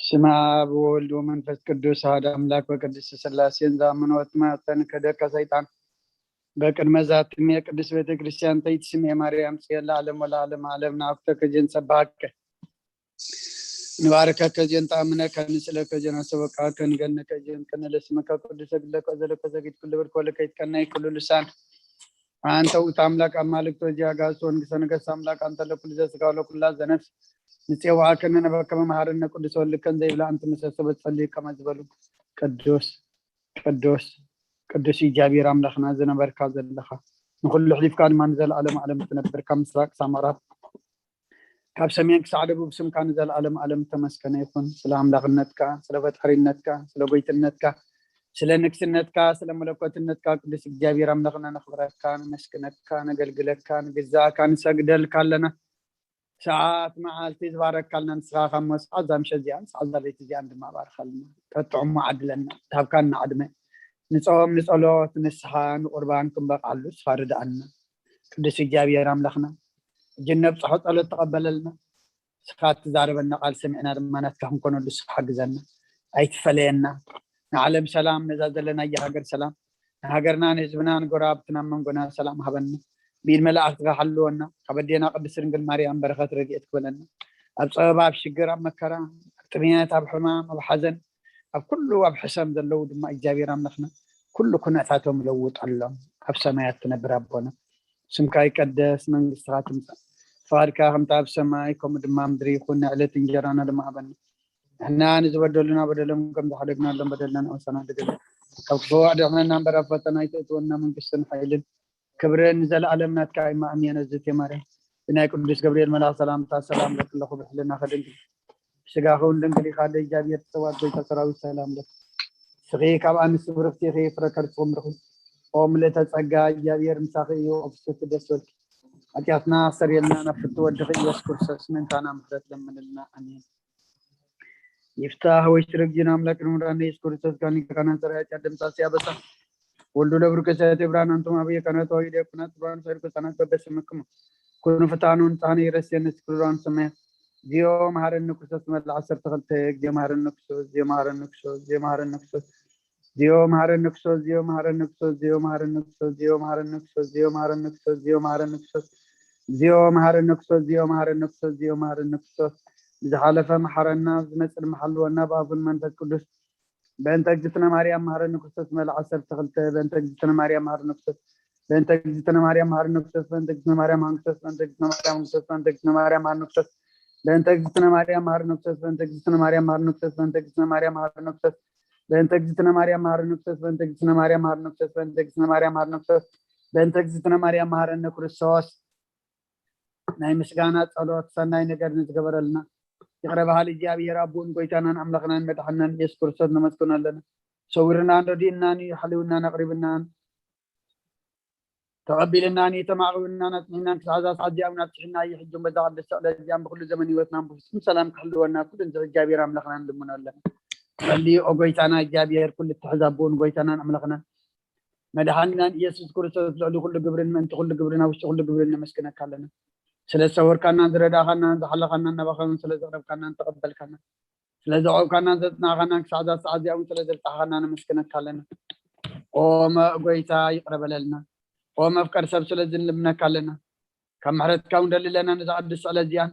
ስመ ኣብ ወወልድ ወመንፈስ ቅዱስ ኣሐደ ኣምላክ በቅድስት ስላሴን ዝኣምኑ ወትማተን ከደካ ሰይጣን በቅድመ ዛትሜ ቅድስት ቤተ ክርስቲያን ተይትስሜ ማርያም ጽየ ለዓለም ወለዓለም ዓለም ናፍተ ከጀን ጸባሃከ ንባርከከ ጀን ተኣምነከ ንስእለከ ጀን ኣሰበቃከ ንገነከ ጀን ከነለስመከ ቅዱሰ ግለከ ዘለከ ዘጊት ኩሉ ብርክ ወለከ ይትቀናይ ኩሉ ልሳን አንተ ውእቱ አምላክ አማልክት ወእግዚእ አጋእዝት ወንግሥተ ነገሥት አምላክ አንተ ለኩሉ ዘሥጋ ወለኩላ ዘነፍስ ንጼዋከነ ነበከ መሐረነ ቅዱስ ወልድከን ዘይብላ ኣንቲ ምሰ ሰበት ጸልዩ ከመ ዝበሉ ቅዱስ ቅዱስ ቅዱስ እግዚኣብሔር ኣምላኽና ዝነበርካ ዘለኻ ንኹሉ ሕሊፍካ ድማ ንዘለዓለም ዓለም ትነብር ካብ ምስራቅ ክሳብ ምዕራብ ካብ ሰሜን ክሳዕ ደቡብ ስምካ ንዘለዓለም ዓለም ተመስገነ ይኹን። ስለ ኣምላኽነትካ፣ ስለ ፈጣሪነትካ፣ ስለ ጎይትነትካ፣ ስለ ንግስነትካ፣ ስለ መለኮትነትካ ቅዱስ እግዚኣብሔር ኣምላኽና ነኽብረካ፣ ነመስግነካ፣ ነገልግለካ፣ ንግዛእካ፣ ንሰግደልካ ኣለና። ሰዓት መዓልቲ ዝባረካልና ንስኻ ካብ ሞት ሰዓት እዛ ምሸት እዚኣን ሰዓት እዛ ለይቲ እዚኣን ድማ ባርኸልና። ተጥዕሞ ዓድለና፣ ታብካና ዓድመ ንጾም ንጸሎት ንስሓ ንቁርባን ክንበቃሉ ንስኻ ርድኣና። ቅዱስ እግዚኣብሔር ኣምላኽና እጅ ነብጽሖ ጸሎት ተቐበለልና። ንስኻ እትዛረበና ቃል ሰሚዕና ድማ ናትካ ክንኮነሉ ንስኻ ሓግዘና። ኣይትፈለየና። ንዓለም ሰላም ነዛ ዘለናያ ሃገር ሰላም ንሃገርና ንህዝብና ንጎረባብትና መንጎና ሰላም ሃበና። ብኢድ መላእክትካ ሓልወና። ካብ ኣዴና ቅድስት ድንግል ማርያም በረኸት ረድኤት ክበለና። ኣብ ጸበባ ኣብ ሽግር ኣብ መከራ ኣብ ጥሜት ኣብ ሕማም ኣብ ሓዘን ኣብ ኩሉ ኣብ ሕሰም ዘለዉ ድማ እግዚኣብሔር ኣምላኽና ኩሉ ኩነታቶም ለውጠሎም። ኣብ ሰማያት ትነብር ኣቦና ስምካ ይቀደስ መንግስትኻ ትምጻእ ፍቓድካ ከምቲ ኣብ ሰማይ ከምኡ ድማ ምድሪ ይኹን ንዕለት እንጀራና ድማ ሃበና ንሕና ንዝበደሉና በደሎም ከም ዝሓደግናሎም በደልና ንእወሰና ድግል ካብ ክፉ ኣድሕነና እምበር ኣብ ፈተና ኣይተእትወና መንግስትን ሓይልን ክብርን ንዘለኣለም ናትካ እዩ ማእምየን እዝእትየ ማርያም ብናይ ቅዱስ ገብርኤል መልኣኽ ሰላምታ ሰላም ለክለኹ ብሕልና ከድንግል ስጋኺ እውን ድንግል ኢኻ ኣደ እግዚኣብሔር ተሰዋት ጎይታ ሰራዊት ሰላም ለኪ ንስኺ ካብ ኣንስቲ ብርኽቲ ኢኺ ፍረ ከርስኺ እውን ብሩኽ እዩ ኦ ምልእተ ጸጋ እግዚኣብሔር ምሳኺ እዩ ቅድስቲ ደስ በልኪ ሓጢኣትና ኣስተርየልና ናብ ፍትወድኺ ኢየሱስ ክርስቶስ ምእንታና ምሕረት ለምንልና ኣሜን ይፍታህ ወይ ትረግጅን ኣምላክ ንምራን ኢየሱስ ክርስቶስ ጋኒ ካና ሰራያት ያደምሳሲ ኣበሳ ወልዱ ለብሩ ከሰያት ብርሃን ኣንቱም ኣበየ ካናት ተዋሂደ ኩናት ብርሃን ሰይር ከሳናት በበስምክሙ ኩኑ ፍታኑ ንጻነ ይረስየ ንስክሩራን ሰማያት ዚዮ መሃረኒ ክርስቶስ መላ ዓሰርተ ክልተ ዚዮ መሃረኒ ክርስቶስ ዚዮ መሃረኒ ክርስቶስ ዚዮ መሃረኒ ክርስቶስ ዚዮ መሃረኒ ክርስቶስ ዚዮ መሃረኒ ክርስቶስ ዚዮ መሃረኒ ክርስቶስ ዚዮ መሃረኒ ክርስቶስ ዚዮ መሃረኒ ክርስቶስ ዚዮ መሃረኒ ክርስቶስ ዚዮ መሃረኒ ክርስቶስ ዚዮ መሃረኒ ክርስቶስ ዚዮ መሃረኒ ክርስቶስ ብዝሓለፈ መሓረና ብዝመፅእ ድማ ሓልወና ብኣፉን መንፈስ ቅዱስ በእንተ እግዝእትነ ማርያም መሃረኒ ክርስቶስ መልኣ ዓሰርተ ክልተ በእንተ እግዝእትነ ማርያም መሃረኒ ክርስቶስ በእንተ እግዝእትነ ማርያም መሃረኒ ክርስቶስ በእንተ እግዝእትነ ማርያም መሃረኒ ክርስቶስ በእንተ እግዝእትነ ማርያም መሃረኒ ክርስቶስ በእንተ እግዝእትነ ማርያም መሃረኒ ክርስቶስ በእንተ እግዝእትነ ማርያም መሃረኒ ክርስቶስ በእንተ እግዝእትነ ማርያም መሃረኒ ክርስቶስ በእንተ እግዝእትነ ማርያም መሃረኒ ክርስቶስ በእንተ እግዝእትነ ማርያም መሃረኒ ክርስቶስ በእንተ እግዝእትነ ማርያም መሃረኒ ክርስቶስ በእንተ እግዝእትነ ማርያም መሃረኒ ክርስቶስ ናይ ምስጋና ጸሎት ሰናይ ነገር ንዝገበረልና ይቕረ በሃሊ እግዚኣብሔር ኣቦን ጎይታናን ኣምላኽናን መድሓናን ኢየሱስ ክርስቶስ ነመስግኖ ኣለና። ሰዊርናን ረዲእናን እዩ ሓልውናን ኣቕሪብናን ተቐቢልናን እዩ ተማዕቂብናን ኣጽኒሕናን ክሳዕ እዛ ሰዓት እዚኣ እውን ኣብጽሕና እዩ። ሕጂ በዛ ቅድስቲ ዕለት እዚኣ ብኩሉ ዘመን ህይወትናን ብፍጹም ሰላም ክሕልወና ኩሉ ንዝኽእል እግዚኣብሔር ኣምላኽና ንልምኖ ኣለና። ጸልዩ ኦ ጎይታና እግዚኣብሔር ኩሉ እትሕዝ ኣቦን ጎይታናን ኣምላኽናን መድሓኒናን ኢየሱስ ክርስቶስ ልዕሊ ኩሉ ግብርን ምእንቲ ኩሉ ግብርን ኣብ ውሽጢ ኩሉ ግብርን ነመስግነካ ኣለና። ስለ ዝሰወርካናን ዝረዳእኻናን ዝሓለኻናን ናባኻን ስለ ዘቕረብካናን ተቐበልካና ስለ ዘቆምካናን ዘጽናዕካናን ክሳዕ እዛ ሰዓት እዚኣ እውን ስለ ዘብጻሕኻና ነመስግነካ ኣለና። ኦመ ጎይታ ይቕረ በለልና። ኦመ ፍቀር ሰብ ስለ ዝንልምነካ ኣለና። ካብ ምሕረትካ እውን ደሊ ኣለና ነዛ ቅድስቲ ዕለት እዚኣን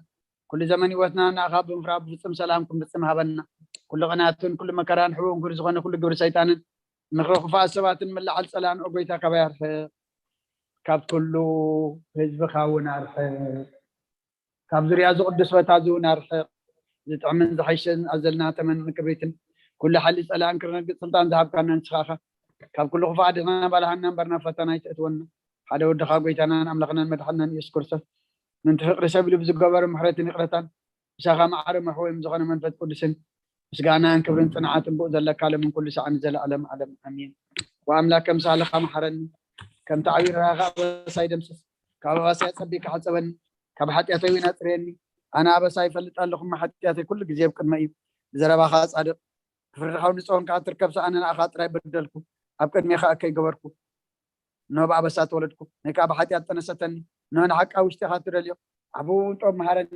ኩሉ ዘመን ህይወትና ንኣኻ ብምፍራህ ብፍጹም ሰላም ክንፍጽም ሃበና። ኩሉ ቅናትን ኩሉ መከራን ሕቡን ኩሉ ዝኾነ ኩሉ ግብሪ ሰይጣንን ምኽሪ ክፉኣት ሰባትን ምልዓል ጸላእን ኦ ጎይታ ካባይ ኣርሕቕ። ካብ ኩሉ ህዝብኻ እውን ኣርሕቕ። ካብ ዙርያ እዚ ቅዱስ ቦታ እዚ እውን ኣርሕቕ። ዝጥዕምን ዝሓይሽን ኣዘልና ተመንን ክብሪትን ኩሉ ሓሊ ጸላእን ክርነግጽ ስልጣን ዝሃብካና ንስኻ ኢኻ። ካብ ኩሉ ክፉእ ኣድሕና ባልሃና እምበር ናብ ፈተና ኣይተእትወና። ሓደ ወድኻ ጎይታናን ኣምላኽናን መድሓንናን ኢየሱስ ክርስቶስ ምንቲ ፍቕሪ ሰብ ኢሉ ብዝገበሮ ምሕረትን ይቕረታን ምሳኻ ማዕረ መሕወዮም ዝኾነ መንፈስ ቅዱስን ምስጋናን ክብርን ጽንዓትን ብኡ ዘለካ ለምን ኩሉ ሰዓት ንዘለኣለም ዓለም ኣሜን። ወኣምላከ ምሳልኻ መሓረኒ ከምቲ ዓብዪ ርህራኸ ኣበሳይ ደምስስ ካብ ኣባሳይ ኣጸቢካ ሓጸበኒ ካብ ሓጢኣተይ እውን ኣጽርየኒ ኣነ ኣበሳይ ይፈልጥ ኣለኹ እሞ ሓጢኣተይ ኩሉ ግዜ ኣብ ቅድመይ እዩ ብዘረባኻ ጻድቕ ክፍርድኻ እውን ንጽሆን ከኣ ትርከብ ሰኣነ ንኣኻ ጥራይ በደልኩ ኣብ ቅድሜኻ እከይ ገበርኩ እንሆ ብኣበሳ ተወለድኩ ነይ ከኣ ብሓጢኣት ጠነሰተኒ እንሆ ንሓቃ ውሽጢኻ ትደልዮ ዓቢ እውን ጦብ መሃረኒ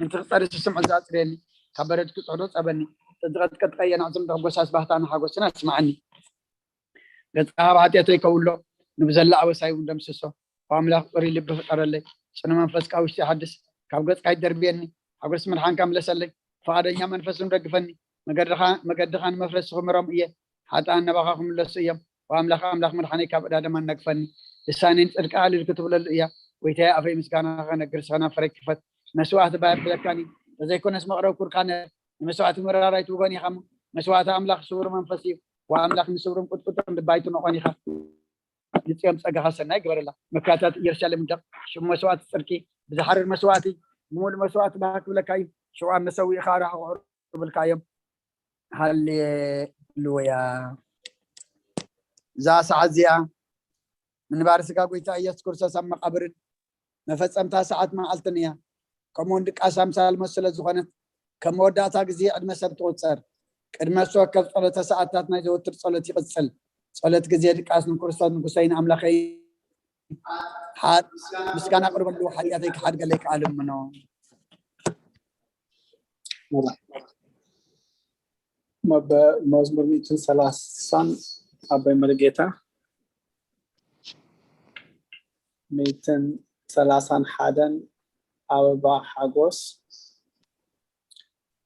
ምንቲ ክጸሪ ስስምዑ ዘኣጽርየኒ ካብ በረድ ክጽዕዶ ጸበኒ ተዝቐጥቀጥቀ የናዕጽም፣ ጎሳስ ባህታን ሓጎስን ኣስምዓኒ። ገጽካ ካብ ሓጢኣተይ ከውሎ፣ ንብዘላ ኣበሳይ እውን ደምስሶ። ኦ ኣምላኽ፣ ጽሩይ ልቢ ፍጠረለይ፣ ጽኑ መንፈስ ካብ ውሽጢ ሓድስ። ካብ ገጽካ ይደርብየኒ፣ ሓጎስ ምድሓንካ ምለሰለይ። ፈቓደኛ መንፈስ እውን ደግፈኒ። መገድኻ፣ መገድኻ ንመፍረስቲ ክምሮም እየ፣ ሓጥኣን ናባኻ ክምለሱ እዮም። ኦ ኣምላኽ፣ ኣምላኽ ምድሓነይ፣ ካብ ዕዳ ደም ኣናግፈኒ። ልሳነይ ንጽድቂ ሃልል ክትብለሉ እያ። ጎይታየ፣ ኣፈይ ምስጋና ከነግር፣ ከናፈረይ ክፈት። መስዋእቲ ባየብለካን እዩ፣ ተዘይኮነስ መቕረብ ኩርካነ። ንመስዋእቲ ምራር ኣይትውበን ኢኻ እሞ፣ መስዋእቲ ኣምላኽ ስውር መንፈስ እዩ። ወኣምላኽ ንስውርን ቁጥቁጥን ልቢ ኣይትንቖን ኢኻ። ንጽዮን ጸጋኻ ሰናይ ግበረላ። መካታት ኢየሩሳሌም ውደቕ። ሽም መስዋእቲ ጽድቂ ብዝሓርር መስዋእቲ፣ ብምሉእ መስዋእቲ ባህ ክብለካ እዩ። ሽዋን መሰዊእኻ ራሕቑ ክብልካ እዮም። ሃሌሉያ። እዛ ሰዓት እዚኣ ምንባር ስጋ ጎይታ ኢየሱስ ክርስቶስ ኣብ መቓብርን መፈጸምታ ሰዓት መዓልትን እያ። ከምኡውን ድቃስ ኣምሳል ሞት ስለ ዝኾነት፣ ከም መወዳእታ ግዜ ዕድመ ሰብ ትቑጸር። ቅድመ እሱ ወከፍ ጸሎተ ሰዓታት ናይ ዘወትር ጸሎት ይቕጽል። ጸሎት ግዜ ድቃስ ንክርስቶስ ንጉሰይን ኣምላኸይን ሓ-፣ ምስጋና ኣቕርበሉ፣ ሓጢኣተይ ክሓድገለይ ከኣ ልምኖ። መበ-፣ መዝሙር ሚእትን ሰላሳን ኣቦይ መሪጌታ፣ ሚእትን ሰላሳን ሓደን ኣበባ ሓጎስ፣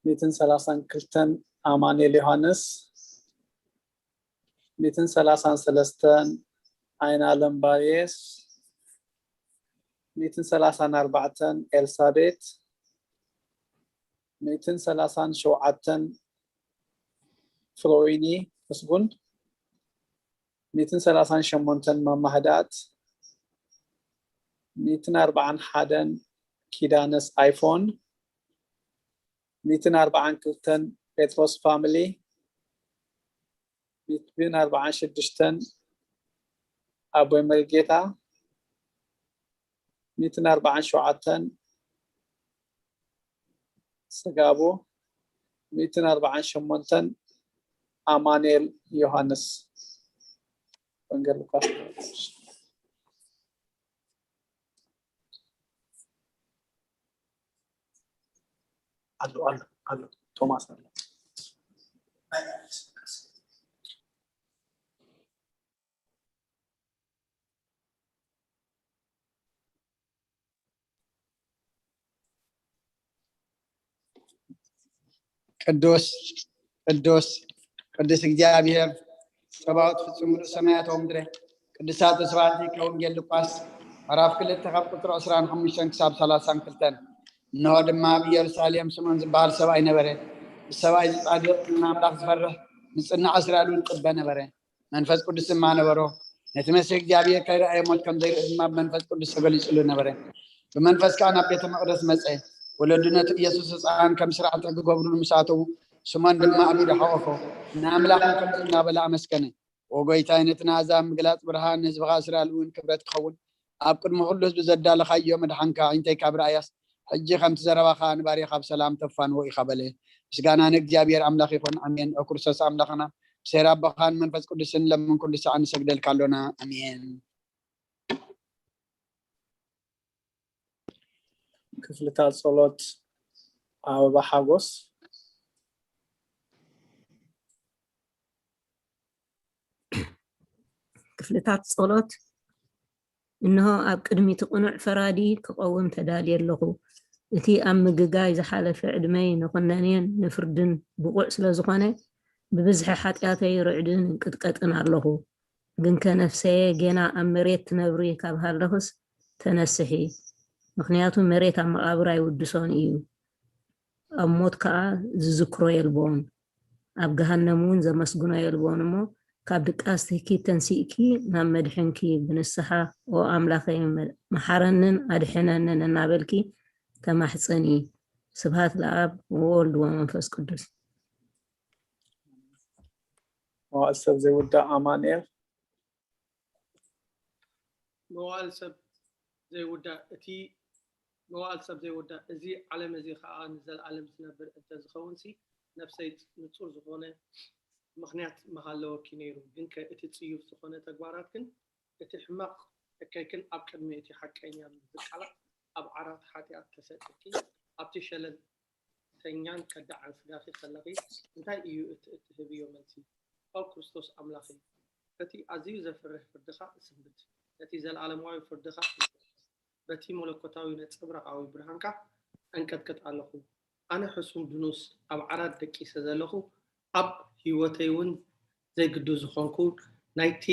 ሚእትን ሰላሳን ክልተን ኣማኑኤል ዮሃንስ፣ ሚእትን ሰላሳን ሰለስተን ኣይናለም ባርየስ፣ ሚእትን ሰላሳን ኣርባዕተን ኤልሳቤት፣ ሚእትን ሰላሳን ሸውዓተን ፍሮይኒ ምስጉን፣ ሚእትን ሰላሳን ሸሞንተን ማማ ህድኣት፣ ሚእትን ኣርባዓን ሓደን ኪዳነስ ኣይፎን፣ ሚእትን ኣርባዓን ክልተን ጴጥሮስ ፋሚሊ፣ ሚእትን ኣርባዓን ሽዱሽተን ኣቦይ መሪጌታ፣ ሚእትን ኣርባዓን ሸውዓተን ጽጋቡ፣ ሚእትን ኣርባዓን ሸሞንተን ኣማኑኤል ዮሃንስ። ወንጌል ሉቃስ። ኣሎ ኣሎ ኣሎ፣ ቶማስ ኣሎ። ቅዱስ ቅዱስ ቅዱስ እግዚኣብሔር ጸባኦት፣ ፍጹም ምሉእ ሰማያት ወምድረ። ቅዱሳት ስብሐት ይከውን። ወንጌል ሉቃስ ምዕራፍ ክልተ ካብ ቁጽሪ ዕስራን ሓሙሽተን ክሳብ ሰላሳን ክልተን። እንሆ ድማ ኣብ ኢየሩሳሌም ስምዖን ዝበሃል ሰብኣይ ነበረ። እዚ ሰብኣይ እዚ ጻድቕ፣ ንኣምላኽ ዝፈርህ፣ ንጽናዕ እስራኤል እውን ቅበ ነበረ። መንፈስ ቅዱስ ድማ ነበሮ። ነቲ መሲሕ እግዚኣብሔር ከይረኣየ ሞት ከም ዘይርኢ ድማ ብመንፈስ ቅዱስ ተገሊጹሉ ነበረ። ብመንፈስ ከኣ ናብ ቤተ መቕደስ መጸ። ወለዱ ነቲ ኢየሱስ ህጻን ከም ስራሕቲ ክገብሩሉ ምስ ኣተዉ፣ ስሞን ድማ ኣቢሉ ሓቖፎ፣ ንኣምላኽ ከምዚ እናበለ ኣመስገነ። ኦ ጐይታይ፣ ነቲ ንኣሕዛብ ምግላጽ ብርሃን፣ ንህዝብኻ እስራኤል እውን ክብረት ክኸውን፣ ኣብ ቅድሚ ኩሉ ህዝቢ ዘዳለኻዮ ምድሓንካ ኣዒንተይ ካብ ረኣያስ፣ ሕጂ ከምቲ ዘረባኻ ንባርያኻ ብሰላም ተፋንዎ ኢኻ በለ። ምስጋና ንእግዚኣብሔር ኣምላኽ ይኹን፣ ኣሜን። ኦ ክርስቶስ ኣምላኽና፣ ብሴራ ኣቦኻን መንፈስ ቅዱስን ለምን ኩሉ ሰዓት ንሰግደልካ ኣሎና። ኣሜን። ክፍልታት ጸሎት ኣበባ ሓጎስ። ክፍልታት ጸሎት። እንሆ፣ ኣብ ቅድሚ እቲ ቅኑዕ ፈራዲ ክቐውም ተዳልየ ኣለኹ። እቲ ኣብ ምግጋይ ዝሓለፈ ዕድመይ ንኹነኔን ንፍርድን ብቑዕ ስለ ዝኾነ፣ ብብዝሒ ሓጢኣተይ ርዕድን እንቅጥቀጥን ኣለኹ። ግንከ ነፍሰየ፣ ጌና ኣብ መሬት ትነብሪ ካብ ሃለኽስ ተነስሒ፣ ምኽንያቱ መሬት ኣብ መቓብር ኣይውድሶን እዩ። ኣብ ሞት ከኣ ዝዝክሮ የልቦን፣ ኣብ ገሃነም እውን ዘመስግኖ የልቦን። እሞ ካብ ድቃስ ትህኪ ተንሲእኪ ናብ መድሕንኪ ብንስሓ፣ ኦ ኣምላኸይ፣ መ-፣ መሓረንን ኣድሕነንን እናበልኪ ተማሕጸኒ። ስብሃት ለኣብ ወወልድ ወመንፈስ ቅዱስ። መዋእል ሰብ ዘይውዳእ ኣማኑኤል። መዋእል ሰብ ዘይውዳእ፣ እቲ መዋእል ሰብ ዘይውዳእ፣ እዚ ዓለም እዚ ኸኣ ንዘለኣለም ዝነብር እንተ ዝኸውንሲ፣ ነፍሰይ ንጹር ዝኾነ ምኽንያት ምሃለወኪ ነይሩ። ግንከ እቲ ጽዩፍ ዝኾነ ተግባራትክን እቲ ሕማቕ እከይክን ኣብ ቅድሚ እቲ ሓቀኛ ዝቃላዕ ኣብ ዓራት ሓጢኣት ተሰጢርኪ፣ ኣብቲ ሸለል መዓልተኛን ከዳዕን ስጋኺ ከለኺ እንታይ እዩ እቲ እትህብዮ መልሲ? ኦ ክርስቶስ ኣምላኸይ፣ በቲ ኣዝዩ ዘፍርህ ፍርድኻ እስንብት፣ ነቲ ዘለኣለማዊ ፍርድኻ እምበስ፣ በቲ መለኮታዊ ነጸብራቓዊ ብርሃንካ እንቀጥቀጥ ኣለኹ። ኣነ ሕሱም ድኑስ ኣብ ዓራት ደቂሰ ዘለኹ፣ ኣብ ህይወተይ እውን ዘይግዱ ዝኾንኩ፣ ናይቲ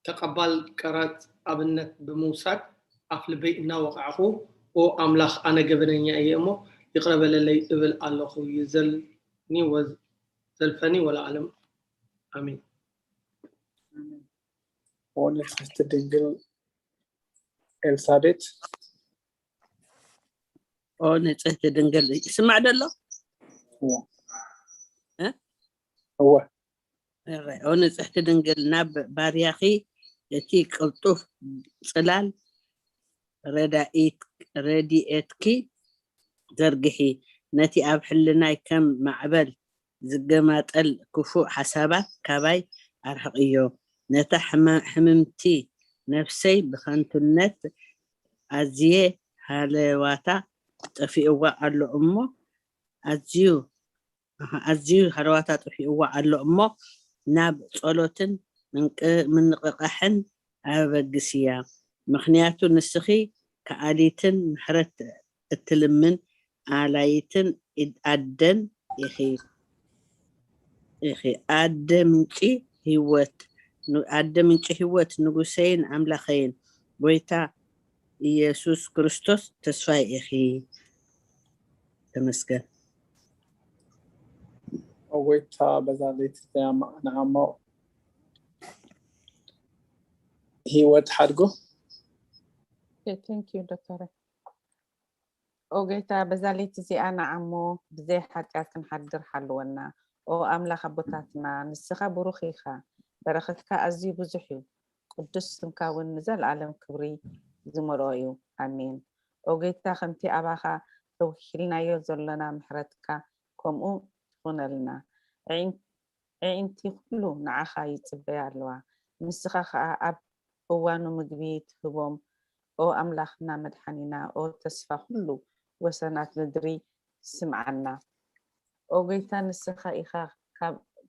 ተቐባል ቀረጽ ኣብነት ብምውሳድ ኣፍ ልበይ እናወቓዕኹ፣ ኦ ኣምላኽ፣ ኣነ ገበነኛ እየ እሞ ይቕረ በለለይ እብል ኣለኹ። ይዘልኒ ወዘልፈኒ ወለዓለም ኣሜን። ኦ ንጽሕቲ ድንግል ኤልሳቤጥ። ኦ ንጽሕቲ ድንግል ይስማዕ ደሎ? እወ። ኦ ንጽሕቲ ድንግል ናብ ባርያኺ እቲ ቅልጡፍ ጽላል ረድኤትኪ ዘርግሒ፣ ነቲ ኣብ ሕልናይ ከም ማዕበል ዝገማጠል ክፉእ ሓሳባት ካባይ ኣርሕቕዮ። ነታ ሕምምቲ ነፍሰይ ብኸንቱነት ኣዝየ ሃለዋታ ጠፊእዋ ኣሎ እሞ ኣዝዩ ኣዝዩ ሃለዋታ ጠፊእዋ ኣሎ እሞ ናብ ጸሎትን ምንቅቃሕን ኣበግስያ። ምኽንያቱ ንስኺ ከኣሊትን ምሕረት እትልምን ኣላይትን ኣደን ኢኺ ኢኺ ኣደ ምንጪ ህይወት ኣደ ምንጪ ህይወት ንጉሰይን ኣምላኸይን ጎይታ ኢየሱስ ክርስቶስ ተስፋይ ኢኺ። ተመስገን። ጎይታ በዛ ለይቲ እዚኣ ንዓሞ ህይወት ሓድጎ። Thank you ዶክተር። ኦ ጎይታ በዛ ለይቲ እዚኣ ንዓሞ ብዘይ ሓጢኣት ክንሓድር ሓልወና። ኦ ኣምላኽ ኣቦታትና ንስኻ ብሩኽ ኢኻ፣ በረኸትካ ኣዝዩ ብዙሕ እዩ። ቅዱስ ስምካ እውን ንዘለኣለም ክብሪ ዝመልኦ እዩ። ኣሜን። ኦ ጎይታ ከምቲ ኣባኻ ተወኪልናዮ ዘሎና ምሕረትካ ከምኡ ትኹነልና። ኣዒንቲ ኩሉ ንዓኻ ይጽበያ ኣለዋ። ንስኻ ኸኣ ኣብ እዋኑ ምግቢ ትህቦም። ኦ ኣምላኽና መድሓኒና፣ ኦ ተስፋ ኩሉ ወሰናት ምድሪ ስምዓና። ኦ ጎይታ ንስኻ ኢኻ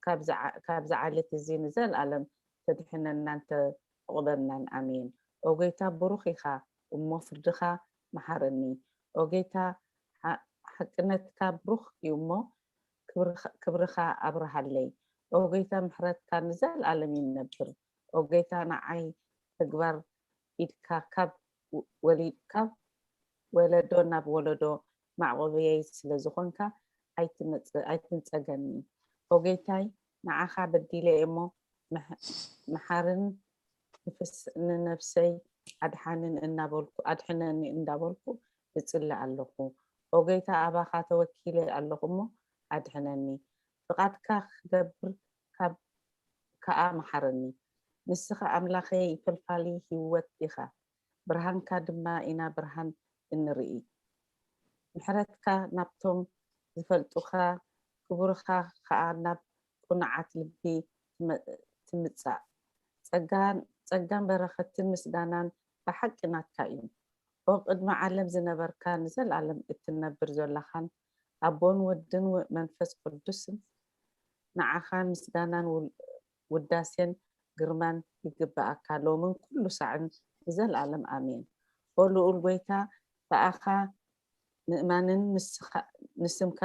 ካብ ዝዓለት እዚ ንዘለኣለም ተድሕነናን ተዕቑበናን። ኣሜን። ኦ ጎይታ ብሩኽ ኢኻ እሞ ፍርድኻ መሓረኒ። ኦ ጎይታ ሓቅነትካ ብሩኽ እዩ እሞ ክብርኻ ኣብርሃለይ። ኦ ጎይታ ምሕረትካ ንዘለኣለም ይነብር። ኦ ጎይታ ንዓይ ተግባር ኢድካ ካብ ወሊድ ካብ ወለዶ ናብ ወለዶ ማዕቆብየይ ስለ ዝኾንካ ኣይትንጸገኒ። ኦ ጎይታይ ንዓኻ በዲለ እሞ መሓርን ንነፍሰይ ኣድሓንን እናበልኩ ኣድሕነኒ እንዳበልኩ እጽሊ ኣለኹ። ኦ ጎይታ ኣባኻ ተወኪለ ኣለኹ እሞ ኣድሕነኒ። ፍቓድካ ክገብር ከኣ መሓረኒ። ንስኻ ኣምላኸይ ፈልፋሊ ህይወት ኢኻ፣ ብርሃንካ ድማ ኢና ብርሃን እንርኢ። ምሕረትካ ናብቶም ዝፈልጡኻ ክቡርኻ ከኣ ናብ ቅኑዓት ልቢ ትምጻእ። ጸጋን በረኸትን ምስጋናን ብሓቂ ናትካ እዩ። ኦ ቅድሚ ዓለም ዝነበርካ ንዘለኣለም እትነብር ዘለኻን ኣቦን ወድን መንፈስ ቅዱስን ንዓኻ ምስጋናን ውዳሴን ግርማን ይግብኣካ ሎምን ኩሉ ሳዕን ንዘለኣለም ኣሜን። ኦ ልኡል ጎይታ ብኣኻ ምእማንን ንስምካ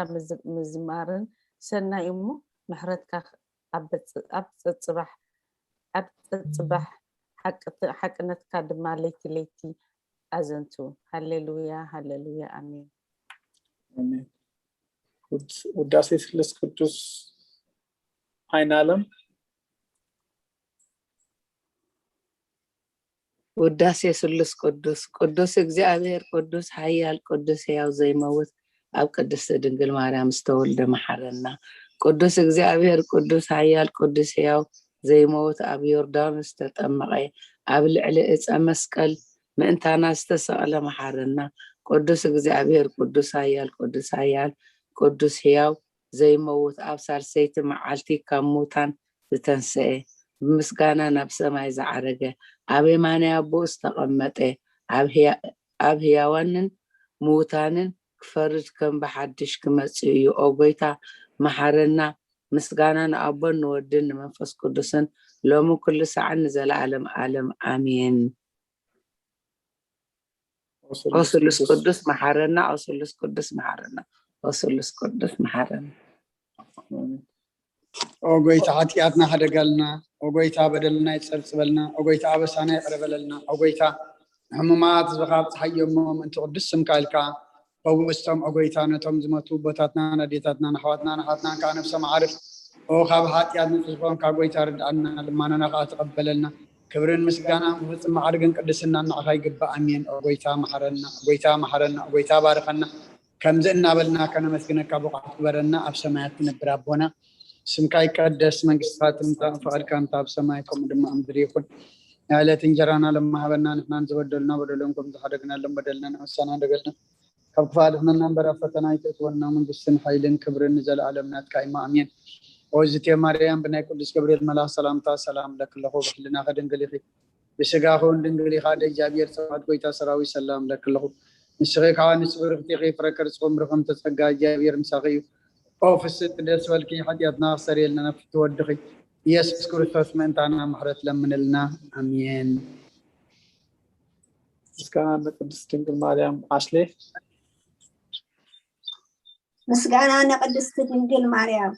ምዝማርን ሰናይ እሞ ምሕረትካ ኣብ ጸጽባሕ ኣብ ጸጽባሕ ሓቅነትካ ድማ ለይቲ ለይቲ ኣዘንቱ። ሃሌሉያ ሃሌሉያ ኣሜን። ውዳሴ ስሉስ ቅዱስ። ኣይናለም። ውዳሴ ስሉስ ቅዱስ። ቅዱስ እግዚኣብሔር ቅዱስ ሓያል ቅዱስ ሕያው ዘይመውት ኣብ ቅድስቲ ድንግል ማርያም ዝተወልደ መሓረና። ቅዱስ እግዚኣብሔር ቅዱስ ሓያል ቅዱስ ሕያው ዘይመውት ኣብ ዮርዳኖስ ዝተጠመቐ ኣብ ልዕሊ እፀ መስቀል ምእንታና ዝተሰቕለ መሓረና። ቅዱስ እግዚኣብሔር ቅዱስ ሓያል ቅዱስ ሓያል ቅዱስ ሕያው ዘይመውት ኣብ ሳልሰይቲ መዓልቲ ካብ ሙታን ዝተንስኤ፣ ብምስጋና ናብ ሰማይ ዝዓረገ፣ ኣብ የማናይ ኣቦኡ ዝተቐመጠ፣ ኣብ ህያዋንን ምዉታንን ክፈርድ ከም ብሓድሽ ክመጽእ እዩ። ኦ ጎይታ፣ መሓረና። ምስጋና ንኣቦን ንወድን ንመንፈስ ቅዱስን ሎሚ ኩሉ ሰዓን ንዘለዓለም ዓለም ኣሜን። ኦ ስሉስ ቅዱስ መሓረና፣ ኦ ስሉስ ቅዱስ መሓረና፣ ኦ ስሉስ ቅዱስ መሓረና። ኦ ጎይታ፣ ሓጢኣትና ሕደገልና። ኦ ጎይታ፣ በደልና ይጸብጽበልና። ኦ ጎይታ፣ ኣበሳና ይቕረ በለልና። ኦ ጎይታ፣ ንሕሙማት ዝኻብ ጸሓዮሞ ምእንቲ ቅዱስ ስምካ ኢልካ ፈውስቶም። ኦ ጎይታ፣ ነቶም ዝመቱ ኣቦታትናን ኣዴታትናን ኣሕዋትናን ኣሓትናን ከዓ ነብሶም ዓርፍ። ኦ ካብ ሓጢኣት ንጹህ ዝኾንካ ጎይታ፣ ርድኣና፣ ልማናና ከዓ ተቐበለልና። ክብርን ምስጋናን ብፍጹም ማዕርግን ቅድስናን ንዓኻ ይግባእ። ኣሜን። ኦ ጎይታ፣ መሓረና። ኦ ጎይታ፣ መሓረና። ኦ ጎይታ፣ ባርኸና። ከምዚ እናበልና ከነመስግነካ ብቑዓት ግበረና። ኣብ ሰማያት ትነብር ኣቦና፣ ስምካ ይቀደስ፣ መንግስትኻ ትምጻእ፣ ፍቓድካ እንተ ኣብ ሰማይ ከምኡ ድማ ኣብ ምድሪ ይኹን። ናይ ዕለት እንጀራና ሎሚ ሃበና፣ ንሕናን ዝበደሉና በደሎም ከም ዝሓደግናሎም በደልና ንሕሰና ደገልና፣ ካብ ክፋ ድሕነና እምበር ኣብ ፈተና ኣይተእትወና። መንግስትን ሓይልን ክብርን ንዘለኣለም ናትካ እዩ። ኣሜን። ኦ ዝቴ ማርያም፣ ብናይ ቅዱስ ገብርኤል መልኣኽ ሰላምታ ሰላም ለክለኹ፣ ብሕልናኺ ድንግል ኢኺ፣ ብስጋኺ እውን ድንግል ኢኻ። ኣደ እግዚኣብሔር፣ ጸባኦት ጎይታ ሰራዊት ሰላም ለክለኹ። ንስኺ ከዓኒ ብርኽቲ ኢኺ፣ ፍረ ከርስኺ እውን ብሩኽ፣ እምተ ጸጋ እግዚኣብሔር ምሳኺ እዩ። ኦ ፍስሕቲ ደስ በልኪ፣ ሓጢኣትና ክሰርየልና ናብ ፍትወድኺ ኢየሱስ ክርስቶስ ምእንታና ምሕረት ለምንልና። ኣሜን። ምስጋና ንቅድስት ድንግል ማርያም። ኣሽሌ። ምስጋና ንቅድስቲ ድንግል ማርያም።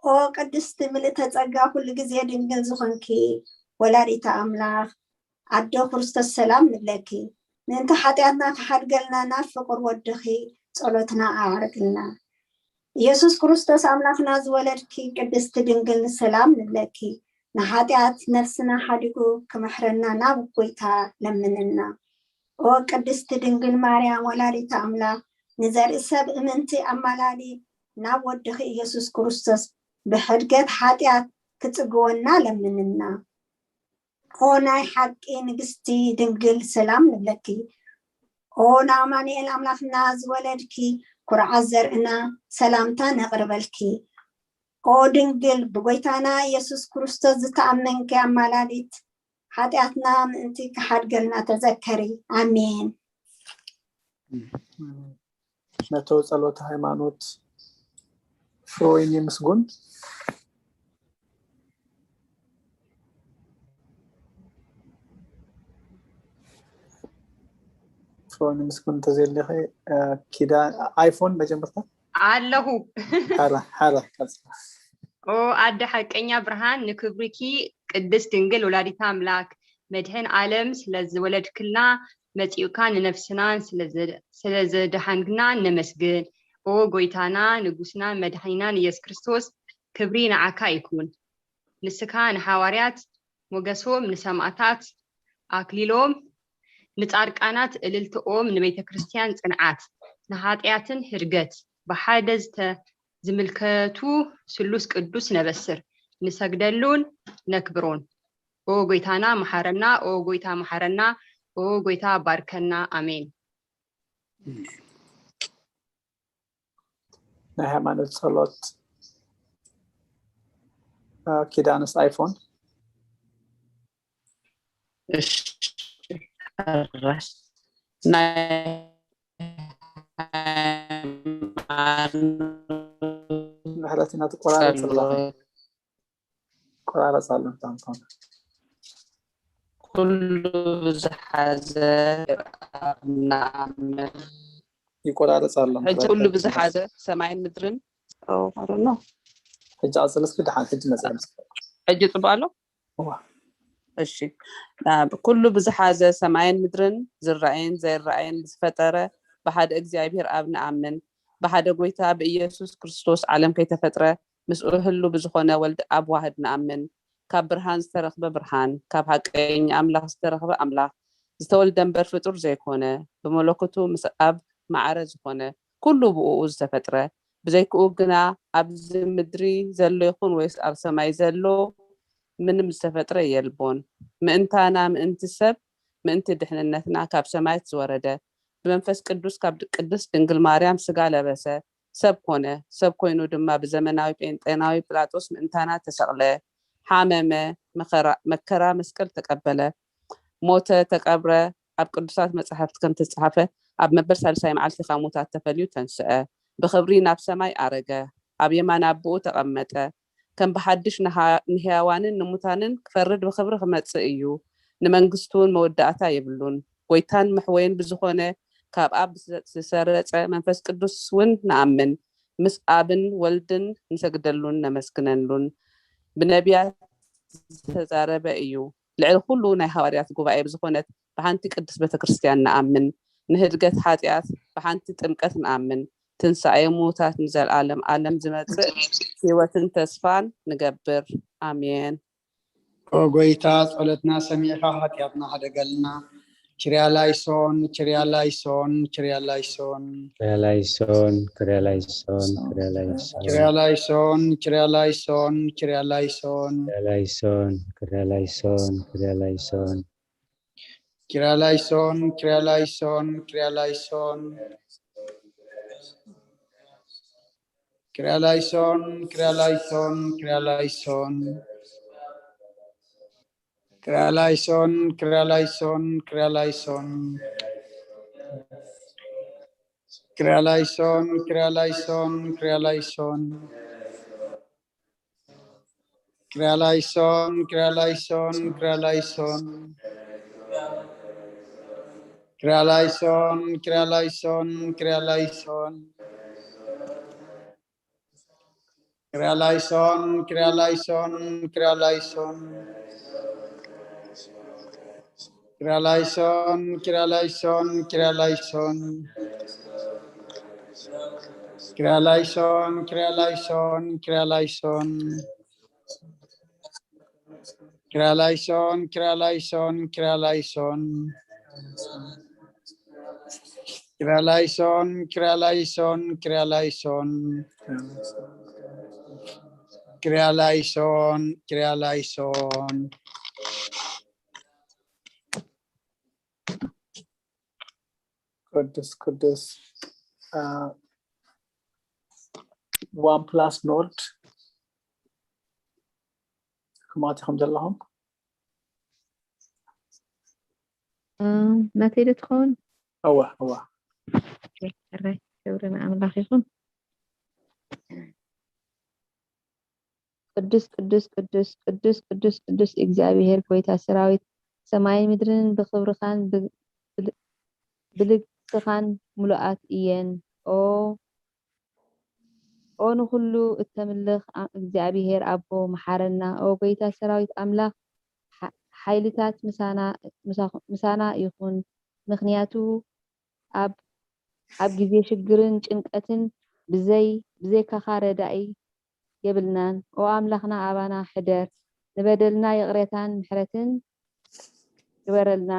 ኦ ቅድስቲ ምልእተ ጸጋ፣ ኩሉ ግዜ ድንግል ዝኾንኪ ወላዲተ ኣምላኽ፣ ኣዶ ክርስቶስ ሰላም ንብለኪ። ምእንቲ ሓጢኣትና ክሓድገልና ናብ ፍቁር ወድኺ ጸሎትና ኣዕርግልና። ኢየሱስ ክርስቶስ ኣምላኽና ዝወለድኪ ቅድስቲ ድንግል ሰላም ንብለኪ። ንሓጢኣት ነፍስና ሓዲጉ ክምሕረና ናብ ጎይታ ለምንና። ኦ ቅድስቲ ድንግል ማርያም ወላዲተ ኣምላኽ፣ ንዘርኢ ሰብ እምንቲ ኣማላሊ ናብ ወድኺ ኢየሱስ ክርስቶስ ብሕድገት ሓጢኣት ክጽግወና ለምንና። ኦ ናይ ሓቂ ንግስቲ ድንግል ሰላም ንብለኪ። ኦ ንኣማኑኤል ኣምላኽና ዝወለድኪ ኩርዓት ዘርእና ሰላምታ ነቕርበልኪ። ኦ ድንግል ብጎይታና ኢየሱስ ክርስቶስ ዝተኣመንኪ ኣማላሊት ሓጢኣትና ምእንቲ ክሓድገልና ተዘከሪ። ኣሜን። ነቶ ጸሎተ ሃይማኖት ፍሮይኒ ምስጉን። ፍሮይኒ ምስጉን እንተዘየለኺ፣ እ፣ ኪዳ ኣይፎን መጀመርታ ኣለኹ። ሓራ፣ ሓራ፣ ቀጽላ። ኦ ኣደ ሓቀኛ ብርሃን፣ ንክብሪኪ ቅድስት ድንግል ወላዲት ኣምላክ መድህን ዓለም ስለ ዝወለድክልና፣ መጺኡካ ንነፍስናን ስለ ዘ-፣ ስለ ዘድሓንክና ነመስግን። ኦ ጎይታና፣ ንጉስናን መድሓኒናን ኢየሱስ ክርስቶስ፣ ክብሪ ንዓካ ይኩን። ንስካ ንሓዋርያት ሞገሶም፣ ንሰማእታት ኣክሊሎም፣ ንጻድቃናት እልልትኦም፣ ንቤተ ክርስቲያን ጽንዓት፣ ንሓጢኣትን ህድገት ብሓደ ዝተ-፣ ዝምልከቱ ስሉስ ቅዱስ ነበስር፣ ንሰግደሉን ነክብሮን። ኦ ጎይታና መሓረና፣ ኦ ጎይታ መሓረና፣ ኦ ጎይታ ባርከና። ኣሜን። ናይ ሃይማኖት ጸሎት፣ አ፣ ኪዳንስ ኣይፎን። እሺ፣ ሕራይ። ናይ ሃይማኖት ምሕረት ኢና ትቆራረጽ ኣለኻ። ጸሎት። ቆራረጽ ኣሎ፣ እንኳን እንኳን። ኩሉ ብዝሓዘ ኣብ ንኣምን። ይቆራረጽ ኣሎ። ሕጂ ኩሉ ብዝሓዘ ሰማይን ምድርን። ኦ፣ I don't know። ሕጂ ቀጽል እስኪ፣ ደሓን ሕጂ መጽእ። ሕጂ ጽቡቅ ኣሎ? እዋ። እሺ። ናብ ኩሉ ብዝሓዘ ሰማይን ምድርን ዝረኣየን ዘይረኣየን ዝፈጠረ ብሓደ እግዚኣብሔር ኣብ ንኣምን። ብሓደ ጎይታ ብኢየሱስ ክርስቶስ ዓለም ከይተፈጥረ ምስኡ ህሉ ብዝኾነ ወልድ ኣብ ዋህድ ንኣምን። ካብ ብርሃን ዝተረኽበ ብርሃን፣ ካብ ሓቀኛ ኣምላኽ ዝተረኽበ ኣምላኽ፣ ዝተወልደ እምበር ፍጡር ዘይኮነ፣ ብመለኮቱ ምስ ኣብ ማዕረ ዝኾነ፣ ኩሉ ብእኡ ዝተፈጥረ፣ ብዘይክኡ ግና ኣብዚ ምድሪ ዘሎ ይኹን ወይስ ኣብ ሰማይ ዘሎ ምንም ዝተፈጥረ የልቦን። ምእንታና፣ ምእንቲ ሰብ፣ ምእንቲ ድሕንነትና ካብ ሰማያት ዝወረደ፣ ብመንፈስ ቅዱስ ካብ ድ-፣ ቅድስት ድንግል ማርያም ስጋ ለበሰ፣ ሰብ ኮነ። ሰብ ኮይኑ ድማ ብዘመናዊ ጴንጤናዊ ጲላጦስ ምእንታና ተሰቕለ፣ ሓመመ፣ መኸራ-፣ መከራ መስቀል ተቀበለ፣ ሞተ፣ ተቀብረ። ኣብ ቅዱሳት መጻሕፍቲ ከም ተጻሓፈ፣ ኣብ መበል ሳልሳይ መዓልቲ ካብ ሙታት ተፈልዩ ተንስአ፣ ብኽብሪ ናብ ሰማይ ኣረገ፣ ኣብ የማን ኣቦኡ ተቐመጠ። ከም ብሓድሽ ንሃ-፣ ንህያዋንን ንሙታንን ክፈርድ ብኽብሪ ክመጽእ እዩ። ንመንግስቱ እውን መወዳእታ የብሉን። ጎይታን መሕወይን ብዝኾነ ካብ ኣብ ዝሰረጸ መንፈስ ቅዱስ እውን ንኣምን። ምስ ኣብን ወልድን ንሰግደሉን ነመስግነሉን። ብነቢያት ዝተዛረበ እዩ። ልዕሊ ኩሉ ናይ ሃዋርያት ጉባኤ ብዝኾነት ብሓንቲ ቅድስት ቤተ ክርስቲያን ንኣምን። ንህድገት ሓጢኣት ብሓንቲ ጥምቀት ንኣምን። ትንሳኤ ሙታት ንዘለዓለም ዓለም ዝመጽእ ህይወትን ተስፋን ንገብር። ኣሜን። ኦ ጎይታ፣ ጸሎትና ሰሚዕካ ሓጢኣትና ሕደገልና። ኪርያላይሶን፣ ኪርያላይሶን፣ ኪርያላይሶን። ኪርያላይሶን፣ ኪርያላይሶን፣ ኪርያላይሶን። ኪርያላይሶን፣ ኪርያላይሶን፣ ኪርያላይሶን። ኪርያላይሶን፣ ኪርያላይሶን፣ ኪርያላይሶን። ኪርያላይሶን፣ ኪርያላይሶን፣ ኪርያላይሶን። ኪርያላይሶን፣ ኪርያላይሶን፣ ኪርያላይሶን። ኪርያላይሶን፣ ኪርያላይሶን፣ ኪርያላይሶን። ኪርያላይሶን፣ ኪርያላይሶን፣ ኪርያላይሶን። ኪርያላይሶን፣ ኪርያላይሶን፣ ኪርያላይሶን። ኪርያላይሶን፣ ኪርያላይሶን፣ ኪርያላይሶን። ኪርያላይሶን፣ ኪርያላይሶን፣ ኪርያላይሶን። ኪርያላይሶን፣ ኪርያላይሶን፣ ኪርያላይሶን። ኪርያላይሶን፣ ኪርያላይሶን፣ ኪርያላይሶን። ኪርያላይሶን፣ ኪርያላይሶን፣ ኪርያላይሶን። ኪርያላይሶን፣ ኪርያላይሶን፣ ኪርያላይሶን። ኪርያላይሶን፣ ኪርያላይሶን። ቅዱስ ቅዱስ። ዋን ፕላስ ኖርድ። ከማት ኢኹም ዘለኹም? ናተይ ዶ ትኸውን? እወ፣ እወ። ሕራይ፣ ክብሪ ንኣምላኽ ይኹን። ቅዱስ ቅዱስ ቅዱስ ቅዱስ ቅዱስ ቅዱስ እግዚኣብሔር ጎይታ ሰራዊት፣ ሰማይን ምድርን ብኽብርኻን ብልግስኻን ምሉኣት እየን። ኦ ኦ ንኹሉ እተምልኽ እግዚኣብሔር ኣቦ፣ መሓረና። ኦ ጎይታ ሰራዊት ኣምላኽ፣ ሓይልታት ምሳና ይኹን፣ ምኽንያቱ ኣብ ኣብ ግዜ ሽግርን ጭንቀትን ብዘይ ብዘይካኻ ረዳኢ የብልናን። ኦ ኣምላኽና ኣባና ሕደር፣ ንበደልና ይቕሬታን ምሕረትን ግበረልና።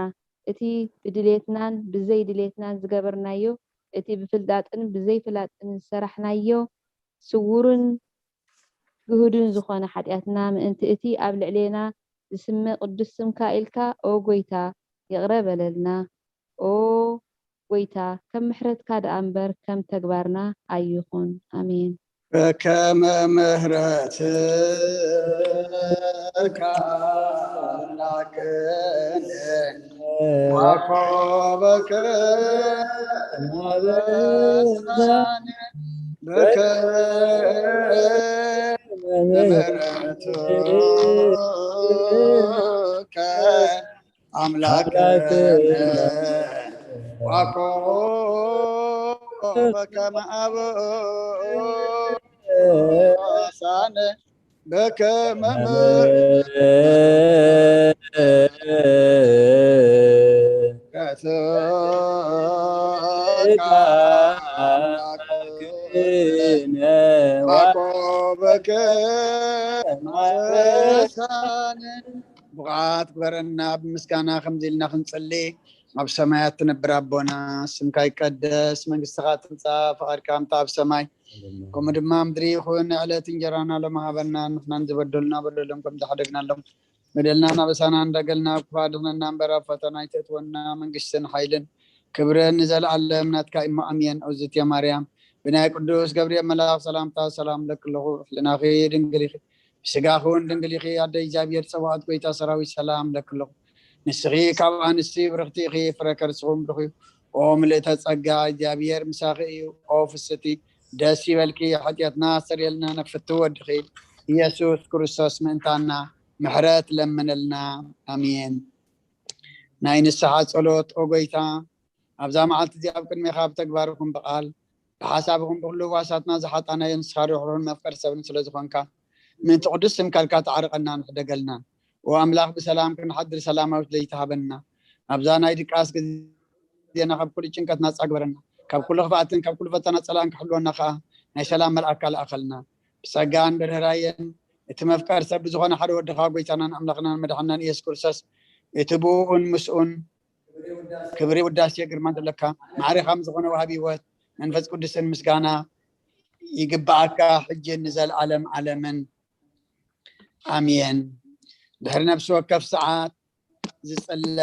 እቲ ብድሌትናን ብዘይ ድሌትናን ዝገበርናዮ፣ እቲ ብፍላጥን ብዘይ ፍላጥን ዝሰራሕናዮ፣ ስውርን ግሁድን ዝኾነ ሓጢኣትና ምእንቲ እቲ ኣብ ልዕሌና ዝስመ ቅዱስ ስምካ ኢልካ ኦ ጎይታ ይቕረ በለልና። ኦ ጎይታ፣ ከም ምሕረትካ ደኣ እምበር ከም ተግባርና ኣይኹን። ኣሜን። በከመ ምሕረትከ ላክነ ዋኮበከ ናበሳነ በከመ ምሕረትከ ኣምላክ ዋኮ በከመ አብ ሳነ በከመ ዋኮ በከመ ሳነ ብቕዓት ግበረና። ብምስጋና ከምዚ ኢልና ክንጽሊ፣ ኣብ ሰማያት ትነብር ኣቦና፣ ስምካ ይቀደስ፣ መንግስትኻ ትምጻእ፣ ፈቓድካ ከምታ ኣብ ሰማይ ከምኡ ድማ ምድሪ ይኹን። ዕለት እንጀራና ሎም ሃበና፣ ንሕናን ዝበደሉና በደሎም ከም ዝሓደግናሎም በደልና ናበሳና እንዳገልና፣ ኣብ ክፋ ድኽነና እምበር ኣብ ፈተና ኣይተእትወና። መንግስትን ሓይልን ክብርን ንዘለኣለም ናትካ እሞ ኣሜን። ኦዝት ማርያም ብናይ ቅዱስ ገብርኤል መልኣኽ ሰላምታ ሰላም ለክለኹ። ሕልናኺ ድንግል ኢኺ፣ ብስጋኺ እውን ድንግል ኢኺ። ኣደ እግዚኣብሔር ጸባኦት ጎይታ ሰራዊት ሰላም ለክለኹ። ንስኺ ካብ ኣንስቲ ብርኽቲ ኢኺ፣ ፍረ ከርስኹም ብሩኽ እዩ። ኦ ምልእተ ጸጋ፣ እግዚኣብሔር ምሳኺ እዩ። ኦ ፍስቲ፣ ደስ ይበልኪ፣ ሓጢኣትና ኣስተርእየልና፣ ነፍቲ ወድኺ ኢየሱስ ክርስቶስ ምእንታና ምሕረት ለምነልና። ኣሜን። ናይ ንስሓ ጸሎት። ኦ ጎይታ፣ ኣብዛ መዓልቲ እዚኣ ኣብ ቅድሜኻ ብተግባርኩም ብቓል ብሓሳብኹም ብኩሉ ህዋሳትና ዝሓጣናዮ ንስኻ ርሕሩሕን መፍቀር ሰብን ስለ ዝኾንካ፣ ምእንቲ ቅዱስ ስምካ ኢልካ ተዓርቐናን ሕደገልናን። ኦ ኣምላኽ፣ ብሰላም ክንሓድር ሰላማዊት ለይቲ ሃበና። ኣብዛ ናይ ድቃስ ግዜና ካብ ኩሉ ጭንቀት ናጻ ግበረና። ካብ ኩሉ ክፍኣትን ካብ ኩሉ ፈተና ጸላእን ክሕልወና ከኣ ናይ ሰላም መልኣካ ልኣኸልና። ብጸጋን ብርህራየን እቲ መፍቀር ሰብ ብዝኾነ ሓደ ወድኻ ጎይታናን ኣምላኽናን መድሓናን ኢየሱስ ክርስቶስ፣ እቲ ብኡን ምስኡን ክብሪ ውዳሴ ግርማ ዘለካ ማዕረ ከም ዝኾነ ወሃቢ ህይወት መንፈስ ቅዱስን ምስጋና ይግባኣካ፣ ሕጂ ንዘለዓለም ዓለምን ኣሜን። ድሕሪ ነፍሲ ወከፍ ሰዓት ዝጽለ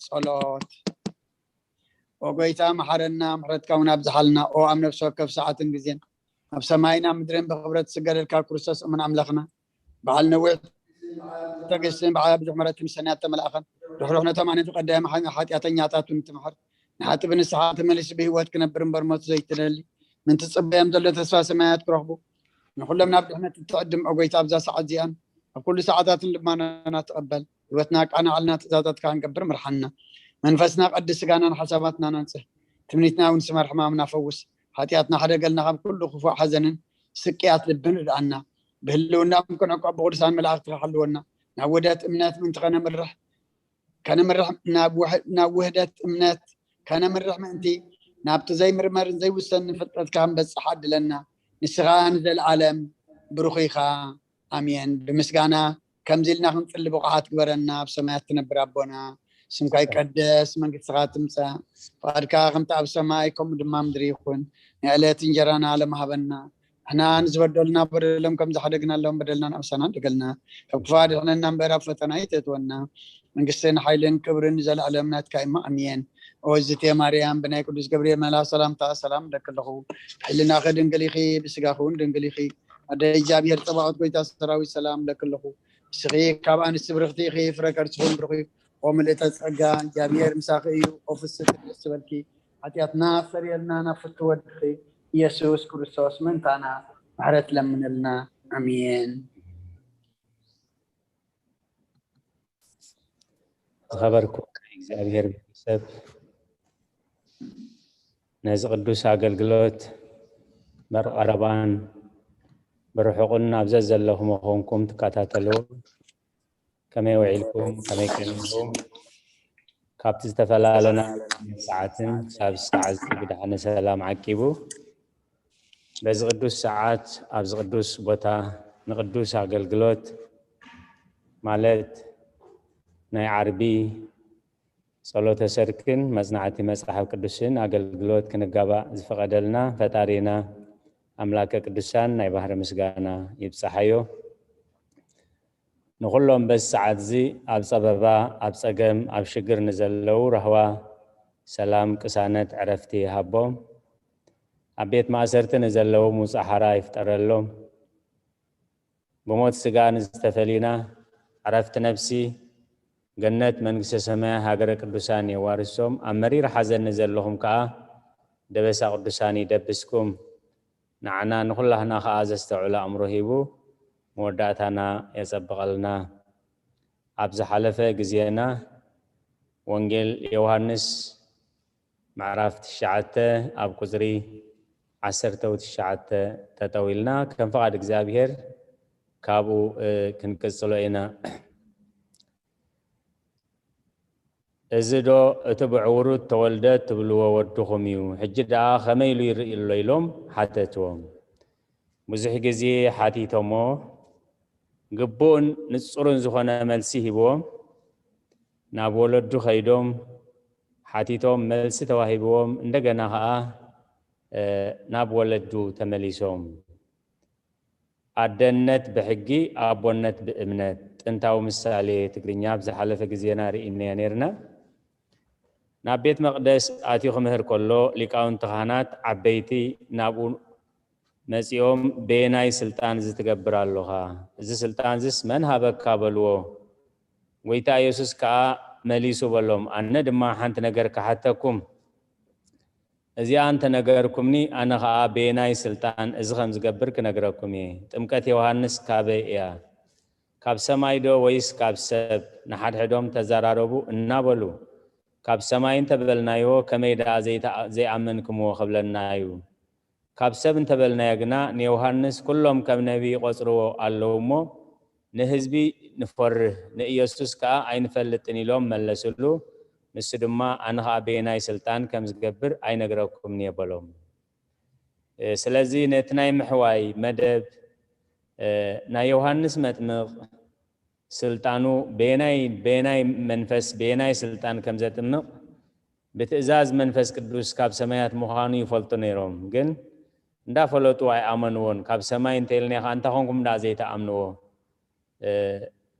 ጸሎት። ኦ ጎይታ፣ መሓረና፣ ምሕረትካ እውን ኣብዝሓልና። ኦ ኣብ ነፍሲ ወከፍ ሰዓትን ግዜን ኣብ ሰማይን ኣብ ምድርን ብኽብረት ዝስገደልካ ክርስቶስ እሙን ኣምላኽና፣ በዓል ነዊሕ ትዕግስትን በዓል ብዙሕ ምሕረትን ሰናያት ተመልኣኸን። ርሕሩሕ ነቶም ኣነ ዝቐደም ሓ-፣ ሓጢኣተኛታት እውን ትምሕር። ንሓጢ ብንስሓ ተመሊሱ ብህይወት ክነብር እምበር ሞት ዘይትደሊ፣ ምእንቲ ዝጽበዮም ዘሎ ተስፋ ሰማያት ክረኽቡ፣ ንኹሎም ናብ ድሕነት እትዕድም ኦ ጎይታ፣ ኣብዛ ሰዓት እዚኣን ኣብ ኩሉ ሰዓታትን ልማናና ትቐበል። ህይወትና ኣቃናዕልና፣ ትእዛዛትካ ክንገብር ምርሓና። መንፈስና ቀድስ፣ ስጋናን ሓሳባትናን ኣንጽህ። ትምኒትና እውን ስመር፣ ሕማምና ፈውስ። ሓጢኣትና ሕደገልና፣ ካብ ኩሉ ክፉእ ሓዘንን ስቅያት ልብን ርድኣና። ብህልውናኦም ክንዕቆብ ብቅዱሳን መላእኽትኻ ሓልወና። ናብ ውህደት እምነት ምእንቲ ከነምርሕ፣ ከነምርሕ፣ ናብ ውሕ-፣ ናብ ውህደት እምነት ከነምርሕ ምእንቲ ናብቲ ዘይምርመርን ዘይውሰንን ፍልጠትካ ክንበጽሕ ዓድለና። ንስኻ ንዘለኣለም ብሩኽ ኢኻ። ኣሜን። ብምስጋና ከምዚ ኢልና ክንጽሊ ብቑዓት ግበረና። ኣብ ሰማያት ትነብር ኣቦና፣ ስምካ ይቀደስ፣ መንግስትኻ ትምጻእ፣ ፍቓድካ ከምቲ ኣብ ሰማይ ከምኡ ድማ ምድሪ ይኹን። ናይ ዕለት እንጀራና ሎም ሃበና። ንሕና ንዝበደሉና በደሎም ከም ዝሓደግናሎም በደልናን ኣበሳናን ደገልና፣ ካብ ክፉ ኣድሕነና እምበር ኣብ ፈተና ኣይተእትወና። መንግስትን ሓይልን ክብርን ንዘለኣለም ናትካ እሞ ኣሜን። ኦ እዝቴ ማርያም፣ ብናይ ቅዱስ ገብርኤል መልኣኽ ሰላምታ ሰላም እብለኪ ኣለኹ። ብሕልናኺ ድንግል ኢኺ፣ ብስጋኺ እውን ድንግል ኢኺ። ኣደ እግዚኣብሔር ጸባኦት፣ ጎይታ ሰራዊት፣ ሰላም እብለኪ ኣለኹ። ንስኺ ካብ ኣንስቲ ብርኽቲ ኢኺ፣ ፍረ ከርስኺ እውን ብሩኽ እዩ። ኦ ምልእተ ጸጋ፣ እግዚኣብሔር ምሳኺ እዩ። ኦ ፍስሕቲ ደስ ይበልኪ፣ ሓጢኣትና ኣስተርእየልና፣ ናብ ፍትው ወድኺ ኢየሱስ ክርስቶስ ምእንታና ምሕረት ለምነልና። ኣሜን። ዝኸበርኩም ናይ እግዚኣብሔር ቤተሰብ፣ ነዚ ቅዱስ ኣገልግሎት ብቐረባን ብርሑቕን ኣብ ዘዘለኹም ኮንኩም ትከታተልዎ፣ ከመይ ውዒልኩም? ከመይ ቀኒኹም? ካብቲ ዝተፈላለና ሰዓትን ክሳብ ሰዓት እዚ ብድሓነ ሰላም ዓቂቡ፣ በዚ ቅዱስ ሰዓት ኣብዚ ቅዱስ ቦታ ንቅዱስ ኣገልግሎት ማለት ናይ ዓርቢ ጸሎተ ሰርክን መጽናዕቲ መጽሓፍ ቅዱስን ኣገልግሎት ክንጋባእ ዝፈቐደልና ፈጣሪና ኣምላከ ቅዱሳን ናይ ባህሪ ምስጋና ይብጻሓዮ። ንኹሎም በዚ ሰዓት እዚ ኣብ ጸበባ፣ ኣብ ጸገም፣ ኣብ ሽግር ንዘለዉ ራህዋ፣ ሰላም፣ ቅሳነት፣ ዕረፍቲ ይሃቦም። ኣብ ቤት ማእሰርቲ ንዘለዉ ምውጻእ ሓራ ይፍጠረሎም። ብሞት ስጋ ንዝተፈሊና ዕረፍቲ ነፍሲ፣ ገነት መንግስተ ሰማይ ሃገረ ቅዱሳን የዋርሶም። ኣብ መሪር ሓዘን ንዘለኹም ከኣ ደበሳ ቅዱሳን ይደብስኩም። ንዓና ንኹላህና ከኣ ዘስተውዕል ኣእምሮ ሂቡ መወዳእታና የጸብቐልና። ኣብ ዝሓለፈ ግዜና ወንጌል ዮሃንስ ምዕራፍ ትሽዓተ ኣብ ቁጽሪ ዓሰርተ ትሽዓተ ጠጠው ኢልና ከም ፍቓድ እግዚኣብሔር ካብኡ፣ እ፣ ክንቅጽሎ ኢና። "እዚ ዶ እቲ ብዕውሩ ተወልደ ትብልዎ ወድኹም እዩ? ሕጂ ደኣ ከመይ ኢሉ ይርኢ ኣሎ?" ኢሎም ሓተትዎም። ብዙሕ ግዜ ሓቲቶሞ፣ ግቡእን ንጹርን ዝኾነ መልሲ ሂብዎም። ናብ ወለዱ ከይዶም ሓቲቶም፣ መልሲ ተዋሂብዎም፣ እንደገና ኸኣ፣ እ፣ ናብ ወለዱ ተመሊሶም። ኣደነት ብሕጊ፣ ኣቦነት ብእምነት። ጥንታዊ ምሳሌ ትግርኛ ኣብ ዝሓለፈ ግዜና ርኢናዮ ነይርና። ናብ ቤት መቕደስ ኣትዩ ክምህር ከሎ፣ ሊቃውንቲ ካህናት ዓበይቲ ናብኡ መጺኦም፣ "በየናይ ስልጣን እዚ ትገብር ኣሎኻ? እዚ ስልጣን እዚስ መን ሃበካ?" በልዎ። ጎይታ ኢየሱስ ከኣ፣ መሊሱ በሎም። ኣነ ድማ ሓንቲ ነገር ክሓተኩም፣ እዚኣ እንተነገርኩምኒ፣ ኣነ ኸኣ በየናይ ስልጣን እዚ ከም ዝገብር ክነግረኩም እየ። ጥምቀት ዮሃንስ ካበይ እያ? ካብ ሰማይ ዶ ወይስ ካብ ሰብ? ንሓድሕዶም ተዘራረቡ እናበሉ፣ ካብ ሰማይ እንተበልናዮ፣ ከመይ ደኣ ዘይተኣ-፣ ዘይኣመንክምዎ ክብለና እዩ። ካብ ሰብ እንተበልናዮ ግና፣ ንዮሃንስ ኩሎም ከም ነቢ ይቖጽርዎ ኣለዉ እሞ፣ ንህዝቢ ንፈርህ፣ ንኢየሱስ ከኣ ኣይንፈልጥን ኢሎም መለስሉ። ንሱ ድማ፣ ኣነ ኸኣ በየናይ ስልጣን ከም ዝገብር ኣይነግረኩምን እየ በሎም። እ፣ ስለዚ ነቲ ናይ ምሕዋይ መደብ፣ እ፣ ናይ ዮሃንስ መጥምቕ ስልጣኑ በየናይ፣ በየናይ መንፈስ፣ በየናይ ስልጣን ከም ዘጥምቕ ብትእዛዝ መንፈስ ቅዱስ ካብ ሰማያት ምዃኑ ይፈልጡ ነይሮም። ግን እንዳፈለጡ ኣይኣመንዎን። ካብ ሰማይ እንተኢልና ኸኣ እንታይ ኾንኩም ደኣ ዘይተኣምንዎ፣ እ፣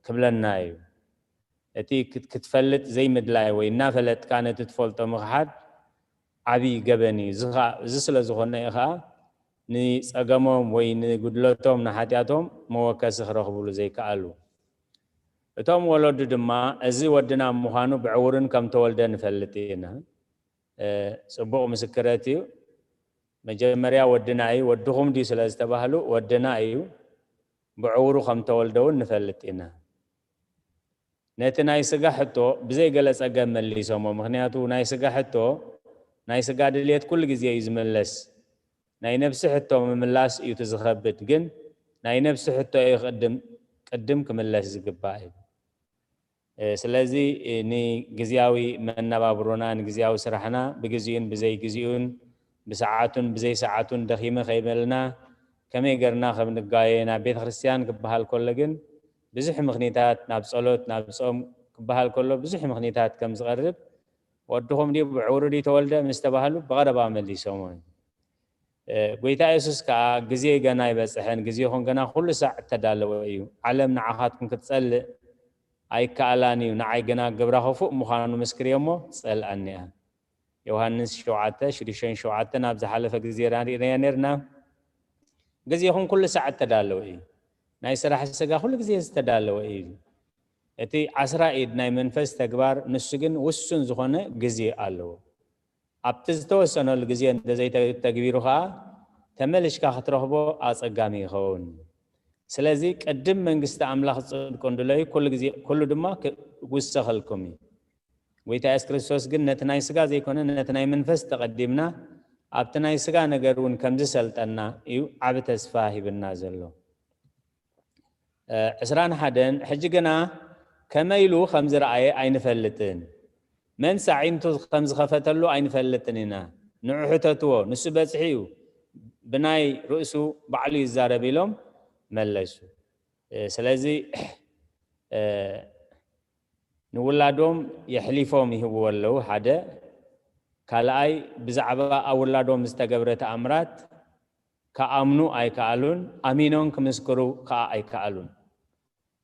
ክብለና እዩ። እቲ ክት-፣ ክትፈልጥ ዘይምድላይ ወይ እናፈለጥካ ነቲ ትፈልጦ ምኽሓድ ዓብዪ ገበን እዩ። እዚ ኸኣ፣ እዚ ስለ ዝኾነ እዩ ኸኣ ንጸገሞም ወይ ንጉድለቶም፣ ንሓጢኣቶም መወከሲ ክረኽብሉ ዘይከኣሉ። እቶም ወለዱ ድማ እዚ ወድና ምዃኑ ብዕውርን ከም ተወልደ ንፈልጥ ኢና። እ፣ ጽቡቕ ምስክረት እዩ። መጀመርያ ወድና እዩ፣ ወድኹም ድዩ ስለ ዝተባህሉ ወድና እዩ፣ ብዕውሩ ከም ተወልደ እውን ንፈልጥ ኢና። ነቲ ናይ ስጋ ሕቶ ብዘይ ገለ ጸገም መሊሶሞ። ምኽንያቱ ናይ ስጋ ሕቶ፣ ናይ ስጋ ድልየት ኩሉ ግዜ እዩ ዝምለስ። ናይ ነብሲ ሕቶ ምምላስ እዩ እቲ ዝኸብድ። ግን ናይ ነብሲ ሕቶ እዩ ቅድም፣ ቅድም ክምለስ ዝግባእ እዩ። እ፣ ስለዚ፣ እ፣ ንግዝያዊ መነባብሮና፣ ንግዝያዊ ስራሕና ብግዜኡን ብዘይ ግዜኡን፣ ብሰዓቱን ብዘይ ሰዓቱን ደኺመ ከይበልና ከመይ ገርና ከም ንጋየ ናብ ቤተ ክርስቲያን ክበሃል ከሎ ግን ብዙሕ ምኽኒታት፣ ናብ ጸሎት፣ ናብ ጾም ክበሃል ከሎ ብዙሕ ምኽኒታት ከም ዝቐርብ፣ ወድኹም ድዩ ብዕውሩ ድዩ ተወልደ ምስ ተባህሉ ብቐረባ መሊሶም። እ፣ ጎይታ የሱስ ከኣ፣ "ግዜ ገና ኣይበጽሐን፣ ግዜኹም ገና ኩሉ ሳዕ እተዳለወ እዩ። ዓለም ንዓኻትኩም ክትጸልእ ኣይከኣላን እዩ፣ ንዓይ ግና ግብራ ክፉእ ምዃኑ ምስክር እየ እሞ ትጸልኣኒ እያ።" ዮሃንስ ሸውዓተ ሽዱሽተ ሸውዓተ ኣብ ዝሓለፈ ግዜ ርኢናዮ ነርና። "ግዜኹም ኩሉ ሳዕ እተዳለወ እዩ፣ ናይ ስራሕ ስጋ ኩሉ ግዜ ዝተዳለወ እዩ። እቲ ዓስራ ኢድ ናይ መንፈስ ተግባር ንሱ ግን ውሱን ዝኾነ ግዜ ኣለዎ። ኣብቲ ዝተወሰነሉ ግዜ እንተዘይተግቢሩ ኸኣ ተመሊሽካ ክትረኽቦ ኣጸጋሚ ይኸውን። ስለዚ ቅድም መንግስቲ ኣምላኽ ጽድቁን ድለዩ፣ ኩሉ ግዜ፣ ኩሉ ድማ ክውሰኸልኩም እዩ።" ጎይታ የሱስ ክርስቶስ ግን ነቲ ናይ ስጋ ዘይኮነ ነቲ ናይ መንፈስ ተቐዲምና ኣብቲ ናይ ስጋ ነገር እውን ከም ዝሰልጠና እዩ ዓቢ ተስፋ ሂብና ዘሎ። እ፣ ዕስራን ሓደን፣ ሕጂ ግና ከመይ ኢሉ ከም ዝረኣየ ኣይንፈልጥን፣ መን ሳዒንቱ ከም ዝኸፈተሉ ኣይንፈልጥን ኢና። ንዑ ሕተትዎ፣ ንሱ በጽሒ እዩ፣ ብናይ ርእሱ ባዕሉ ይዛረብ ኢሎም መለሱ። እ፣ ስለዚ፣ እ፣ ንውላዶም የሕሊፎም ይህብዎ ኣለዉ። ሓደ፣ ካልኣይ፣ ብዛዕባ ኣብ ውላዶም ዝተገብረ ተኣምራት ክኣምኑ ኣይከኣሉን፣ ኣሚኖም ክምስክሩ ከኣ ኣይከኣሉን።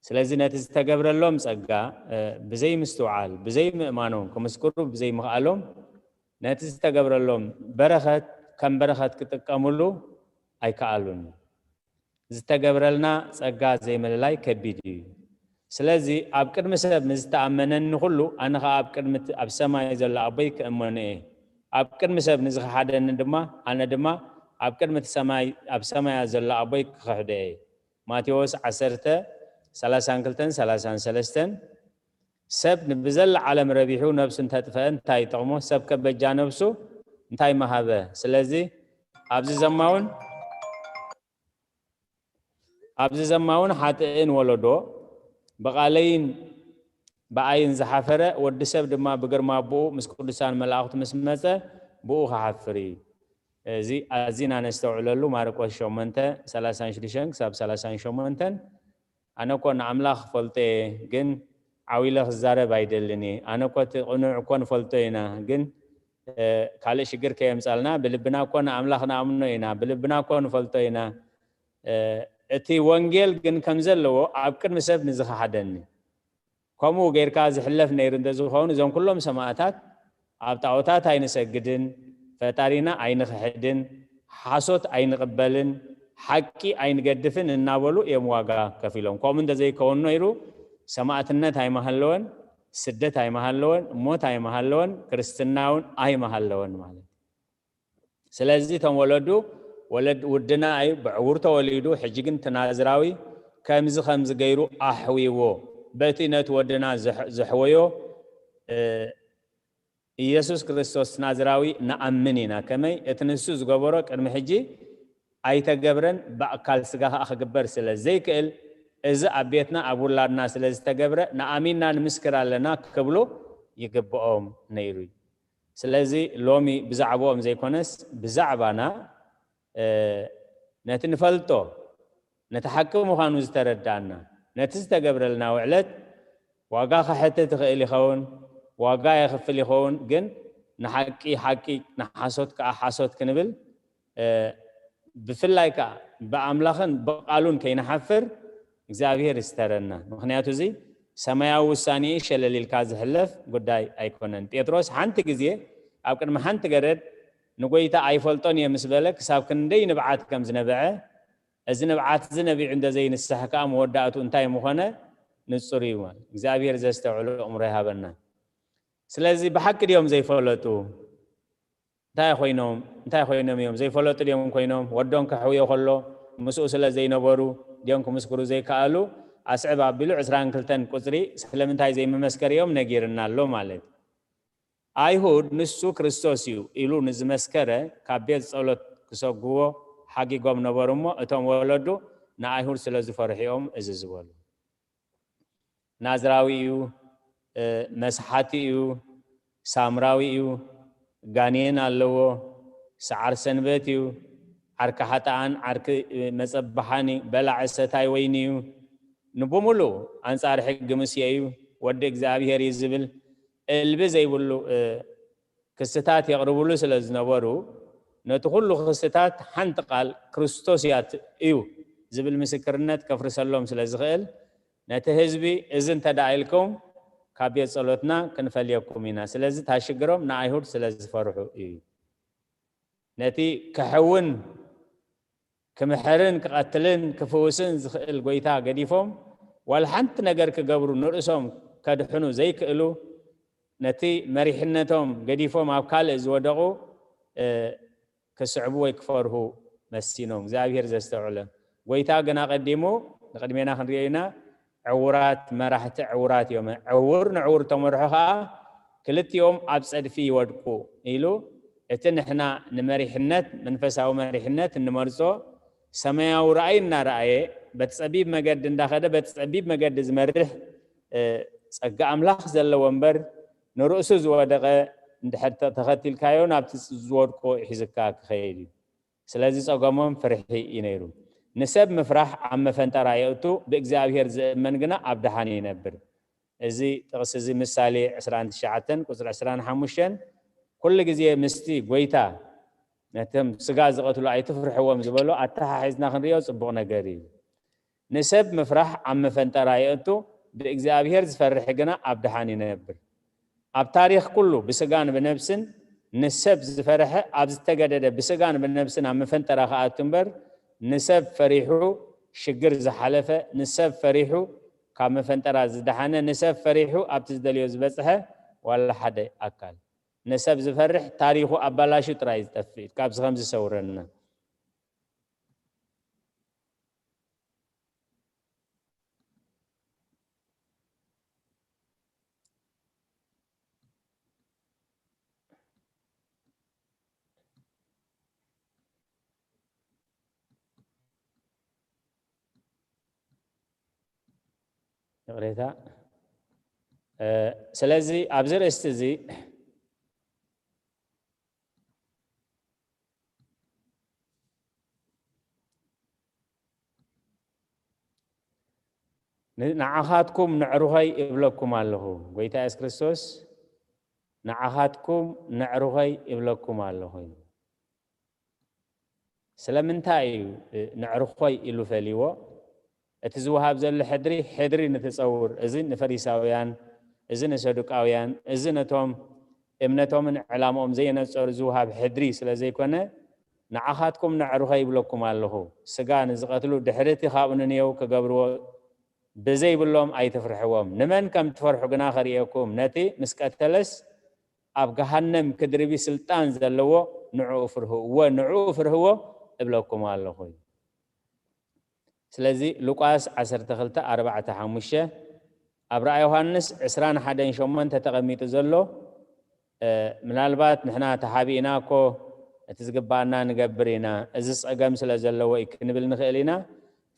ስለዚ ነቲ ዝተገብረሎም ጸጋ፣ እ፣ ብዘይ ምስትውዓል፣ ብዘይ ምእማኖም ክምስክሩ ብዘይ ምኽኣሎም፣ ነቲ ዝተገብረሎም በረኸት ከም በረኸት ክጥቀምሉ ኣይከኣሉን። ዝተገብረልና ጸጋ ዘይምልላይ ከቢድ እዩ። ስለዚ ኣብ ቅድሚ ሰብ ንዝተኣመነኒ ኩሉ፣ ኣነ ኸኣ ኣብ ቅድሚ እቲ ኣብ ሰማይ ዘሎ ኣቦይ ክእመኖ እየ። ኣብ ቅድሚ ሰብ ንዝኸሓደኒ ድማ፣ ኣነ ድማ ኣብ ቅድሚ እቲ ሰማይ፣ ኣብ ሰማያት ዘሎ ኣቦይ ክኽሕዶ እየ። ማቴዎስ ዓሰርተ፣ ሰላሳን ክልተን ሰላሳን ሰለስተን። ሰብ ንብዘላ ዓለም ረቢሑ ነብሱ እንተጥፈአ እንታይ ይጠቕሞ? ሰብ ከ በጃ ነብሱ እንታይ መሃበ? ስለዚ ኣብዚ ዘማውን፣ ኣብዚ ዘማውን ሓጥእን ወለዶ፣ ብቓለይን ብኣይን ዝሓፈረ፣ ወዲ ሰብ ድማ ብግርማ ኣቦኡ ምስ ቅዱሳን መላእኽቱ ምስ መጸ ብኡ ክሓፍር እዩ። እዚ ኣዚና ነስተውዕለሉ። ማርቆስ ሸሞንተ፣ ሰላሳን ሽዱሽተን ክሳብ ሰላሳን ሸሞንተን። ኣነ እኮ ንኣምላኽ እፈልጦ እየ፣ ግን ዓው ኢለ ክዛረብ ኣይደልን እየ። ኣነ እኮ እቲ ቅኑዕ እኮ ንፈልጦ ኢና፣ ግን፣ እ፣ ካልእ ሽግር ከየምጻልና፣ ብልብና እኮ ንኣምላኽ ንኣምኖ ኢና፣ ብልብና እኮ ንፈልጦ ኢና። እ፣ እቲ ወንጌል ግን ከም ዘለዎ ኣብ ቅድሚ ሰብ ንዝኸሓደኒ። ከምኡ ጌርካ ዝሕለፍ ነይሩ እንተዝኸውን፣ እዞም ኩሎም ሰማእታት ኣብ ጣዖታት ኣይንሰግድን፣ ፈጣሪና ኣይንኽሕድን፣ ሓሶት ኣይንቕበልን፣ ሓቂ ኣይንገድፍን እናበሉ እዮም ዋጋ ከፊሎም። ከምኡ እንተዘይከውን ነይሩ ሰማእትነት ኣይምሃለወን፣ ስደት ኣይመሃለወን፣ ሞት ኣይመሃለወን፣ ክርስትና እውን ኣይመሃለወን ማለት እዩ። ስለዚ እቶም ወለዱ፣ ወለድ ውድና እዩ፣ ብዕውር ተወሊዱ፣ ሕጂ ግን እቲ ናዝራዊ ከምዚ ከምዚ ገይሩ ኣሕዊዎ፣ በቲ ነቲ ወድና ዘሕ-፣ ዘሕወዮ፣ እ፣ ኢየሱስ ክርስቶስ ናዝራዊ ንኣምን ኢና። ከመይ? እቲ ንሱ ዝገበሮ ቅድሚ ሕጂ ኣይተገብረን፣ ብኣካል ስጋ ኸኣ ክግበር ስለ ዘይክእል፣ እዚ ኣብ ቤትና ኣብ ውላድና ስለ ዝተገብረ ንኣሚንና ንምስክር ኣለና ክብሉ ይግብኦም ነይሩ እዩ። ስለዚ ሎሚ ብዛዕባኦም ዘይኮነስ ብዛዕባና፣ እ፣ ነቲ ንፈልጦ፣ ነቲ ሓቂ ምዃኑ ዝተረዳእና፣ ነቲ ዝተገብረልና ውዕለት ዋጋ ከሕትት ይኽእል ይኸውን፣ ዋጋ የኽፍል ይኸውን፣ ግን ንሓቂ ሓቂ፣ ንሓሶት ከኣ ሓሶት ክንብል፣ እ፣ ብፍላይ ከኣ ብኣምላኽን ብቓሉን ከይንሓፍር እግዚኣብሔር ይስተረና። ምኽንያቱ እዚ ሰማያዊ ውሳኔ ሸለል ኢልካ ዝሕለፍ ጉዳይ ኣይኮነን። ጴጥሮስ ሓንቲ ግዜ ኣብ ቅድሚ ሓንቲ ገረድ ንጎይታ ኣይፈልጦን እየ ምስ በለ ክሳብ ክንደይ ንብዓት ከም ዝነብዐ፣ እዚ ንብዓት እዚ ነቢዑ እንተ ዘይንስሕ ከኣ መወዳእቱ እንታይ ምኾነ ንጹር እዩ። እግዚኣብሔር ዘስተውዕሎ እምሮ ይሃበና። ስለዚ ብሓቂ ድዮም ዘይፈለጡ? እንታይ ኮይኖም፣ እንታይ ኮይኖም እዮም? ዘይፈለጡ ድዮም ኮይኖም? ወዶም ከሕውዮ ከሎ ምስኡ ስለ ዘይነበሩ ድዮም ክምስክሩ ዘይከኣሉ? ኣስዕብ ኣቢሉ ዕስራን ክልተን ቁጽሪ ስለምንታይ ዘይምመስከር እዮም ነጊርና ኣሎ ማለት እዩ። ኣይሁድ ንሱ ክርስቶስ እዩ ኢሉ ንዝመስከረ ካብ ቤት ጸሎት ክሰግዎ ሓጊጎም ነበሩ እሞ እቶም ወለዱ ንኣይሁድ ስለ ዝፈርሑ እዮም እዚ ዝበሉ። ናዝራዊ እዩ፣ እ፣ መስሓቲ እዩ፣ ሳምራዊ እዩ፣ ጋኔን ኣለዎ፣ ሰዓር ሰንበት እዩ፣ ዓርኪ ሓጥኣን ዓርኪ፣ እ፣ መጸብሓኒ፣ በላዒ ሰታይ ወይኒ እዩ፣ ንብሙሉ ኣንጻር ሕጊ ሙሴ እዩ፣ ወዲ እግዚኣብሔር እዩ ዝብል እልቢ ዘይብሉ፣ እ፣ ክስታት የቕርብሉ ስለ ዝነበሩ፣ ነቲ ኩሉ ክስታት ሓንቲ ቃል ክርስቶስ እያ ት-፣ እዩ ዝብል ምስክርነት ከፍርሰሎም ስለ ዝኽእል፣ ነቲ ህዝቢ፣ "እዚ እንተ ደኣ ኢልኩም፣ ካብ ቤት ጸሎትና ክንፈልየኩም ኢና። ስለዚ እታ ሽግሮም ንኣይሁድ ስለ ዝፈርሑ እዩ። ነቲ ክሕውን ክምሕርን ክቐትልን ክፍውስን ዝኽእል ጎይታ ገዲፎም፣ ዋላ ሓንቲ ነገር ክገብሩ ንርእሶም ከድሕኑ ዘይክእሉ፣ ነቲ መሪሕነቶም ገዲፎም ኣብ ካልእ ዝወደቑ፣ እ፣ ክስዕቡ ወይ ክፈርሁ መሲኖም። እግዚኣብሔር ዘስተውዕለ ጎይታ ግን ኣቐዲሙ ንቕድሜና ክንሪኦ ኢና። ዕዉራት መራሕቲ ዕዉራት እዮም። ዕዉር ንዕዉር ተመርሑ ኸኣ ክልቲኦም ኣብ ጸድፊ ይወድቁ ኢሉ፣ እቲ ንሕና ንመሪሕነት፣ መንፈሳዊ መሪሕነት እንመርጾ ሰማያዊ ራእይ እናረኣየ፣ በቲ ጸቢብ መገዲ እንዳኸደ፣ በቲ ጸቢብ መገዲ ዝመርሕ፣ እ፣ ጸጋ ኣምላኽ ዘለዎ እምበር፣ ንርእሱ ዝወደቐ እንድሕር ተ-፣ ተኸቲልካዮ፣ ናብቲ ዝወድቆ ሒዝካ ክኸይድ እዩ። ስለዚ ጸገሞም ፍርሒ እዩ ነይሩ። ንሰብ ምፍራሕ ኣብ መፈንጠራ የእቱ፣ ብእግዚኣብሔር ዝእመን ግና ኣብ ደሓን ይነብር። እዚ ጥቕሲ እዚ ምሳሌ ዕስራን ትሽዓተን ቁጽሪ ዕስራን ሓሙሽተን፣ ኩሉ ግዜ ምስቲ ጎይታ ነቶም ስጋ ዝቐትሉ ኣይትፍርሕዎም ዝበሎ ኣተሓሒዝና ክንሪኦ ጽቡቕ ነገር እዩ። ንሰብ ምፍራሕ ኣብ መፈንጠራ የእቱ፣ ብእግዚኣብሔር ዝፈርሕ ግና ኣብ ደሓን ይነብር። ኣብ ታሪኽ ኩሉ ብስጋን ብነብስን ንሰብ ዝፈርሐ ኣብ ዝተገደደ ብስጋን ብነብስን ኣብ መፈንጠራ ክኣቱ እምበር፣ ንሰብ ፈሪሑ ሽግር ዝሓለፈ፣ ንሰብ ፈሪሑ ካብ መፈንጠራ ዝደሓነ፣ ንሰብ ፈሪሑ ኣብቲ ዝደልዮ ዝበጽሐ ዋላ ሓደ ኣካል። ንሰብ ዝፈርሕ ታሪኹ ኣባላሹ ጥራይ ዝጠፍእ። ካብዚ ከም ዝሰውረና። ይቕሬታ። እ፣ ስለዚ ኣብዚ ርእስቲ እዚ ን-፣ ንዓኻትኩም ነዕሩኸይ እብለኩም ኣለኹ። ጎይታ የሱስ ክርስቶስ፣ "ንዓኻትኩም ነዕሩኸይ እብለኩም ኣለኹ" እዩ። ስለምንታይ እዩ፣ እ፣ ነዕሩኸይ ኢሉ ፈልይዎ? እቲ ዝወሃብ ዘሎ ሕድሪ፣ ሕድሪ ንትጸውር፣ እዚ ንፈሪሳውያን፣ እዚ ንሰዱቃውያን፣ እዚ ነቶም እምነቶምን ዕላምኦም ዘየነጸሩ ዝወሃብ ሕድሪ ስለ ዘይኮነ፣ ንዓኻትኩም ነዕሩኸይ ይብለኩም ኣለኹ። ስጋ ንዝቐትሉ ድሕሪ እቲ ካብኡ ንንየው ክገብርዎ ብዘይብሎም ኣይትፍርሕዎም። ንመን ከም ትፈርሑ ግና ከርእየኩም፣ ነቲ ምስ ቀተለስ ኣብ ገሃነም ክድርቢ ስልጣን ዘለዎ ንዕኡ ፍርህዎ፣ ንዕኡ ፍርህዎ እብለኩም ኣለኹ። ስለዚ ሉቃስ ዓሰርተ ክልተ ኣርባዕተ ሓሙሽተ፣ ኣብ ራእይ ዮሃንስ ዕስራን ሓደን ሸሞንተ ተቐሚጡ ዘሎ፣ ምናልባት ንሕና ተሓቢእና እኮ እቲ ዝግባኣና ንገብር ኢና፣ እዚ ጸገም ስለ ዘለዎ እዩ ክንብል ንኽእል ኢና።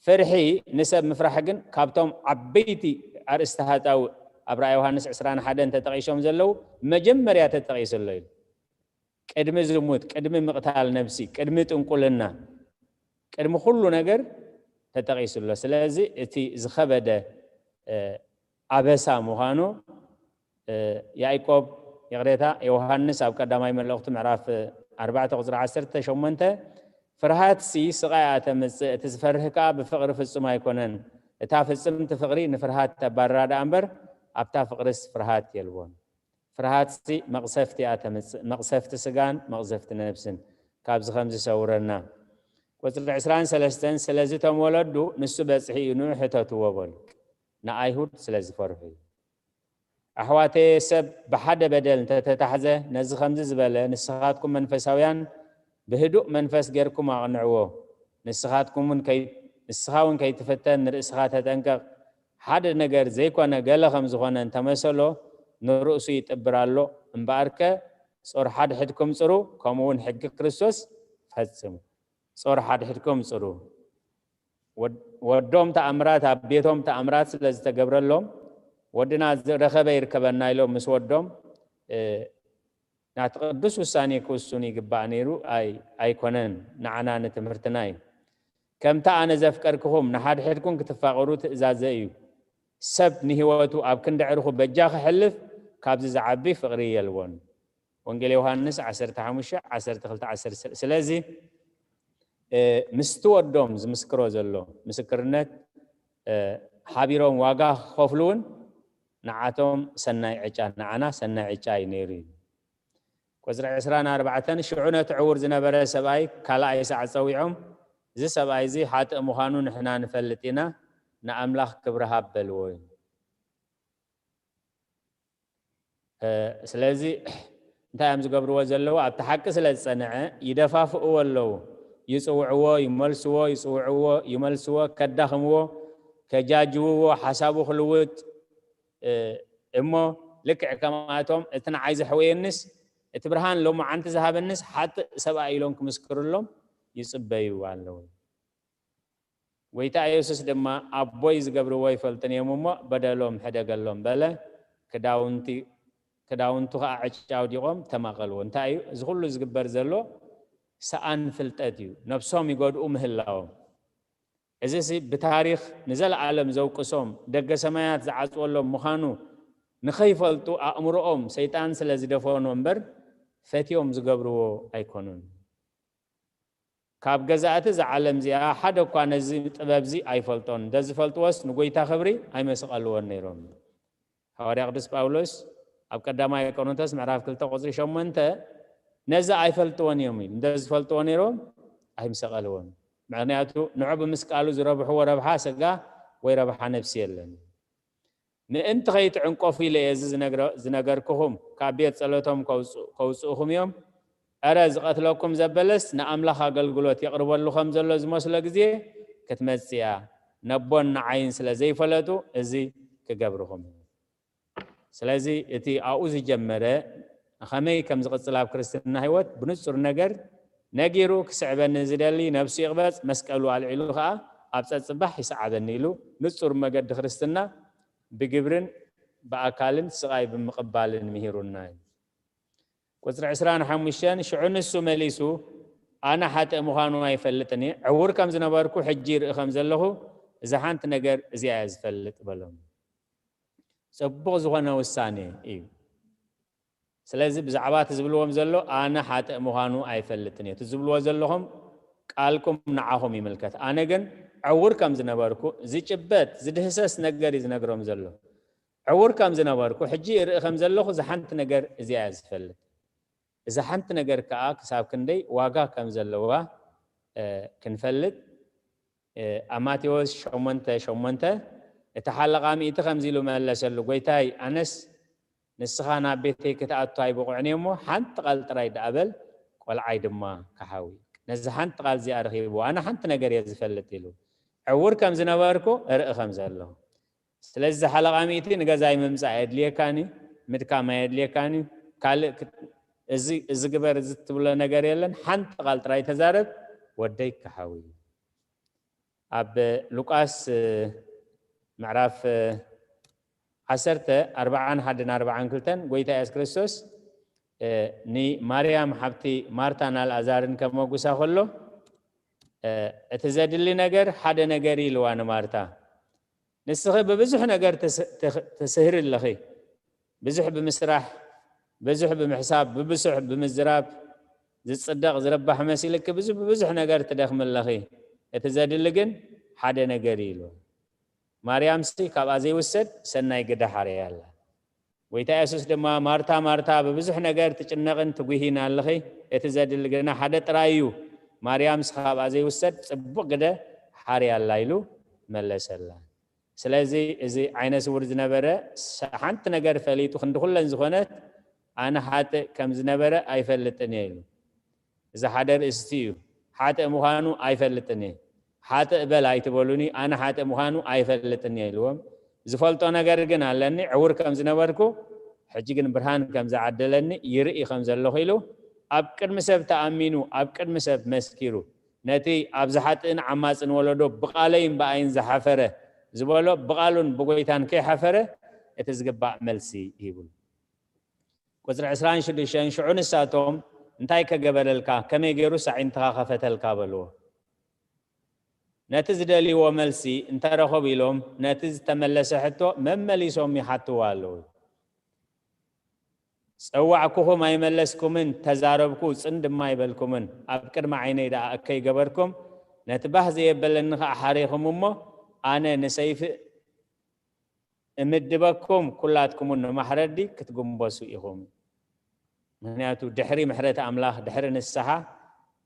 ፍርሒ፣ ንሰብ ምፍራሕ ግን ካብቶም ዓበይቲ ኣርእስቲ ሃጻዊ ኣብ ራእይ ዮሃንስ ዕስራን ሓደን ተጠቒሶም ዘለዉ መጀመርያ ተጠቒሱ ኣሎ እዩ። ቅድሚ ዝሙት፣ ቅድሚ ምቕታል ነብሲ፣ ቅድሚ ጥንቁልና፣ ቅድሚ ኩሉ ነገር ተጠቒሱ ኣሎ። ስለዚ እቲ ዝኸበደ ኣበሳ ምዃኑ ያዕቆብ፣ ይቕሬታ፣ ዮሃንስ ኣብ ቀዳማይ መልእኽቱ ምዕራፍ ኣርባዕተ ቁጽሪ ዓሰርተ ሸሞንተ፣ ፍርሃትሲ ስቓይ እያ ተምጽእ፣ እቲ ዝፈርህ ከኣ ብፍቕሪ ፍጹም ኣይኮነን። እታ ፍጽምቲ ፍቕሪ ንፍርሃት ተባርራ ደኣ እምበር ኣብታ ፍቕርስ ፍርሃት የልቦን። ፍርሃትሲ መቕሰፍቲ እያ ተምጽእ፣ መቕሰፍቲ ስጋን መቕሰፍቲ ነብስን። ካብዚ ከምዚ ሰውረና። ቁጽሪ ዕስራን ሰለስተን፣ ስለዚ እቶም ወለዱ ንሱ በጽሒ እዩ፣ ንዑ ሕተትዎ በሉ። ንኣይሁድ ስለ ዝፈርሑ እዩ። ኣሕዋተየ፣ ሰብ ብሓደ በደል እንተተታሕዘ፣ ነዚ ከምዚ ዝበለ፣ ንስኻትኩም መንፈሳውያን ብህዱእ መንፈስ ጌርኩም ኣቕንዕዎ። ንስኻትኩም እውን ከይ-፣ ንስኻ እውን ከይትፍተን ንርእስኻ ተጠንቀቕ። ሓደ ነገር ዘይኮነ ገለ ከም ዝኾነ እንተመሰሎ፣ ንርእሱ ይጥብር ኣሎ። እምበኣርከ ጾር ሓድሕድኩም ጽሩ፣ ከምኡ እውን ሕጊ ክርስቶስ ፈጽሙ። ጾር ሓድሕድኩም ጽሩ። ወድ-፣ ወዶም ተኣምራት ኣብ ቤቶም ተኣምራት ስለ ዝተገብረሎም፣ ወድና ዝረኸበ ይርከበና ኢሎም ምስ ወዶም፣ እ፣ ናቲ ቅዱስ ውሳኔ ክውስኑ ይግባእ ነይሩ ኣይ-፣ ኣይኮነን፣ ንዓና ንትምህርትና እዩ። ከምቲ ኣነ ዘፍቀርክኹም ንሓድሕድኩም ክትፋቐሩ ትእዛዘ እዩ። ሰብ ንህይወቱ ኣብ ክንዲ ዕርኹ በጃ ክሕልፍ ካብዚ ዝዓቢ ፍቕሪ የልቦን። ወንጌል ዮሃንስ ዓሰርተ ሓሙሽተ ዓሰርተ ክልተ ዓሰርተ። ስለዚ፣ እ፣ ምስቲ ወዶም ዝምስክሮ ዘሎ ምስክርነት፣ እ፣ ሓቢሮም ዋጋ ክኸፍሉ እውን ንዓቶም ሰናይ ዕጫ፣ ንዓና ሰናይ ዕጫ እዩ ነይሩ እዩ። ቁጽሪ ዕስራን ኣርባዕተን፣ ሽዑ ነቲ ዕዉር ዝነበረ ሰብኣይ ካልኣይ ሳዕ ጸዊዖም፣ "እዚ ሰብኣይ እዚ ሓጥእ ምዃኑ ንሕና ንፈልጥ ኢና፣ ንኣምላኽ ክብሪ ሃብ" በልዎ እዩ። እ፣ ስለዚ እንታይ እዮም ዝገብርዎ ዘለዉ? ኣብቲ ሓቂ ስለ ዝጸንዐ ይደፋፍእዎ ኣለዉ። ይጽውዕዎ፣ ይመልስዎ፣ ይጽውዕዎ፣ ይመልስዎ፣ ከዳኽምዎ፣ ከጃጅውዎ፣ ሓሳቡ ክልውጥ፣ እ፣ እሞ ልክዕ ከምኣቶም እቲ ንዓይ ዘሕወየንስ፣ እቲ ብርሃን ሎማዓንቲ ዝሃበንስ ሓጥእ ሰብኣይ ኢሎም ክምስክርሎም ይጽበዩ ኣለዉ። ጎይታ ኢየሱስ ድማ፣ "ኣቦይ ዝገብርዎ ኣይፈልጡን እዮም እሞ በደሎም ሕደገሎም" በለ። ክዳውንቲ፣ ክዳውንቱ ኸኣ ዕጫ ኣውዲቖም ተማቐልዎ። እንታይ እዩ እዚ ኩሉ ዝግበር ዘሎ? ሰኣን ፍልጠት እዩ። ነብሶም ይጎድኡ ምህላዎም። እዚሲ ብታሪኽ ንዘለኣለም ዘውቅሶም፣ ደገ ሰማያት ዝዓጽወሎም ምዃኑ ንኸይፈልጡ ኣእምሮኦም ሰይጣን ስለ ዝደፈኖ እምበር ፈትዮም ዝገብርዎ ኣይኮኑን። ካብ ገዛእቲ እዛ ዓለም እዚኣ ሓደ እኳ ነዚ ጥበብዚ ኣይፈልጦን። እንተዝፈልጥዎስ ንጎይታ ክብሪ ኣይመሰቐልዎን ነይሮም። ሃዋርያ ቅዱስ ጳውሎስ ኣብ ቀዳማይ ቆሮንቶስ ምዕራፍ ክልተ ቁጽሪ ሸሞንተ፣ "ነዚ ኣይፈልጥዎን እዮም" ኢሉ። እንተዝፈልጥዎ ነይሮም ኣይምሰቐልዎን። ምኽንያቱ ንዑ ብምስቃሉ ዝረብሕዎ ረብሓ ስጋ ወይ ረብሓ ነብሲ የለን። ምእንቲ ከይትዕንቀፉ ኢለ እየ እዚ ዝነግረ-፣ ዝነገርክኹም። ካብ ቤት ጸሎቶም ከውጽ-፣ ከውጽእኹም እዮም። እረ ዝቐትለኩም ዘበለስ ንኣምላኽ ኣገልግሎት የቕርበሉ ከም ዘሎ ዝመስሎ ግዜ ክትመጽእ እያ። ነቦን ንዓይን ስለ ዘይፈለጡ እዚ ክገብርኹም እዩ። ስለዚ እቲ ኣብኡ ዝጀመረ ንኸመይ ከም ዝቕጽል ኣብ ክርስትና ህይወት ብንጹር ነገር ነጊሩ፣ ክስዕበኒ ዝደሊ ነብሱ ይቕበጽ፣ መስቀሉ ኣልዒሉ ኸኣ ኣብ ጸጽባሕ ይስዓበኒ ኢሉ ንጹር መገዲ ክርስትና ብግብርን ብኣካልን ስቓይ ብምቕባልን ምሂሩና እዩ። ቁጽሪ ዕስራን ሓሙሽተን፣ ሽዑ ንሱ መሊሱ፣ "ኣነ ሓጥእ ምዃኑ ኣይፈልጥን እየ፣ ዕዉር ከም ዝነበርኩ ሕጂ ይርኢ ከም ዘለኹ፣ እዛ ሓንቲ ነገር እዚኣ እየ ዝፈልጥ" በሎም። ጽቡቕ ዝኾነ ውሳኔ እዩ። ስለዚ ብዛዕባ እቲ ዝብልዎም ዘሎ፣ "ኣነ ሓጥእ ምዃኑ ኣይፈልጥን እየ" እቲ ዝብልዎ ዘለኹም ቃልኩም ንዓኹም ይምልከት። ኣነ ግን ዕዉር ከም ዝነበርኩ፣ ዝጭበጥ ዝድህሰስ ነገር እዩ ዝነግሮም ዘሎ። ዕዉር ከም ዝነበርኩ፣ ሕጂ ይርኢ ከም ዘለኹ እዛ ሓንቲ ነገር እዚኣ እየ ዝፈልጥ። እዛ ሓንቲ ነገር ከኣ ክሳብ ክንደይ ዋጋ ከም ዘለዋ፣ እ፣ ክንፈልጥ፣ እ፣ ኣብ ማቴዎስ ሸሞንተ ሸሞንተ፣ እቲ ሓለቓ ሚእቲ ከምዚ ኢሉ መለሰሉ፣ "ጎይታይ፣ ኣነስ ንስኻ ናብ ቤተይ ክትኣቱ ኣይብቑዕን እየ እሞ፣ ሓንቲ ቃል ጥራይ ደኣ በል፣ ቆልዓይ ድማ ክሓዊ። ነዚ ሓንቲ ቃል እዚኣ ረኺብዎ፣ ኣነ ሓንቲ ነገር እየ ዝፈልጥ" ኢሉ። ዕውር ከም ዝነበርኩ እርኢ ከም ዘለኹ። ስለዚ፣ እዚ ሓለቓ ሚእቲ ንገዛይ ምምጻእ ኣየድልየካን እዩ፣ ምድካም ኣየድልየካን እዩ፣ ካልእ ክ-፣ እዚ፣ እዚ ግበር፣ እዚ ትብሎ ነገር የለን፣ ሓንቲ ቃል ጥራይ ተዛረብ፣ ወደይ ክሓዊ እዩ። ኣብ ሉቃስ፣ እ፣ ምዕራፍ፣ እ፣ ዓሰርተ፣ ኣርብዓን ሓደን ኣርብዓን ክልተን፣ ጎይታ የሱስ ክርስቶስ፣ እ፣ ንማርያም ሓብቲ ማርታን ኣልኣዛርን ከመጉሳ ከሎ፣ እ፣ "እቲ ዘድሊ ነገር ሓደ ነገር እዩ" ኢልዋ ንማርታ። "ንስኺ ብብዙሕ ነገር ትስ-፣ ትኽ-፣ ትስህሪ ኣለኺ። ብዙሕ ብምስራሕ፣ ብዙሕ ብምሕሳብ፣ ብብዙሕ ብምዝራብ፣ ዝጽደቕ ዝርባሕ መሲልኪ ብዙ-፣ ብብዙሕ ነገር ትደኽሚ ኣለኺ። እቲ ዘድሊ ግን ሓደ ነገር እዩ" ኢልዋ። ማርያምሲ ካብኣ ዘይውሰድ ሰናይ ግደ ሓርያ ኣላ። ጎይታ የሱስ ድማ፣ "ማርታ፣ ማርታ፣ ብብዙሕ ነገር ትጭነቕን ትጉህይን ኣለኺ፣ እቲ ዘድሊ ግና ሓደ ጥራይ እዩ። ማርያምሲ ካብኣ ዘይውሰድ ጽቡቕ ግደ ሓርያ ኣላ" ኢሉ መለሰላ። ስለዚ፣ እዚ ዓይነ ስውር ዝነበረ፣ ስ-፣ ሓንቲ ነገር ፈሊጡ ክንዲ ኩለን ዝኾነት፣ "ኣነ ሓጥእ ከም ዝነበረ ኣይፈልጥን እየ" ኢሉ። እዚ ሓደ ርእስቲ እዩ። ሓጥእ ምዃኑ ኣይፈልጥን እየ። "ሓጥእ በል ኣይትበሉኒ፣ ኣነ ሓጥእ ምዃኑ ኣይፈልጥን እየ" ኢልዎም። "ዝፈልጦ ነገር ግን ኣለኒ፣ ዕውር ከም ዝነበርኩ፣ ሕጂ ግን ብርሃን ከም ዝዓደለኒ ይርኢ ከም ዘለኹ" ኢሉ፣ ኣብ ቅድሚ ሰብ ተኣሚኑ፣ ኣብ ቅድሚ ሰብ መስኪሩ፣ ነቲ ኣብ ዝሓጥእን ዓማጽን ወለዶ ብቓለይን ብኣይን ዝሓፈረ ዝበሎ፣ ብቓሉን ብጎይታን ከይሓፈረ፣ እቲ ዝግባእ መልሲ ሂቡ። ቁጽሪ ዕስራን ሽዱሽተን፣ ሽዑ ንሳቶም፣ "እንታይ ከገበረልካ? ከመይ ገይሩስ ኣዒንትኻ ከፈተልካ?" በልዎ። ነቲ ዝደልይዎ መልሲ እንተረኸቡ ኢሎም፣ ነቲ ዝተመለሰ ሕቶ መመሊሶም ይሓትዎ ኣለዉ። "ጸዋዕኩኹም ኣይመለስኩምን፣ ተዛረብኩ ጽን ድማ ኣይበልኩምን፣ ኣብ ቅድሚ ዓይነይ ደኣ እከይ ገበርኩም፣ ነቲ ባህ ዘየበለኒ ኸኣ ሓሬኹም እሞ፣ ኣነ ንሰይፊ እምድበኩም፣ ኩላትኩም እውን ንማሕረዲ ክትጉንበሱ ኢኹም። ምኽንያቱ ድሕሪ ምሕረት ኣምላኽ፣ ድሕሪ ንስሓ፣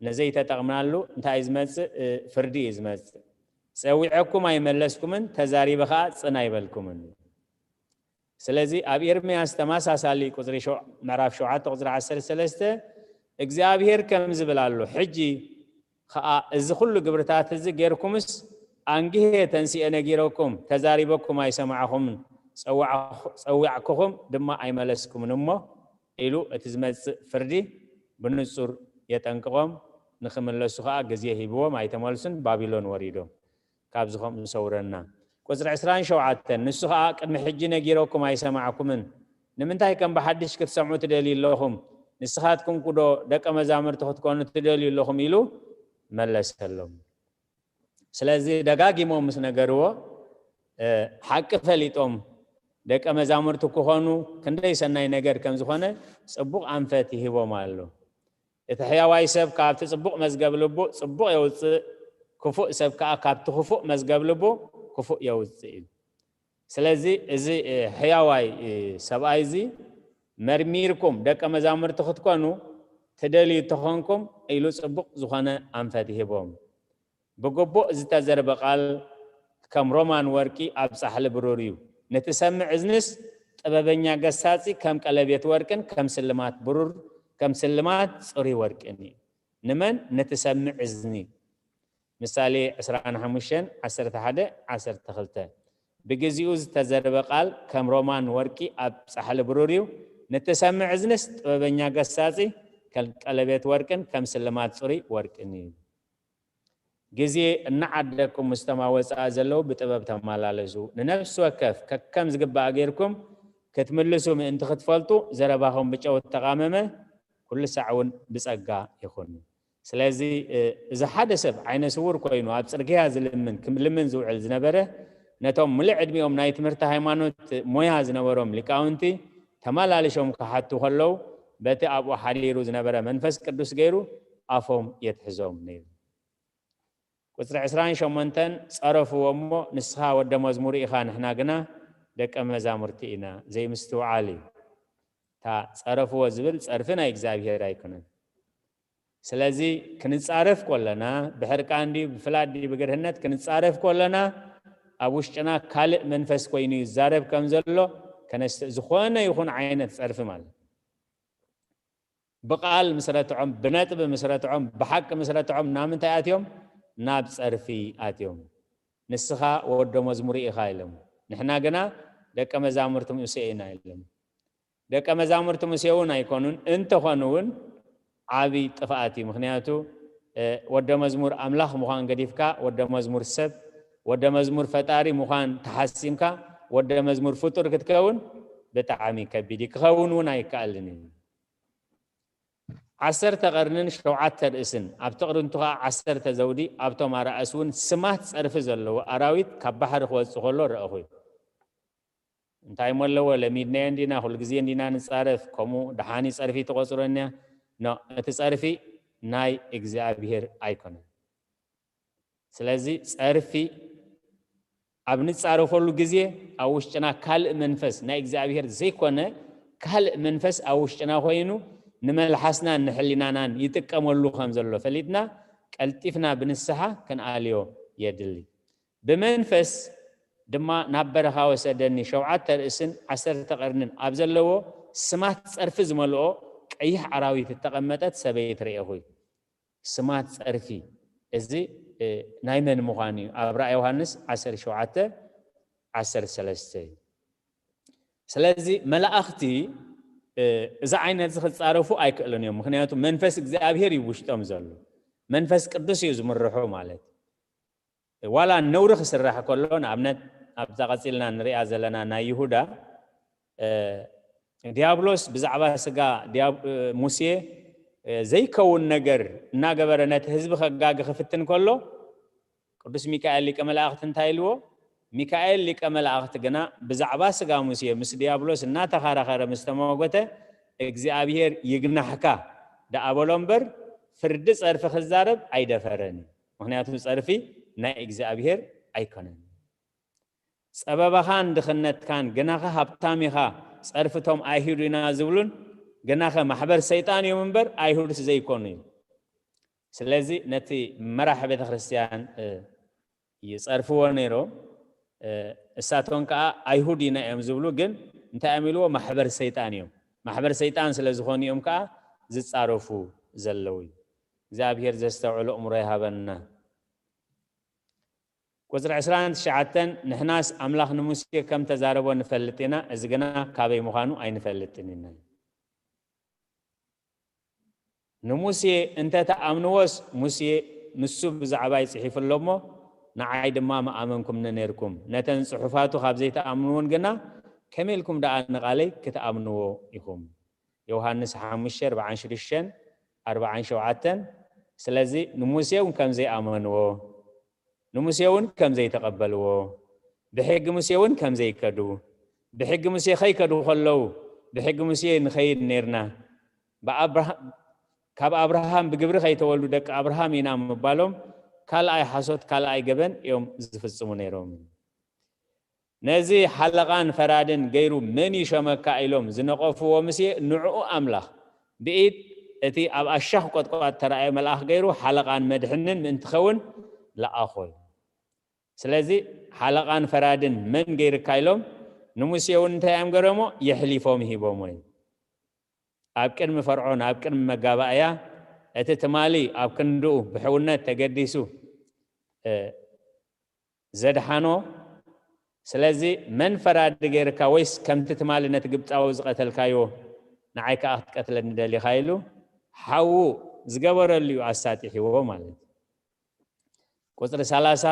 ነዘይተጠቕምናሉ እንታይ እዩ ዝመጽእ? እ፣ ፍርዲ እዩ ዝመጽእ። ጸዊዐኩም ኣይመለስኩምን፣ ተዛሪበ ኸኣ ጽን ኣይበልኩምን" እዩ። ስለዚ ኣብ ኤርምያስ ተመሳሳሊ ቁጽሪ ሸው-፣ ምዕራፍ ሸውዓተ ቁጽሪ ዓሰርተ ሰለስተ፣ እግዚኣብሔር ከም ዝብል ኣሎ፣ "ሕጂ ኸኣ እዚ ኹሉ ግብርታት እዚ ጌርኩምስ፣ ኣንጊሄ ተንሲኤ ነጊረኩም፣ ተዛሪበኩም ኣይሰማዕኹምን፣ ጸዋዕ-፣ ጸዊዕኩኹም ድማ ኣይመለስኩምን እሞ" ኢሉ እቲ ዝመጽእ ፍርዲ ብንጹር የጠንቅቖም። ንኽምለሱ ኸኣ ግዜ ሂብዎም ኣይተመልሱን፣ ባቢሎን ወሪዶም። ካብዚ ኸምኡ ሰውረና። ቁጽሪ ዕስራን ሸውዓተን፣ "ንሱ ኸኣ ቅድሚ ሕጂ ነጊረኩም ኣይሰማዕኩምን፣ ንምንታይ ከም ብሓድሽ ክትሰምዑ ትደልዩ ኣለኹም? ንስኻትኩም ኩዶ ደቀ መዛሙርቲ ክትኮኑ ትደልዩ ኣለኹም?" ኢሉ መለሰሎም። ስለዚ ደጋጊሞም ምስ ነገርዎ፣ እ፣ ሓቂ ፈሊጦም ደቀ መዛሙርቲ ክኾኑ ክንደይ ሰናይ ነገር ከም ዝኾነ ጽቡቕ ኣንፈት ይህቦም ኣሎ። እቲ ሕያዋይ ሰብ ካብቲ ጽቡቕ መዝገብ ልቡ ጽቡቕ የውጽእ፣ ክፉእ ሰብ ከኣ ካብቲ ክፉእ መዝገብ ልቡ ክፉእ የውጽእ እዩ። ስለዚ እዚ፣ እ፣ ሕያዋይ፣ እ፣ ሰብኣይ እዚ መርሚርኩም ደቀ መዛሙርቲ ክትኮኑ ትደልዩ ተኾንኩም ኢሉ ጽቡቕ ዝኾነ ኣንፈት ይህቦም። ብግቡእ ዝተዘርበ ቃል ከም ሮማን ወርቂ ኣብ ጻሕሊ ብሩር እዩ። ንትሰምዕ እዝንስ ጥበበኛ ገሳጺ ከም ቀለቤት ወርቅን ከም ስልማት ብሩር፣ ከም ስልማት ጽሩይ ወርቅን እዩ። ንመን? ንትሰምዕ እዝኒ። ምሳሌ ዕስራን ሓሙሽተን፣ ዓሰርተ ሓደ፣ ዓሰርተ ክልተ። ብግዚኡ ዝተዘርበ ቃል ከም ሮማን ወርቂ ኣብ ጻሕሊ ብሩር እዩ። ንትሰምዕ እዝንስ ጥበበኛ ገሳጺ ከም ቀለቤት ወርቅን ከም ስልማት ጽሩይ ወርቅን እዩ። ግዜ እናዓደግኩም ምስቶም ኣብ ወጻኢ ዘለዉ ብጥበብ ተመላለሱ። ንነፍሲ ወከፍ ከከም ዝግባእ ጌርኩም ክትምልሱ ምእንቲ ክትፈልጡ፣ ዘረባኹም ብጨው እተቓመመ፣ ኩሉ ሳዕ እውን ብጸጋ ይኹን። ስለዚ፣ እ፣ እዚ ሓደ ሰብ ዓይነ ስውር ኮይኑ ኣብ ጽርግያ ዝልምን፣ ክልምን ዝውዕል ዝነበረ፣ ነቶም ምሉእ ዕድሚኦም ናይ ትምህርቲ ሃይማኖት ሞያ ዝነበሮም ሊቃውንቲ ተመላሊሾም ክሓቱ ከለዉ፣ በቲ ኣብኡ ሓዲሩ ዝነበረ መንፈስ ቅዱስ ገይሩ ኣፎም የትሕዞም ነይሩ። ቁጽሪ ዕስራን ሸሞንተን፣ "ጸረፍዎ እሞ፣ ንስኻ ወደ መዝሙሩ ኢኻ፣ ንሕና ግና ደቀ መዛሙርቲ ኢና።" ዘይምስትውዓል እዩ። እታ ጸረፍዎ ዝብል ጸርፊ ናይ እግዚኣብሔር ኣይኮነን። ስለዚ ክንጻረፍ ከለና፣ ብሕርቃን ድዩ፣ ብፍላጥ ድዩ፣ ብግርህነት ክንጻረፍ ከለና፣ ኣብ ውሽጥና ካልእ መንፈስ ኮይኑ ይዛረብ ከም ዘሎ ከነስት ዝኾነ ይኹን ዓይነት ጸርፊ ማለት ብቃል ምስረትዖም ብነጥቢ ምስረትዖም ብሓቂ ምስረትዖም ናምንታይ ኣትዮም ናብ ጸርፊ ኣትዮም ንስኻ ወዶ መዝሙር ኢኻ ኢሎም ንሕና ግና ደቀ መዛሙርቲ ሙሴ ኢና ኢሎም ደቀ መዛሙርቲ ሙሴ እውን ኣይኮኑን እንተኾኑ እውን ዓቢ ጥፍኣት እዩ ምክንያቱ ወደ መዝሙር ኣምላኽ ምዃን ገዲፍካ ወደ መዝሙር ሰብ ወደ መዝሙር ፈጣሪ ምዃን ተሓሲምካ ወደ መዝሙር ፍጡር ክትከውን ብጣዕሚ ከቢድ እዩ ክኸውን እውን ኣይከኣልን እዩ ዓሰርተ ቀርንን ሸውዓተ ርእስን ኣብቲ ቅርንቱ ከዓ ዓሰርተ ዘውዲ ኣብቶም ኣራእስ እውን ስማት ፀርፊ ዘለዎ ኣራዊት ካብ ባሕሪ ክወፅእ ከሎ ረእኹ እንታይ እሞ ኣለዎ ለሚድናዮ እንዲና ኩሉ ግዜ እንዲና ንፃረፍ ከምኡ ደሓኒ ፀርፊ ተቆፅሮ እኒያ ኖ እቲ ፀርፊ ናይ እግዚኣብሄር ኣይኮነን ስለዚ ፀርፊ ኣብ ንፃረፈሉ ግዜ ኣብ ውሽጥና ካልእ መንፈስ ናይ እግዚኣብሄር ዘይኮነ ካልእ መንፈስ ኣብ ውሽጥና ኮይኑ ንመልሓስናን ንሕሊናናን ይጥቀመሉ ከም ዘሎ ፈሊጥና ቀልጢፍና ብንስሓ ክንኣልዮ የድሊ ብመንፈስ ድማ ናብ በረኻ ወሰደኒ ሸውዓተ ርእስን ዓሰርተ ቀርንን ኣብ ዘለዎ ስማት ጸርፊ ዝመልኦ ቀይሕ ኣራዊት እተቐመጠት ሰበይቲ ርእኹ። ስማት ጸርፊ እዚ ናይ መን ምዃኑ እዩ? ኣብ ራእይ ዮሃንስ ዓሰርተ ሸውዓተ ዓሰርተ ሰለስተ እዩ። ስለዚ መላእኽቲ እዚ ዓይነት እዚ ክጻረፉ ኣይክእሉን እዮም። ምኽንያቱ መንፈስ እግዚኣብሔር እዩ ውሽጦም ዘሎ። መንፈስ ቅዱስ እዩ ዝምርሑ ማለት እዩ። ዋላ ነውሪ ክስራሕ ከሎ ንኣብነት ኣብዛ ቀጺልና ንሪኣ ዘለና ናይ ይሁዳ ዲያብሎስ ብዛዕባ ስጋ ሙሴ ዘይከውን ነገር እናገበረ ነቲ ህዝቢ ከጋጊ ክፍትን ከሎ ቅዱስ ሚካኤል ሊቀ መላእኽቲ እንታይ ኢልዎ? ሚካኤል ሊቀ መላእኽቲ ግና ብዛዕባ ስጋ ሙሴ ምስ ዲያብሎስ እናተኻራኸረ ምስ ተመጎተ እግዚኣብሔር ይግናሕካ ደኣ በሎ እምበር ፍርዲ ጸርፊ ክዛረብ ኣይደፈረን እዩ። ምኽንያቱ ጸርፊ ናይ እግዚኣብሔር ኣይኮነን። ጸበባኻን ድኽነትካን ግናኸ ሃብታም ኢኻ፣ ጸርፊ እቶም ኣይሁድ ኢና ዝብሉን ግናኸ ማሕበር ሰይጣን እዮም እምበር ኣይሁድስ ዘይኮኑ እዩ። ስለዚ ነቲ መራሒ ቤተ ክርስቲያን ይጸርፍዎ ነይሮም። እሳቶም ከዓ ኣይሁድ ኢና እዮም ዝብሉ፣ ግን እንታይ እዮም ኢልዎ? ማሕበር ሰይጣን እዮም። ማሕበር ሰይጣን ስለ ዝኾኑ እዮም ከዓ ዝጻረፉ ዘለዉ እዩ። እግዚኣብሔር ዘስተውዕሎ እምሮ ይሃበና። ቁፅሪ ዕስራን ትሽዓተን ንሕናስ ኣምላኽ ንሙሴ ከም ተዛረቦ ንፈልጥ ኢና፣ እዚ ግና ካበይ ምዃኑ ኣይንፈልጥን ኢና። ንሙሴ እንተ ተኣምንዎስ፣ ሙሴ ንሱ ብዛዕባይ ጽሒፉ ኣሎ እሞ፣ ንዓይ ድማ ምኣመንኩምኒ ነርኩም። ነተን ጽሑፋቱ ካብ ዘይተኣምንውን ግና፣ ከመይ ኢልኩም ደኣ ንቓለይ ክትኣምንዎ ኢኹም? ዮሃንስ ሓሙሽተ ኣርባዓን ሽዱሽተን ኣርባዓን ሸውዓተን ስለዚ ንሙሴ እውን ከም ዘይኣመንዎ፣ ንሙሴ እውን ከም ዘይተቐበልዎ፣ ብሕጊ ሙሴ እውን ከም ዘይከዱ፣ ብሕጊ ሙሴ ከይከዱ ከለዉ፣ ብሕጊ ሙሴ ንኸይድ ነርና፣ ካብ ኣብርሃም ብግብሪ ከይተወልዱ ደቂ ኣብርሃም ኢና ምባሎም፣ ካልኣይ ሓሶት፣ ካልኣይ ገበን እዮም ዝፍጽሙ ነይሮም። ነዚ ሓለቓን ፈራድን ገይሩ መን ይሸመካ ኢሎም ዝነቐፍዎ ሙሴ ንዕኡ ኣምላኽ ብኢድ እቲ ኣብ ኣሻኽ ቆጥቋጥ ተራእየ መልኣኽ ገይሩ ሓለቓን መድሕንን ምእንቲ ኸውን ለኣኾ እዩ። ስለዚ ሓለቓን ፈራድን መን ገይርካ ኢሎም ንሙሴ እውን እንታይ እዮም ገረሞ? የሕሊፎም ሂቦሞ እዩ። ኣብ ቅድሚ ፈርዖን ኣብ ቅድሚ መጋባእያ እቲ ትማሊ ኣብ ክንድኡ ብሕውነት ተገዲሱ ዘድሓኖ ስለዚ መን ፈራዲ ገይርካ ወይስ ከምቲ ትማሊ ነቲ ግብፃዊ ዝቐተልካዮ ንዓይ ከዓ ክትቀትለኒ ደሊኻ ኢሉ ሓዉ ዝገበረሉ እዩ ኣሳጢሕዎ ማለት እዩ። ቁፅሪ ሰላሳ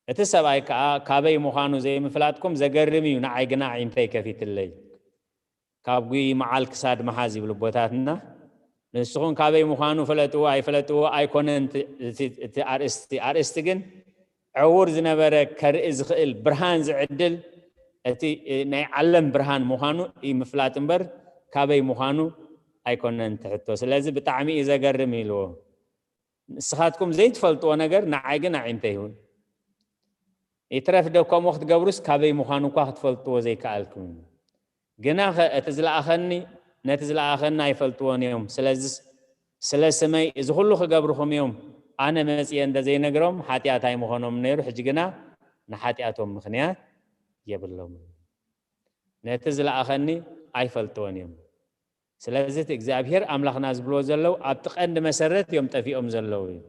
እቲ ሰብኣይ ከዓ ካበይ ምዃኑ ዘይምፍላጥኩም ዘገርም እዩ፣ ንዓይ ግና ኣዒንተይ ከፊትለይ። ካብ ጉይ መዓል ክሳድ መሓዝ ይብሉ ኣቦታትና። ንስኹም ካበይ ምዃኑ ፍለጥዎ ኣይፍለጥዎ ኣይኮነን እቲ ኣርእስቲ። ኣርእስቲ ግን ዕዉር ዝነበረ ከርኢ ዝኽእል ብርሃን ዝዕድል እቲ ናይ ዓለም ብርሃን ምዃኑ እዩ ምፍላጥ እምበር ካበይ ምዃኑ ኣይኮነን እቲ ሕቶ። ስለዚ ብጣዕሚ እዩ ዘገርም ኢልዎ። ንስኻትኩም ዘይትፈልጥዎ ነገር ንዓይ ግን ኣዒንተይ ይሁን። ይትረፍ ዶ ከምኡ ክትገብሩስ ካበይ ምዃኑ እኳ ክትፈልጥዎ ዘይከኣልኩም። ግና ኸ እቲ ዝለኣኸኒ ነቲ ዝለኣኸኒ ኣይፈልጥዎን እዮም። ስለዚ ስለ ስመይ እዚ ኩሉ ክገብርኹም እዮም። ኣነ መጺኤ እንተ ዘይነግሮም ሓጢኣት ኣይምኾኖም ነይሩ። ሕጂ ግና ንሓጢኣቶም ምኽንያት የብሎምን። ነቲ ዝለኣኸኒ ኣይፈልጥዎን እዮም። ስለዚ እቲ እግዚኣብሔር ኣምላኽና ዝብልዎ ዘለዉ ኣብቲ ቀንዲ መሰረት እዮም ጠፊኦም ዘለዉ እዩ።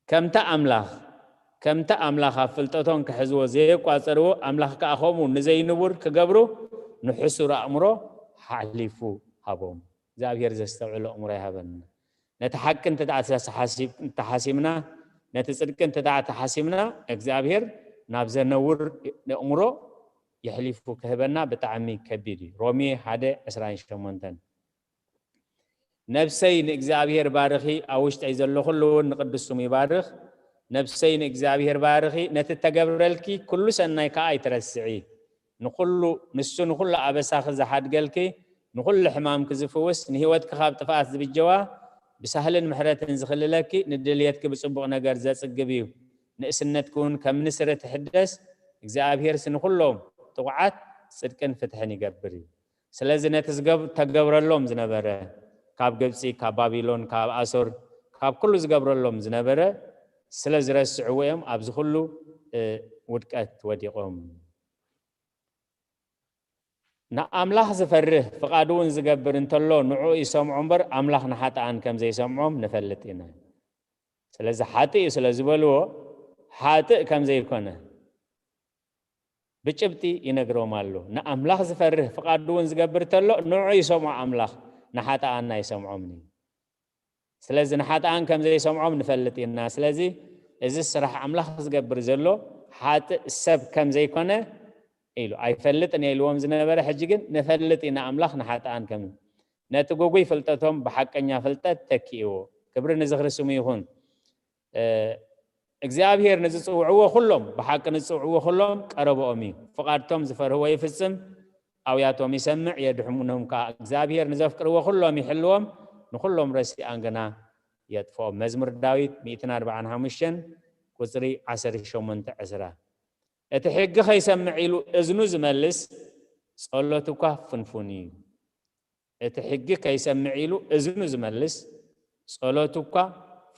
ከምቲ ኣምላኽ ከምቲ ኣምላኽ ኣብ ፍልጠቶም ክሕዝዎ ዘየቋጸርዎ ኣምላኽ ከኣ ከምኡ ንዘይንቡር ክገብሩ ንሕሱር ኣእምሮ ሓሊፉ ሃቦም። እግዚኣብሔር ዘስተውዕሎ ኣእምሮ ይሃበና። ነቲ ሓቂ እንተ ደኣ ተሓሲብ-፣ እንተሓሲምና፣ ነቲ ጽድቂ እንተ ደኣ ተሓሲምና፣ እግዚኣብሔር ናብ ዘነውር ኣእምሮ የሕሊፉ ክህበና ብጣዕሚ ከቢድ እዩ። ሮሜ ሓደ ዕስራን ሸሞንተን። ነብሰይ ንእግዚኣብሔር ባርኺ፣ ኣብ ውሽጠይ ዘሎ ኩሉ እውን ንቅዱስ ስሙ ይባርኽ። ነብሰይ ንእግዚኣብሔር ባርኺ፣ ነቲ እተገብረልኪ ኩሉ ሰናይ ከኣ ኣይትረስዒ። ንኹሉ፣ ንሱ ንኹሉ ኣበሳኺ ዝሓድገልኪ፣ ንኹሉ ሕማምኪ ዝፍውስ፣ ንህይወትኪ ካብ ጥፍኣት ዝብጀዋ፣ ብሳህልን ምሕረትን ዝኽልለኪ፣ ንድልየትኪ ብጽቡቕ ነገር ዘጽግብ እዩ። ንእስነትኪ እውን ከም ንስሪ ትሕደስ፣ እግዚኣብሔርሲ ንኹሎም ጥቑዓት ጽድቅን ፍትሕን ይገብር እዩ። ስለዚ ነቲ ዝገብ-፣ ተገብረሎም ዝነበረ፣ ካብ ግብጺ፣ ካብ ባቢሎን፣ ካብ ኣሶር፣ ካብ ኩሉ ዝገብረሎም ዝነበረ ስለ ዝረስዕዎ እዮም ኣብዚ ኩሉ፣ እ፣ ውድቀት ወዲቖም። ንኣምላኽ ዝፈርህ፣ ፍቓዱ እውን ዝገብር እንተሎ፣ ንዕኡ ይሰምዖ እምበር፣ ኣምላኽ ንሓጥኣን ከም ዘይሰምዖም ንፈልጥ ኢና። ስለዚ ሓጥእ እዩ ስለ ዝበልዎ፣ ሓጥእ ከም ዘይኮነ ብጭብጢ ይነግሮም ኣሎ። ንኣምላኽ ዝፈርህ፣ ፍቓዱ እውን ዝገብር እንተሎ፣ ንዕኡ ይሰምዖ ኣምላኽ፣ ንሓጥኣን ኣይሰምዖምን እዩ። ስለዚ ንሓጥኣን ከም ዘይሰምዖም ንፈልጥ ኢና። ስለዚ እዚ ስራሕ ኣምላኽ ዝገብር ዘሎ ሓጥእ ሰብ ከም ዘይኮነ ኢሉ ኣይፈልጥን እየ ኢልዎም ዝነበረ፣ ሕጂ ግን ንፈልጥ ኢና ኣምላኽ ንሓጥኣን ከም ነቲ ግጉይ ፍልጠቶም ብሓቀኛ ፍልጠት ተኪእዎ። ክብሪ ንዝኽሪ ስሙ ይኹን። እ፣ እግዚኣብሔር ንዝጽውዕዎ ኩሎም፣ ብሓቂ ንዝጽውዕዎ ኩሎም ቀረብኦም እዩ። ፍቓድቶም ዝፈርህዎ ይፍጽም፣ ኣውያቶም ይሰምዕ፣ የድሕኖም ከኣ። እግዚኣብሔር ንዘፍቅርዎ ኩሎም ይሕልዎም፣ ንኩሎም ረሲኣን ግና የጥፍኦም። መዝሙር ዳዊት ሚእትን ኣርባዓን ሓሙሽተን ቁጽሪ ዓሰርተ ሸሞንተ ዕስራ። እቲ ሕጊ ከይሰምዕ ኢሉ እዝኑ ዝመልስ፣ ጸሎቱ እኳ ፍንፉን እዩ። እቲ ሕጊ ከይሰምዕ ኢሉ እዝኑ ዝመልስ፣ ጸሎቱ እኳ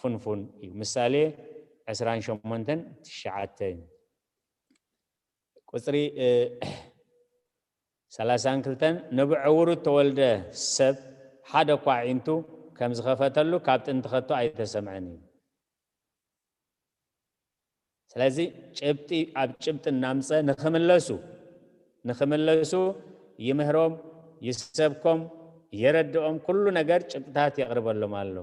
ፍንፉን እዩ። ምሳሌ ዕስራን ሸሞንተን ትሽዓተ። ቁጽሪ፣ እ፣ ሰላሳን ክልተን፣ ንብዕውሩ እተወልደ ሰብ ሓደ እኳ ኣዒንቱ ከም ዝኸፈተሉ ካብ ጥንቲ ከቶ ኣይተሰምዐን እዩ። ስለዚ ጭብጢ ኣብ ጭብጢ እናምጸ ንኽምለሱ፣ ንኽምለሱ ይምህሮም፣ ይሰብኮም፣ የረድኦም፣ ኩሉ ነገር ጭብጥታት የቕርበሎም ኣሎ።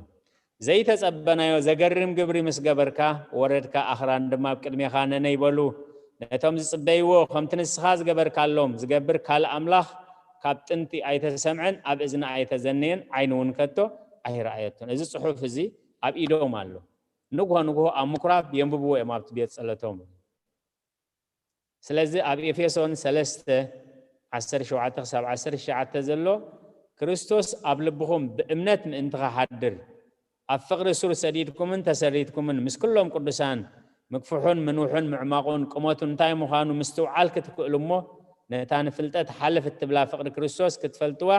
ዘይተጸበናዮ ዘገርም ግብሪ ምስ ገበርካ ወረድካ፣ ኣኽራን ድማ ኣብ ቅድሜኻ ነነይ በሉ። ነቶም ዝጽበይዎ ከምቲ ንስኻ ዝገበርካሎም ዝገብር ካልእ ኣምላኽ ካብ ጥንቲ ኣይተሰምዐን፣ ኣብ እዝኒ ኣይተዘነየን፣ ዓይኒ እውን ከቶ ኣይረኣየቶን። እዚ ጽሑፍ እዚ ኣብ ኢዶም ኣሎ። ንግሆ ንግሆ ኣብ ምኩራብ የንብብዎ እዮም ኣብቲ ቤት ጸሎቶም። ስለዚ ኣብ ኤፌሶን ሰለስተ ዓሰርተ ሸውዓተ ክሳብ ዓሰርተ ትሽዓተ ዘሎ፣ ክርስቶስ ኣብ ልብኹም ብእምነት ምእንቲ ኸሓድር፣ ኣብ ፍቕሪ ሱር ሰዲድኩምን ተሰሪትኩምን፣ ምስ ኩሎም ቅዱሳን ምግፍሑን ምንውሑን ምዕማቑን ቁመቱ እንታይ ምዃኑ ምስትውዓል ክትክእሉ እሞ፣ ነታ ንፍልጠት ሓልፍ እትብላ ፍቕሪ ክርስቶስ ክትፈልጥዋ፣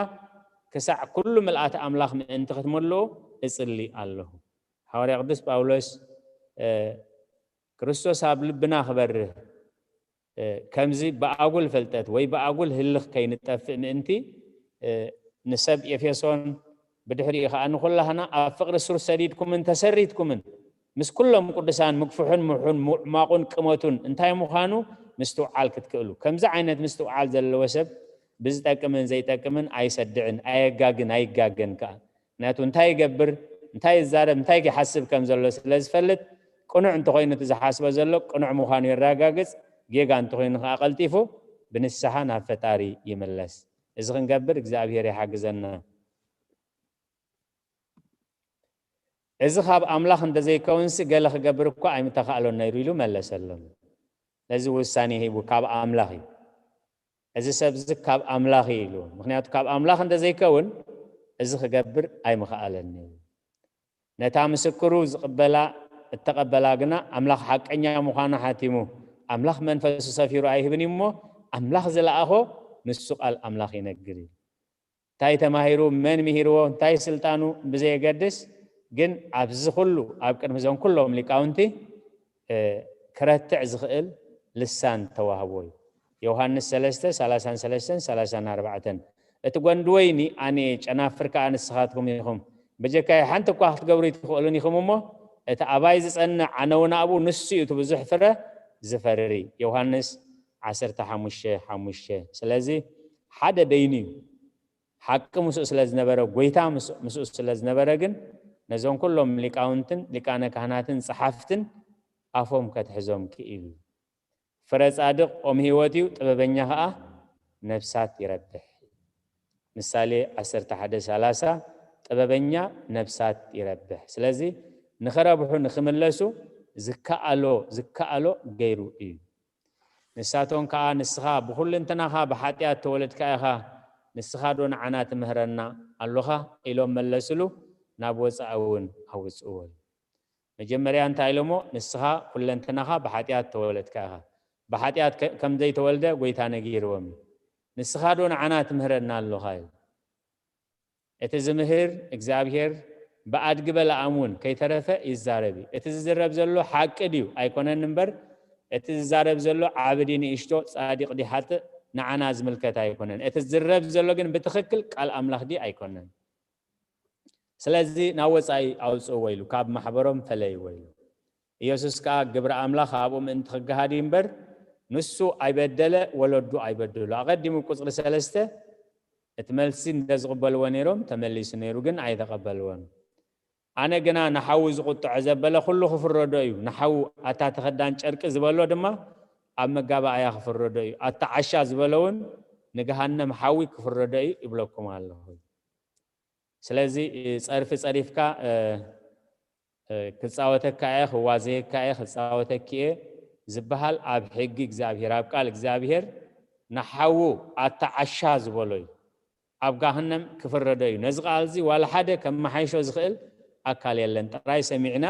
ክሳዕ ኩሉ ምልኣት ኣምላኽ ምእንቲ ክትምልኡ እጽሊ ኣለኹ። ሃዋርያ ቅዱስ ጳውሎስ፣ እ፣ ክርስቶስ ኣብ ልብና ክበርህ፣ እ፣ ከምዚ ብኣጉል ፍልጠት ወይ ብኣጉል ህልኽ ከይንጠፍእ ምእንቲ፣ እ፣ ንሰብ ኤፌሶን ብድሕሪኡ ኸኣ ንኹላህና ኣብ ፍቕሪ ሱር ሰዲድኩምን ተሰሪትኩምን ምስ ኩሎም ቅዱሳን ምግፍሑን ምውሑን ምዕማቑን ቅመቱን እንታይ ምዃኑ ምስትውዓል ክትክእሉ። ከምዚ ዓይነት ምስትውዓል ዘለዎ ሰብ ብዝጠቅምን ዘይጠቅምን ኣይሰድዕን፣ ኣየጋግን፣ ኣይጋገን ከኣ። ምክንያቱ እንታይ ይገብር፣ እንታይ ይዛረብ፣ እንታይ ይሓስብ ከም ዘሎ ስለ ዝፈልጥ፣ ቅኑዕ እንተኾይኑ እቲ ዝሓስቦ ዘሎ ቅኑዕ ምዃኑ የረጋግጽ፣ ጌጋ እንተኾይኑ ከኣ ቀልጢፉ ብንስሓ ናብ ፈጣሪ ይምለስ። እዚ ክንገብር እግዚኣብሔር ይሓግዘና። እዚ ካብ ኣምላኽ እንተዘይከውንሲ ገለ ክገብር እኳ ኣይምተኻእሎን ነይሩ ኢሉ መለሰሎም። ነዚ ውሳኔ ሂቡ ካብ ኣምላኽ እዩ። እዚ ሰብ እዚ ካብ ኣምላኽ እዩ ኢሉ። ምኽንያቱ ካብ ኣምላኽ እንተዘይከውን እዚ ክገብር ኣይምኸኣለን ነይሩ። ነታ ምስክሩ ዝቕበላ፣ እተቐበላ ግና ኣምላኽ ሓቀኛ ምዃኑ ሓቲሙ፣ ኣምላኽ መንፈሱ ሰፊሩ ኣይህብን እዩ እሞ፣ ኣምላኽ ዝለኣኾ ንሱ ቃል ኣምላኽ ይነግር እዩ። እንታይ ተማሂሩ፣ መን ምሂርዎ፣ እንታይ ስልጣኑ ብዘየገድስ፣ ግን ኣብዚ ኩሉ፣ ኣብ ቅድሚ እዞም ኩሎም ሊቃውንቲ፣ እ፣ ክረትዕ ዝኽእል፣ ልሳን ተዋህቦ እዩ። ዮሃንስ ሰለስተ፣ ሰላሳን ሰለስተን፣ ሰላሳን ኣርባዕተን። እቲ ጓንዲ ወይኒ ኣነ እየ፣ ጨናፍር ከኣ ንስኻትኩም ኢኹም። ብጀካይ ሓንቲ እኳ ክትገብሩ ኣይትኽእሉን ኢኹም እሞ፣ እቲ ኣባይ ዝጸንዕ፣ ኣነ እውን ኣብኡ፣ ንሱ እዩ እቲ ብዙሕ ፍረ ዝፈሪ። ዮሃንስ ዓሰርተ ሓሙሽተ ሓሙሽተ። ስለዚ ሓደ በይኑ እዩ። ሓቂ ምስኡ ስለ ዝነበረ፣ ጎይታ ምስ-፣ ምስኡ ስለ ዝነበረ ግን፣ ነዞም ኩሎም ሊቃውንትን ሊቃነ ካህናትን ጸሓፍትን ኣፎም ከትሕዞም ክኢሉ። ፍረ ጻድቕ ኦም ህይወት እዩ፣ ጥበበኛ ኸኣ ነፍሳት ይረብሕ። ምሳሌ ዓሰርተ ሓደ ሰላሳ፣ ጥበበኛ ነፍሳት ይረብሕ። ስለዚ ንኽረብሑ፣ ንኽምለሱ ዝከኣሎ፣ ዝከኣሎ ገይሩ እዩ። ንሳቶም ከኣ፣ "ንስኻ ብኹልንትናኻ ብሓጢኣት ተወለድካ ኢኻ፣ ንስኻ ዶ ንዓና ትምህረና ኣሎኻ?" ኢሎም መለስሉ፣ ናብ ወጻኢ እውን ኣውጽእዎ። መጀመርያ እንታይ ኢሎሞ? "ንስኻ ኩለንትናኻ ብሓጢኣት ተወለድካ ኢኻ።" ብሓጢኣት ከ-፣ ከም ዘይተወልደ ጎይታ ነጊርዎም እዩ። "ንስኻ ዶ ንዓና ትምህረና ኣሎኻ?" ኢሉ። እቲ ዝምህር እግዚኣብሔር ብኣድጊ በለዓም እውን ከይተረፈ ይዛረብ እዩ። እቲ ዝዝረብ ዘሎ ሓቂ ድዩ ኣይኮነን እምበር፣ እቲ ዝዛረብ ዘሎ ዓቢ ድዩ ንእሽቶ፣ ጻዲቕ ድዩ ሓጥእ፣ ንዓና ዝምልከት ኣይኮነን። እቲ ዝዝረብ ዘሎ ግን ብትኽክል ቃል ኣምላኽ ድዩ ኣይኮነን። ስለዚ ናብ ወጻኢ ኣውጽእዎ ኢሉ፣ ካብ ማሕበሮም ፈለይዎ ኢሉ። ኢየሱስ ከኣ ግብሪ ኣምላኽ ኣብኡ ምእንቲ ክገሃድ እዩ እምበር፣ ንሱ ኣይበደለ፣ ወለዱ ኣይበደሉ። ኣቐዲሙ ቁጽሪ ሰለስተ፣ እቲ መልሲ እንተ ዝቕበልዎ ነይሮም፣ ተመሊሱ ነይሩ፣ ግን ኣይተቐበልዎን። "ኣነ ግና ንሓዉ ዝቑጥዖ ዘበለ ኩሉ ክፍረዶ እዩ፣ ንሓዉ ኣታ ተኸዳን ጨርቂ ዝበሎ ድማ ኣብ መጋባእያ ክፍረዶ እዩ፣ ኣታ ዓሻ ዝበሎ እውን ንገሃነም ሓዊ ክፍረዶ እዩ ይብለኩም ኣለኹ።" ስለዚ፣ እ፣ ጸርፊ ጸሪፍካ፣ እ፣ እ፣ ክጻወተካ እየ፣ ክዋዘየካ እየ፣ ክጻወተኪ እየ ዝበሃል ኣብ ሕጊ እግዚኣብሔር፣ ኣብ ቃል እግዚኣብሔር ንሓዉ ኣታ ዓሻ ዝበሎ እዩ። ኣብ ጋህነም ክፍረዶ እዩ። ነዚ ቃል እዚ ዋላ ሓደ ከመሓይሾ ዝኽእል ኣካል የለን። ጥራይ ሰሚዕና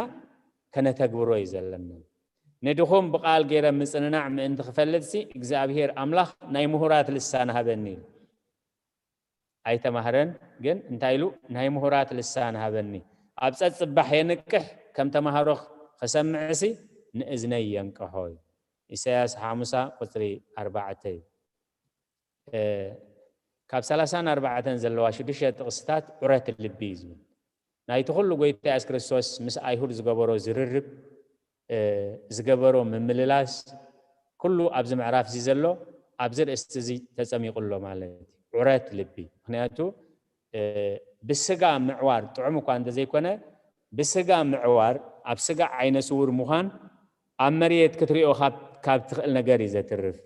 ከነተግብሮ እዩ ዘለና። ንድኹም ብቃል ገይረ ምጽንናዕ ምእንቲ ክፈልጥሲ እግዚኣብሔር ኣምላኽ ናይ ምሁራት ልሳን ሃበኒ ኢሉ። ኣይተማህረን፣ ግን እንታይ ኢሉ? "ናይ ምሁራት ልሳን ሃበኒ፣ ኣብ ጸጽባሕ የንቅሕ፣ ከም ተማሃሮ ክሰምዕሲ ንእዝነይ የንቅሖ" እዩ። ኢሳያስ ሓሙሳ ቁጽሪ ኣርባዕተ እዩ። እ፣ ካብ ሰላሳን ኣርባዕተን ዘለዋ ሽዱሽተ ጥቕስታት ዑረት ልቢ እዩ ዝብል። ናይቲ ኩሉ ጎይታ የሱስ ክርስቶስ ምስ ኣይሁድ ዝገበሮ ዝርርብ፣ እ፣ ዝገበሮ ምምልላስ፣ ኩሉ ኣብዚ ምዕራፍ እዚ ዘሎ፣ ኣብዚ ርእስቲ እዚ ተጸሚቑ ኣሎ ማለት እዩ። ዑረት ልቢ። ምኽንያቱ፣ እ፣ ብስጋ ምዕዋር ጥዑም እኳ እንተዘይኮነ፣ ብስጋ ምዕዋር፣ ኣብ ስጋ ዓይነ ስውር ምዃን፣ ኣብ መሬት ክትሪኦ ካብ፣ ካብ ትኽእል ነገር እዩ ዘትርፍ።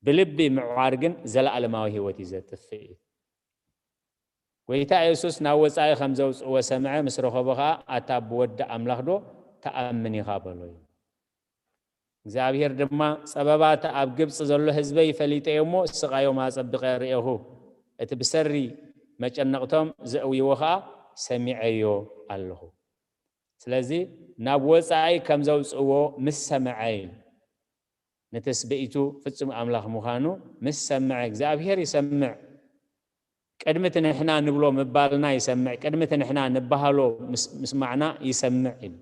ብልቢ ምዕዋር ግን ዘለኣለማዊ ህይወት እዩ ዘጥፍእ እዩ። ጎይታ የሱስ ናብ ወጻኢ ከም ዘውጽእዎ ሰምዐ፣ ምስ ረኸቦ ኸኣ፣ "ኣታ ብወዲ ኣምላኽ ዶ ትኣምን ኢኻ?" በሎ እዩ። እግዚኣብሔር ድማ፣ "ጸበባ እቲ ኣብ ግብጺ ዘሎ ህዝበይ ፈሊጠዮ እሞ፣ ስቓዮም ኣጸቢቐ ርኤኹ። እቲ ብሰሪ መጨነቕቶም ዘእውይዎ ኸኣ ሰሚዐዮ ኣለኹ።" ስለዚ ናብ ወጻኢ ከም ዘውጽእዎ ምስ ሰምዐ እዩ። ንትስብእቱ ፍጹም ኣምላኽ ምዃኑ ምስ ሰምዐ፣ እግዚኣብሔር ይሰምዕ። ቅድሚ እቲ ንሕና ንብሎ ምባልና ይሰምዕ፣ ቅድሚ እቲ ንሕና ንበሃሎ ምስ-፣ ምስማዕና ይሰምዕ ኢሉ።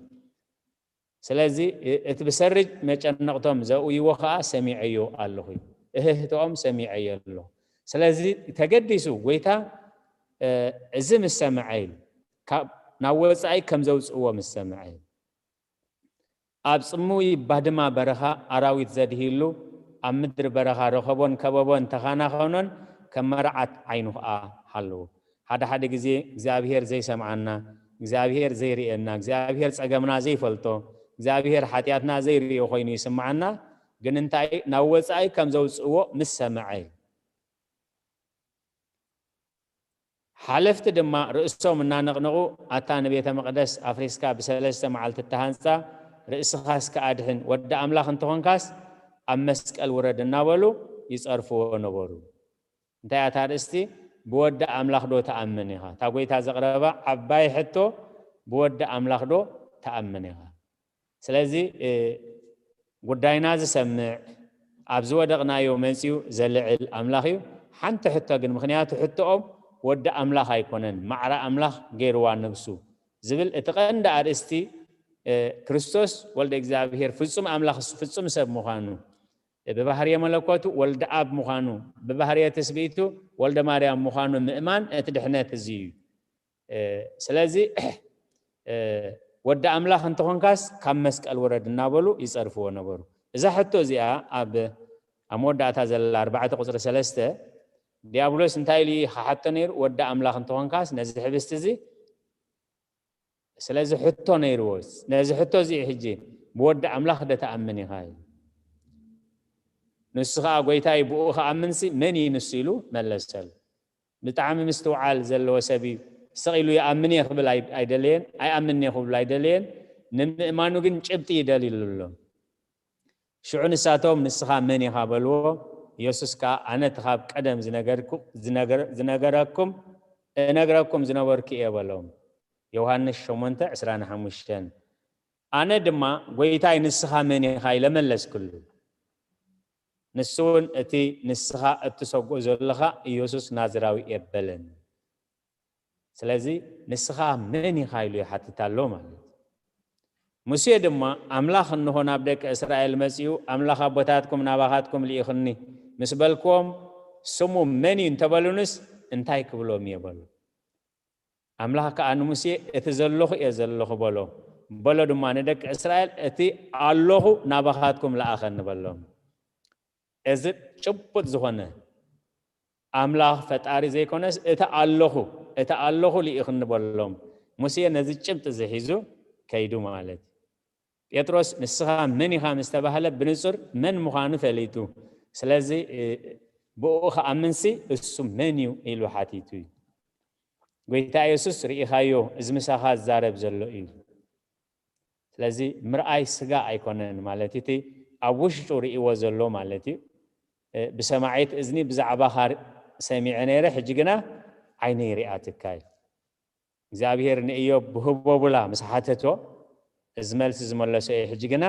ስለዚ እ-፣ እቲ ብሰሪ መጨነቕቶም ዘእውይዎ ኸኣ ሰሚዐዮ ኣለኹ እዩ። እህህትኦም ሰሚዐዮ ኣለኹ። ስለዚ ተገዲሱ ጎይታ፣ እ፣ እዚ ምስ ሰምዐ ኢሉ፣ ካብ፣ ናብ ወጻኢ ከም ዘውጽእዎ ምስ ሰምዐ ኢሉ። ኣብ ጽምዊ ባድማ በረኻ ኣራዊት ዘድህይሉ፣ ኣብ ምድሪ በረኻ ረኸቦን ከበቦን ተኻናኸኖን፣ ከም መርዓት ዓይኑ ኸኣ ሃለዎ። ሓደ ሓደ ግዜ እግዚኣብሔር ዘይሰምዓና፣ እግዚኣብሔር ዘይርእየና፣ እግዚኣብሔር ጸገምና ዘይፈልጦ፣ እግዚኣብሔር ሓጢኣትና ዘይርእዮ ኮይኑ ይስምዓና። ግን እንታይ፣ ናብ ወጻኢ ከም ዘውጽእዎ ምስ ሰምዐ እዩ። ሓለፍቲ ድማ ርእሶም እናነቕነቑ፣ "ኣታ ንቤተ መቕደስ ኣፍሪስካ ብሰለስተ መዓልቲ እተሃንጻ፣ ርእስኻ እስከ ኣድሕን፣ ወዲ ኣምላኽ እንተኾንካስ ኣብ መስቀል ውረድ" እናበሉ ይጸርፍዎ ነበሩ። እንታይ እያ እታ ኣርእስቲ? "ብወዲ ኣምላኽ ዶ ትኣምን ኢኻ?" እታ ጐይታ ዘቕረባ ዓባይ ሕቶ፣ "ብወዲ ኣምላኽ ዶ ትኣምን ኢኻ?" ስለዚ፣ እ፣ ጉዳይና ዝሰምዕ፣ ኣብ ዝወደቕናዮ መጺኡ ዘልዕል ኣምላኽ እዩ። ሓንቲ ሕቶ ግን፣ ምኽንያቱ ሕቶኦም ወዲ ኣምላኽ ኣይኮነን፣ ማዕረ ኣምላኽ ገይርዋ ነብሱ ዝብል እቲ ቀንዲ ኣርእስቲ፣ እ፣ ክርስቶስ ወልደ እግዚኣብሔር ፍጹም ኣምላኽ፣ ፍጹም ሰብ ምዃኑ፣ ብባህርየ መለኮቱ ወልደ ኣብ ምዃኑ፣ ብባህርየ ትስብእቱ ወልደ ማርያም ምዃኑ ምእማን እቲ ድሕነት እዚ እዩ። ስለዚ ወዲ ኣምላኽ እንተኾንካስ ካብ መስቀል ውረድ እናበሉ ይጸርፍዎ ነበሩ። እዛ ሕቶ እዚኣ ኣብ ኣብ መወዳእታ ዘላ ኣርባዕተ ቁጽሪ ሰለስተ ዲያብሎስ እንታይ ኢሉ ክሓቶ ነይሩ? ወዲ ኣምላኽ እንተኾንካስ ነዚ ሕብስቲ እዚ፣ ስለዚ ሕቶ ነይርዎ። ነዚ ሕቶ እዚ ሕጂ ብወዲ ኣምላኽ ዶ ትኣምን ኢኻ? ንሱ ኸኣ ጎይታይ ብኡ ክኣምንሲ መን እዩ ንሱ ኢሉ መለሰሉ። ብጣዕሚ ምስትውዓል ዘለዎ ሰብ እዩ። ስቕ ኢሉ ይኣምን እየ ክብል ኣይ- ኣይደለየን፣ ኣይኣምንን እየ ክብል ኣይደለየን። ንምእማኑ ግን ጭብጢ ይደልዩሉ ኣሎ። ሽዑ ንሳቶም ንስኻ መን ኢኻ በልዎ። ኢየሱስ ከኣ ኣነ እቲ ካብ ቀደም ዝነገርኩ- ዝነገር- ዝነገረኩም እነግረኩም ዝነበርኩ እየ በሎም። ዮሃንስ ሸሞንተ ዕስራን ሓሙሽተን ኣነ ድማ ጎይታይ ንስኻ መን ኢኻ ኢለ መለስክሉ። ንሱ እውን እቲ ንስኻ እትሰግኦ ዘለኻ ኢየሱስ ናዝራዊ እየ በለኒ። ስለዚ ንስኻ መን ኢኻ ኢሉ ይሓትት ኣሎ ማለት እዩ። ሙሴ ድማ ኣምላኽ እንሆ ናብ ደቂ እስራኤል መጺኡ ኣምላኽ ኣቦታትኩም ናባኻትኩም ልኢኽኒ ምስ በልክዎም ስሙ መን እዩ እንተበሉንስ እንታይ ክብሎም እየ በሉ። ኣምላኽ ከኣ ንሙሴ እቲ ዘለኹ እየ ዘለኹ በሎ። በሎ ድማ ንደቂ እስራኤል እቲ ኣለኹ ናባኻትኩም ለኣኸኒ በሎም። እዚ ጭቡጥ ዝኾነ ኣምላኽ ፈጣሪ ዘይኮነስ እቲ ኣለኹ እቲ ኣለኹ ልኢኽኒ በሎም። ሙሴ ነዚ ጭብጢ እዚ ሒዙ ከይዱ ማለት እዩ። ጴጥሮስ ንስኻ መን ኢኻ ምስ ተባህለ ብንጹር መን ምዃኑ ፈሊጡ። ስለዚ ብኡ ክኣምንሲ እሱ መን እዩ ኢሉ ሓቲቱ እዩ። ጎይታ የሱስ ርኢኻዮ እዚ ምሳኻ ዝዛረብ ዘሎ እዩ። ስለዚ ምርኣይ ስጋ ኣይኮነን ማለት እቲ ኣብ ውሽጡ ርእይዎ ዘሎ ማለት እዩ። ብሰማዒት እዝኒ ብዛዕባኻ ሰሚዐ ነይረ፣ ሕጂ ግና ዓይነይ ሪኣትካ እዩ። እግዚኣብሔር ንእዮብ ብህቦቡላ ምስ ሓተቶ እዚ መልሲ ዝመለሶ እዩ። ሕጂ ግና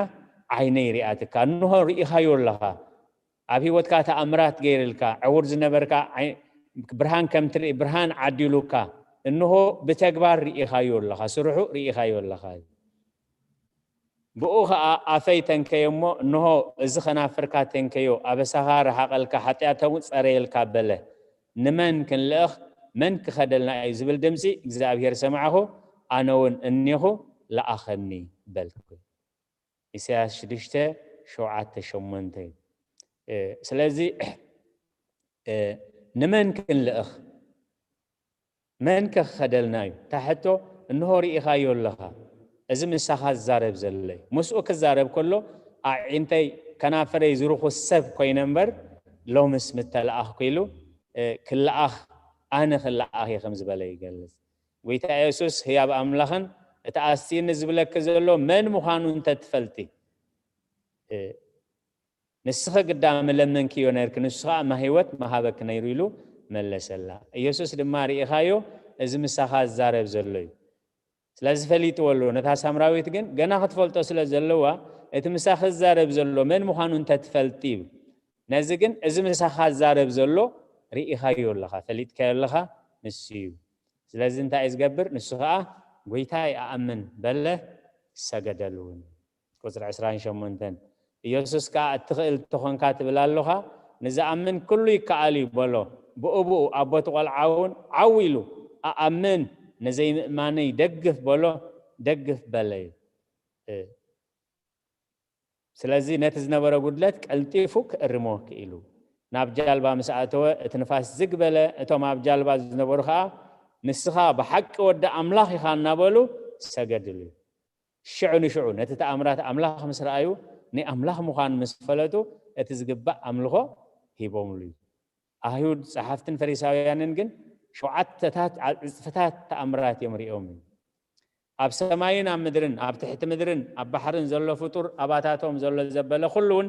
ዓይነይ ሪኣትካ፣ እንሆ ርኢኻዮ ኣለኻ፣ ኣብ ህይወትካ ተኣምራት ገይርልካ፣ ዕውር ዝነበርካ ብርሃን ከም ትርኢ ብርሃን ዓዲሉካ፣ እንሆ ብተግባር ርኢኻዮ ኣለኻ፣ ስርሑ ርኢኻዮ ኣለኻ። ብኡ ኸዓ ኣፈይ ተንከዮ እሞ፣ እንሆ እዚ ኸናፍርካ ተንከዮ፣ ኣበሳኻ ረሓቐልካ፣ ሓጢኣቶም ጸረየልካ በለ። ንመን ክንልእኽ? መን ክኸደልና እዩ? ዝብል ድምፂ እግዚኣብሔር ሰማዕኹ፣ ኣነ እውን እኔኹ፣ ለኣኸኒ በልኩ። ኢሳያስ ሽዱሽተ ሸውዓተ ሸሞንተ። ስለዚ ንመን ክንልእኽ? መን ከ ክኸደልና እዩ? እታ ሕቶ፣ እንሆ ርኢኻዮ ኣለኻ፣ እዚ ምሳኻ ዝዛረብ ዘሎ እዩ። ምስኡ ክዛረብ ከሎ፣ ኣዒንተይ ከናፍረይ ዝርኹስ ሰብ ኮይነ እምበር፣ ሎምስ ምተለኣኽኩ ኢሉ ክለኣኽ፣ ኣነ ክለኣኽ እየ ከም ዝበለ ይገልጽ። ጎይታ የሱስ ህያብ ኣምላኽን እቲ ኣስቲኒ ዝብለኪ ዘሎ መን ምዃኑ እንተትፈልጢ፣ ንስኺ ግዳ ምለመንክዮ ነርኪ፣ ንሱ ኸኣ ህይወት መሃበኪ ነይሩ ኢሉ መለሰላ። ኢየሱስ ድማ ርኢኻዮ፣ እዚ ምሳኻ ዝዛረብ ዘሎ እዩ። ስለዚ ፈሊጥዎ ኣሎ። ነታ ሳምራዊት ግን ገና ክትፈልጦ ስለ ዘለዋ፣ እቲ ምሳኺ ዝዛረብ ዘሎ መን ምዃኑ እንተትፈልጢ ይብል። ነዚ ግን እዚ ምሳኻ ዝዛረብ ዘሎ ርኢኻዮ ኣለኻ፣ ፈሊጥካዮ ኣለኻ፣ ንሱ እዩ። ስለዚ እንታይ እዩ ዝገብር? ንሱ ኸኣ ጎይታይ እኣምን በለ፣ ሰገደሉ እውን። ቁጽሪ ዕስራን ሸሞንተን፣ ኢየሱስ ከኣ እትኽእል ተኾንካ ትብል ኣሎኻ፣ ንዝኣምን ኩሉ ይከኣል እዩ በሎ። ብኡ ብኡ ኣቦ እቲ ቖልዓ እውን ዓው ኢሉ፣ ኣኣምን፣ ንዘይምእማነይ ደግፍ በሎ፣ ደግፍ በለ እዩ። ስለዚ ነቲ ዝነበረ ጉድለት ቀልጢፉ ክእርሞ ክኢሉ። ናብ ጃልባ ምስ ኣተወ እቲ ንፋስ ዝግ በለ፣ እቶም ኣብ ጃልባ ዝነበሩ ኸኣ ንስኻ ብሓቂ ወዲ ኣምላኽ ኢኻ እናበሉ ሰገድሉ። ሽዑ ንሽዑ ነቲ ተኣምራት ኣምላኽ ምስ ረኣዩ፣ ናይ ኣምላኽ ምዃን ምስ ፈለጡ፣ እቲ ዝግባእ ኣምልኾ ሂቦምሉ እዩ። ኣይሁድ ጸሓፍትን ፈሪሳውያንን ግን ሸውዓተታት ዕጽፍታት ተኣምራት እዮም ሪኦም እዩ። ኣብ ሰማይን ኣብ ምድርን ኣብ ትሕቲ ምድርን ኣብ ባሕርን ዘሎ ፍጡር ኣባታቶም ዘሎ ዘበለ ኩሉ እውን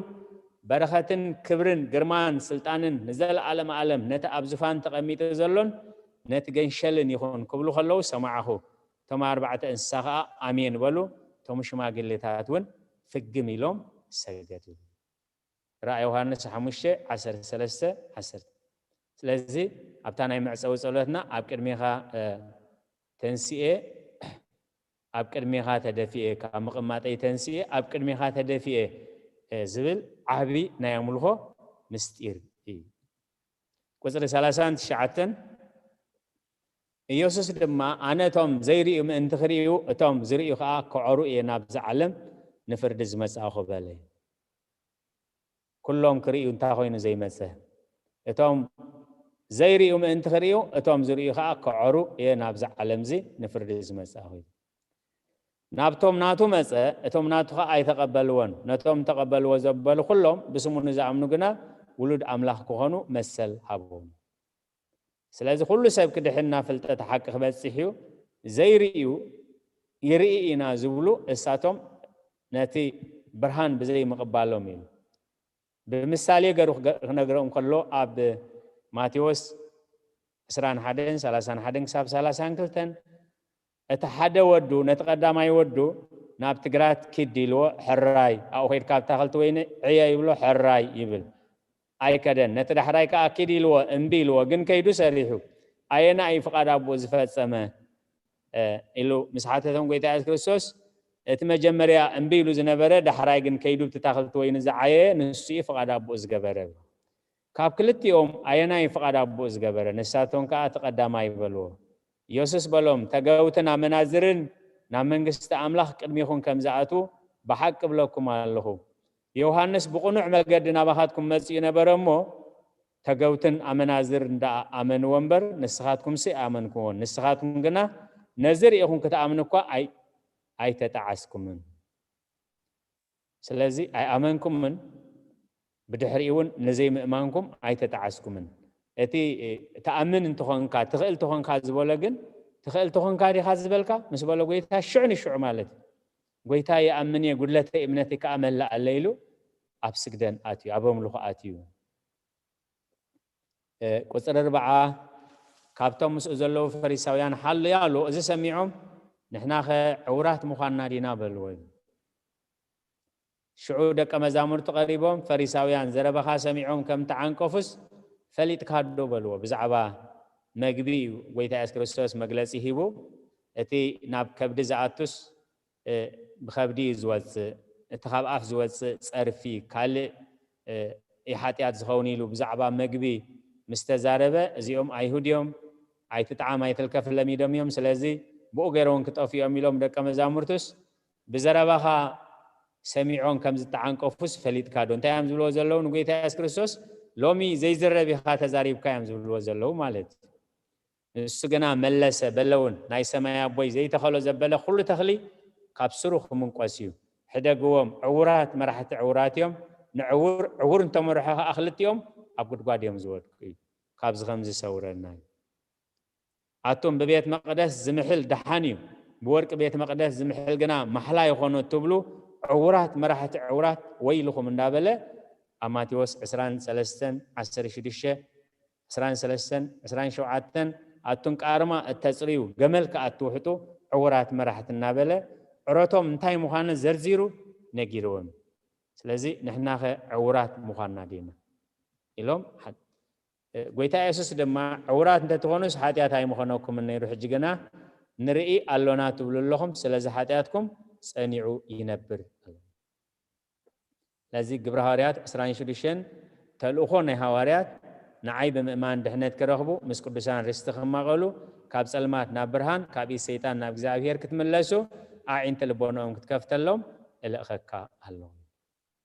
በረኸትን ክብርን ግርማን ስልጣንን ንዘለኣለም ኣለም ነቲ ኣብ ዙፋን ተቐሚጡ ዘሎን ነቲ ገንሸልን ይኹን ክብሉ ከለዉ ሰማዕኹ። እቶም ኣርባዕተ እንስሳ ኸኣ ኣሜን በሉ። እቶም ሽማግሌታት እውን ፍግም ኢሎም ሰገዱ። ራእይ ዮሃንስ ሓሙሽተ ዓሰርተ ሰለስተ ዓሰርተ። ስለዚ ኣብታ ናይ መዕጸዊ ጸሎትና ኣብ ቅድሜኻ ተንስኤ፣ ኣብ ቅድሜኻ ተደፊኤ፣ ካብ ምቕማጠይ ተንስኤ ኣብ ቅድሜኻ ተደፊኤ፣ ዝብል ዓቢ ናይ ኣምልኾ ምስጢር እዩ። ቁጽሪ ሰላሳን ትሽዓተን፣ ኢየሱስ ድማ፣ ኣነ እቶም ዘይርእዩ ምእንቲ ክርእዩ፣ እቶም ዝርእዩ ከኣ ክዖሩ እየ ናብዚ ዓለም ንፍርዲ ዝመጻእኹ በለ። ኩሎም ክርእዩ እንታይ ኮይኑ ዘይመጸ? እቶም ዘይርእዩ ምእንቲ ክርእዩ፣ እቶም ዝርእዩ ከኣ ክዖሩ እየ ናብዚ ዓለምዚ ንፍርዲ ዝመጻእኹ። ናብቶም ናቱ መጸ፣ እቶም ናቱ ከኣ ኣይተቐበልዎን። ነቶም ተቐበልዎ ዘበሉ ኩሎም፣ ብስሙ ንዝኣምኑ ግና ውሉድ ኣምላኽ ክኾኑ መሰል ሃቦም። ስለዚ ኩሉ ሰብ ክድሕን ናብ ፍልጠት ሓቂ ክበጽሕ እዩ። ዘይርእዩ ይርኢ ኢና ዝብሉ እሳቶም ነቲ ብርሃን ብዘይምቕባሎም እዩ። ብምሳሌ ገሩ ክገ-፣ ክነግረው እንከሎ ኣብ ማቴዎስ ዕስራን ሓደን ሰላሳን ሓደን ክሳብ ሰላሳን ክልተን፣ እቲ ሓደ ወዱ ነቲ ቀዳማይ ወዱ ናብቲ ግራት ኪድ ኢልዎ፣ ሕራይ ኣብኡ ኸይድካ ኣብታ ክልቲ ወይኒ ዕየ ይብሎ፣ ሕራይ ይብል። ኣይከደን። ነቲ ዳሕራይ ከኣ ኪድ ኢልዎ፣ እምቢ ኢልዎ፣ ግን ከይዱ ሰሪሑ። ኣየናይ እዩ ፍቓድ ኣቦኡ ዝፈጸመ? እ፣ ኢሉ ምስ ሓተቶም፣ ጎይታ የሱስ ክርስቶስ፣ እቲ መጀመርያ እምቢ ኢሉ ዝነበረ፣ ዳሕራይ ግን ከይዱ ብቲ ታኽልቲ ወይኒ ዝዓየየ፣ ንሱ እዩ ፍቓድ ኣቦኡ ዝገበረ። ካብ ክልቲኦም ኣየናይ ፍቓድ ኣቦኡ ዝገበረ? ንሳቶም ከኣ እቲ ቀዳማይ በልዎ። ኢየሱስ በሎም፣ ተገውትን ኣመናዝርን ናብ መንግስቲ ኣምላኽ ቅድሚኹም ከም ዝኣትዉ ብሓቂ እብለኩም ኣለኹ። ዮሃንስ ብቕኑዕ መገዲ ናባኻትኩም መጺኡ ነበረ እሞ፣ ተገውትን ኣመናዝርን ደኣ ኣመንዎ እምበር፣ ንስኻትኩምሲ ኣመንኩዎን። ንስኻትኩም ግና ነዚ ርኢኹም ክትኣምኑ እኳ ኣይ-፣ ኣይተጠዓስኩምን። ስለዚ ኣይኣመንኩምን፣ ብድሕሪኡ እውን ንዘይምእማንኩም ኣይተጠዓስኩምን። እቲ፣ እ፣ ትኣምን እንተኾንካ፣ ትኽእል ተኾንካ ዝበሎ ግን፣ ትኽእል ተኾንካ ዲኻ ዝበልካ? ምስ በሎ ጎይታ፣ ሽዑ ንሽዑ ማለት እዩ። ጎይታ፣ ይኣምን እየ፣ ጉድለተይ እምነተይ ከኣ መላእ ኣለ ኢሉ ኣብ ስግደን ኣትዩ፣ ኣብ ኣምልኾ ኣትዩ። እ፣ ቁጽሪ ኣርብዓ፣ ካብቶም ምስኡ ዘለዉ ፈሪሳውያን ሓልዮ ኣሉ፣ እዚ ሰሚዖም፣ "ንሕናኸ ዕውራት ምዃንና ዲና?" በልዎ። ሽዑ ደቀ መዛሙርቱ ቀሪቦም፣ "ፈሪሳውያን ዘረባኻ ሰሚዖም ከም ተዓንቀፉስ ፈሊጥካ ዶ?" በልዎ። ብዛዕባ መግቢ እዩ ጎይታ የሱስ ክርስቶስ መግለጺ ሂቡ። እቲ ናብ ከብዲ ዝኣቱስ፣ እ፣ ብኸብዲ እዩ ዝወጽእ። እቲ ካብ ኣፍ ዝወጽእ ጸርፊ ካልእ፣ እ፣ እዩ ሓጢኣት ዝኸውን ኢሉ ብዛዕባ መግቢ ምስ ተዛረበ፣ እዚኦም ኣይሁድ እዮም፣ ኣይትጥዓም ኣይትልከፍ ለሚዶም እዮም። ስለዚ ብኡ ገይሮም ክጠፍኡ እዮም ኢሎም ደቀ መዛሙርቱስ ብዘረባኻ ሰሚዖም ከም ዝተዓንቀፉስ ፈሊጥካ ዶ? እንታይ እዮም ዝብልዎ ዘለዉ ንጎይታ የሱስ ክርስቶስ? ሎሚ ዘይዝረብ ኢኻ ተዛሪብካ እዮም ዝብልዎ ዘለዉ ማለት እዩ። ንሱ ግና መለሰ፣ በለ እውን፣ ናይ ሰማይ ኣቦይ ዘይተኸሎ ዘበለ ኩሉ ተኽሊ ካብ ስሩ ክምንቆስ እዩ። ሕደግዎም፣ ዕዉራት መራሕቲ ዕዉራት እዮም፣ ንዕዉር ዕዉር እንተመርሖ ኸዓ ክልቲኦም ኣብ ጉድጓድ እዮም ዝወድቁ እዩ። ካብዚ ከምዚ ሰውረና እዩ። ኣቱም ብቤት መቕደስ ዝምሕል ደሓን እዩ፣ ብወርቂ ቤት መቕደስ ዝምሕል ግና ማሕላ ይኾኖ እትብሉ ዕዉራት መራሕቲ ዕዉራት ወይልኹም እንዳበለ ኣብ ማቴዎስ ዕስራን ሰለስተን ዓሰርተ ሽዱሽተ፣ ዕስራን ሰለስተን፣ ዕስራን ሸውዓተን ኣቱም ቃርማ እተጽርዩ ገመል ከኣ እትውሕጡ ዕዉራት መራሕቲ እናበለ ዕረቶም እንታይ ምዃኑ ዘርዚሩ ነጊርዎም። ስለዚ ንሕናኸ ዕዉራት ምዃንና ዲና? ኢሎም ሓ-፣ እ፣ ጎይታ የሱስ ድማ፣ "ዕዉራት እንተትኾኑስ ሓጢኣት ኣይምኾነኩምን ነይሩ፣ ሕጂ ግና ንርኢ ኣሎና ትብሉ ኣለኹም፣ ስለዚ ሓጢኣትኩም ጸኒዑ ይነብር" ኣለ። ስለዚ ግብረ ሃዋርያት ዕስራን ሽዱሽተን፣ ተልእኾ ናይ ሃዋርያት፣ ንዓይ ብምእማን ድሕነት ክረኽቡ፣ ምስ ቅዱሳን ርስቲ ክማቐሉ፣ ካብ ጸልማት ናብ ብርሃን፣ ካብ ኢድ ሰይጣን ናብ እግዚኣብሔር ክትምለሱ፣ ኣዒንቲ ልቦናኦም ክትከፍተሎም እልእኸካ ኣለኹ።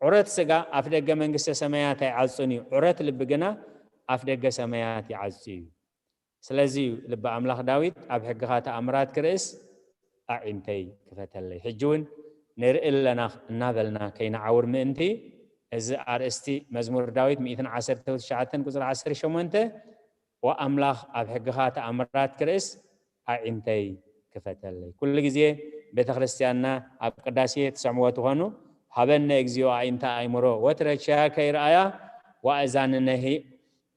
ዑረት ስጋ ኣፍ ደገ መንግስተ ሰማያት ኣይዓጹን እዩ፣ ዑረት ልቢ ግና ኣፍ ደገ ሰማያት ይዓጹ እዩ። ስለዚ እዩ ልቢ ኣምላኽ ዳዊት፣ "ኣብ ሕግኻ ተኣምራት ክርእስ ኣዒንተይ ክፈተለይ።" ሕጂ እውን ንርኢ ኣለና እናበልና ከይንዓውር ምእንቲ፣ እዚ ኣርእስቲ መዝሙር ዳዊት ሚእትን ዓሰርተ ትሽዓተን ቁጽሪ ዓሰርተ ሸሞንተ፣ "ወኣምላኽ ኣብ ሕግኻ ተኣምራት ክርእስ ኣዒንተይ ክፈተለይ።" ኩሉ ግዜ ቤተ ክርስቲያንና ኣብ ቅዳሴ ትሰምዎ ትኾኑ፣ "ሃበነ እግዚኣብሔር ኣዒንተ ኣእምሮ፣ ወትረ ኪያከ ይርኣያ፣ ወኣእዛንነሂ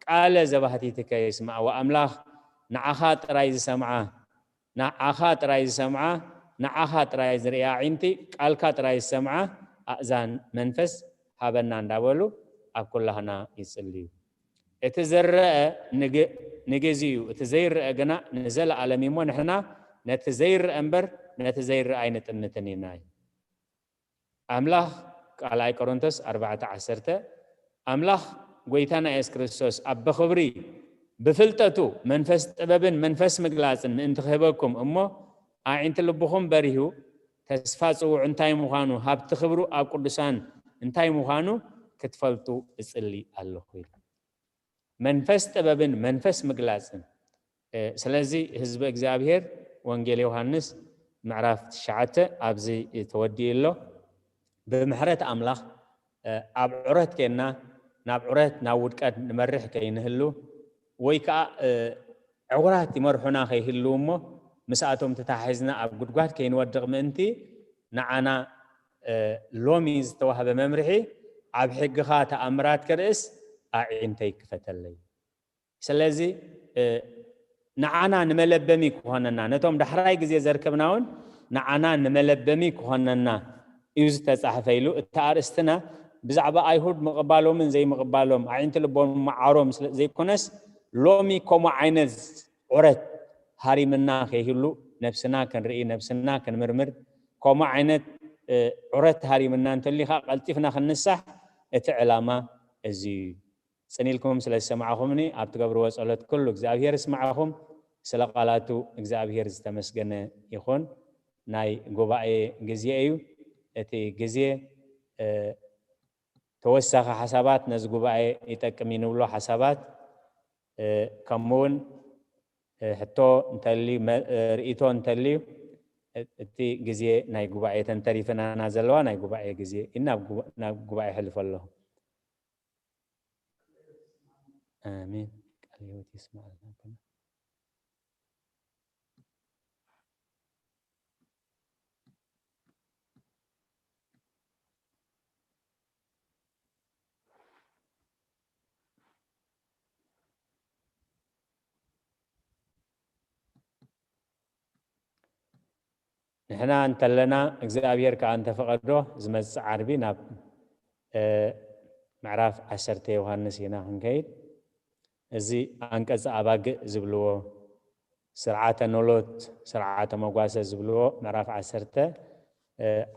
ቃለ ዘባህቲትከ ይስምዓ።" ወኣምላኽ ንዓኻ ጥራይ ዝሰምዓ፣ ንዓኻ ጥራይ ዝሰምዓ፣ ንዓኻ ጥራይ ዝርእያ ኣዒንቲ፣ ቃልካ ጥራይ ዝሰምዓ ኣእዛን መንፈስ ሃበና እንዳበሉ ኣብ ኩላህና ይጽልዩ። እቲ ዝረአ ንግ-፣ ንግዜኡ፣ እቲ ዘይረአ ግና ንዘለኣለም እዩ እሞ፣ ንሕና ነቲ ዘይረአ እምበር ነቲ ዘይረኣይ ንጥምትን ኢና። ኣምላኽ ካልኣይ ቆሮንቶስ ኣርባዕተ ዓሰርተ ኣምላኽ ጎይታና የሱስ ክርስቶስ ኣብ ብኽብሪ ብፍልጠቱ መንፈስ ጥበብን መንፈስ ምግላጽን ምእንቲ ክህበኩም እሞ ኣዒንቲ ልብኹም በሪሁ ተስፋ ጽውዑ እንታይ ምዃኑ ሃብቲ ክብሩ ኣብ ቅዱሳን እንታይ ምዃኑ ክትፈልጡ እጽሊ ኣለኹ ኢሉ። መንፈስ ጥበብን መንፈስ ምግላጽን። ስለዚ ህዝቢ እግዚኣብሔር ወንጌል ዮሃንስ ምዕራፍ ትሽዓተ ኣብዚ ተወዲኡ ኣሎ። ብምሕረት ኣምላኽ ኣብ ዑረት ኬና ናብ ዑረት ናብ ውድቀት ንመርሕ ከይንህሉ ወይ ከዓ ዕውራት ይመርሑና ከይህልው እሞ ምስኣቶም ተታሒዝና ኣብ ጉድጓድ ከይንወድቕ ምእንቲ ንዓና ሎሚ ዝተዋህበ መምርሒ ኣብ ሕግኻ ተኣምራት ክርእስ ኣዒንተይ ክፈተለይ። ስለዚ ንዓና ንመለበሚ ክኾነና ነቶም ዳሕራይ ግዜ ዘርክብና እውን ንዓና ንመለበሚ ክኾነና እዩ ዝተጻሕፈ ኢሉ። እቲ ኣርእስትና ብዛዕባ ኣይሁድ ምቕባሎምን ዘይምቕባሎም ኣዒንቲ ልቦም መዓሮም ዘይኮነስ ሎሚ ከምኡ ዓይነት ዑረት ሃሪምና ከይህሉ ነብስና ክንርኢ ነብስና ክንምርምር ከምኡ ዓይነት ዑረት ሃሪምና እንተሊካ ቀልጢፍና ክንንሳሕ እቲ ዕላማ እዚ እዩ። ጽን ኢልኩም ስለ ዝሰማዕኹምኒ ኣብ ትገብርዎ ጸሎት ኩሉ እግዚኣብሔር ይስማዕኹም። ስለ ቃላቱ እግዚኣብሔር ዝተመስገነ ይኹን። ናይ ጉባኤ ግዜ እዩ። እቲ ግዜ ተወሳኺ ሓሳባት ነዚ ጉባኤ ይጠቅም እዩ ንብሎ ሓሳባት ከምኡውን ሕቶ እንተልዩ ርእቶ እንተልዩ እቲ ግዜ ናይ ጉባኤ ተንተሪፍናና ዘለዋ ናይ ጉባኤ ግዜ እዩ ናብ ጉባኤ ሕልፎ ኣለኹ። ኣሜን። ቃል ህይወት ይስማዕልና። ንሕና እንተለና እግዚኣብሔር ከዓ እንተፈቐዶ ዝመፅእ ዓርቢ ናብ ምዕራፍ ዓሰርተ ዮሃንስ ኢና ክንከይድ። እዚ ኣንቀፂ ኣባግእ ዝብልዎ ስርዓተ ኖሎት ስርዓተ መጓሰ ዝብልዎ ምዕራፍ ዓሰርተ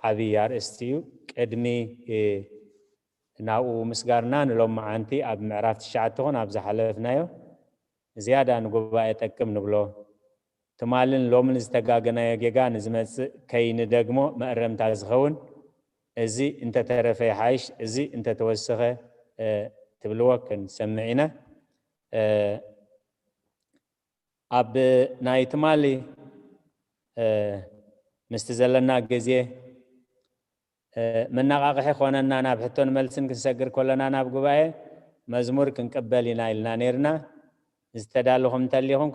ዓብዪ ኣርእስቲ እዩ። ቅድሚ ናብኡ ምስጋርና ንሎም መዓንቲ ኣብ ምዕራፍ ትሽዓተ ኹን ኣብ ዝሓለፍናዮ ዝያዳ ንጉባኤ ጠቅም ንብሎ ትማልን ሎምን ዝተጋገናዮ ጌጋ ንዝመፅእ ከይንደግሞ መእረምታ ዝኸውን እዚ እንተተረፈ ይሓይሽ፣ እዚ እንተተወሰኸ ትብልዎ ክንሰምዕ ኢና። ኣብ ናይ ትማሊ ምስቲ ዘለና ግዜ መነቓቕሒ ኮነና ናብ ሕቶን መልስን ክንሰግር ከለና ናብ ጉባኤ መዝሙር ክንቅበል ኢና ኢልና ነይርና። ዝተዳለኹም እንተሊኹም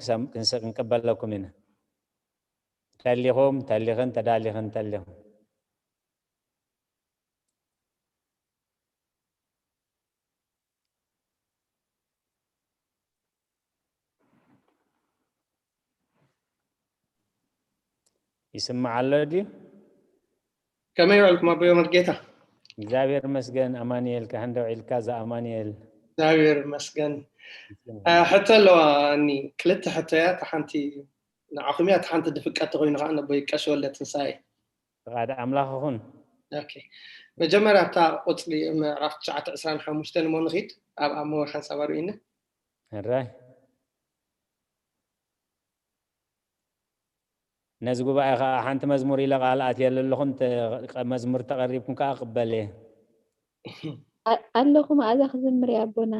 ክንቅበለኩም ኢና። እንተሊኹም እንተሊኽን ተዳሊኽን እንተሊኹም ይስማዕ ኣሎ ድዩ? ከመይ ውዕልኩም ኣቦዮ መርጌታ? እግዚኣብሔር ይመስገን። ኣማኑኤል ካሕንደ ውዒልካ? እዛ ኣማኑኤል እግዚኣብሔር ይመስገን። ሕቶ ኣለዋ እኒ ክልተ ሕቶ እያ። እታ ሓንቲ ንዓኹም እያ፣ እታ ሓንቲ ድፍቀቲ ኮይኑ ከዓ ነቦይ ቀሺ ወልደ ትንሳኤ። ፍቓድ ኣምላኽ ይኹን። ኦኬ። መጀመርያ ኣብታ ቁፅሪ ምዕራፍ ትሽዓተ ዕስራን ሓሙሽተን እሞ ንኺድ ኣብ ኣሞ ሓንሳብ ኣርእዩኒ። ሕራይ ነዚ ጉባኤ ከዓ ሓንቲ መዝሙር ኢለ ቃል ኣትየሉ ኣለኹ። መዝሙር ተቐሪብኩም ከዓ ቅበል እየ። ኣለኹ መኣዛ ክዝምር እየ ኣቦና።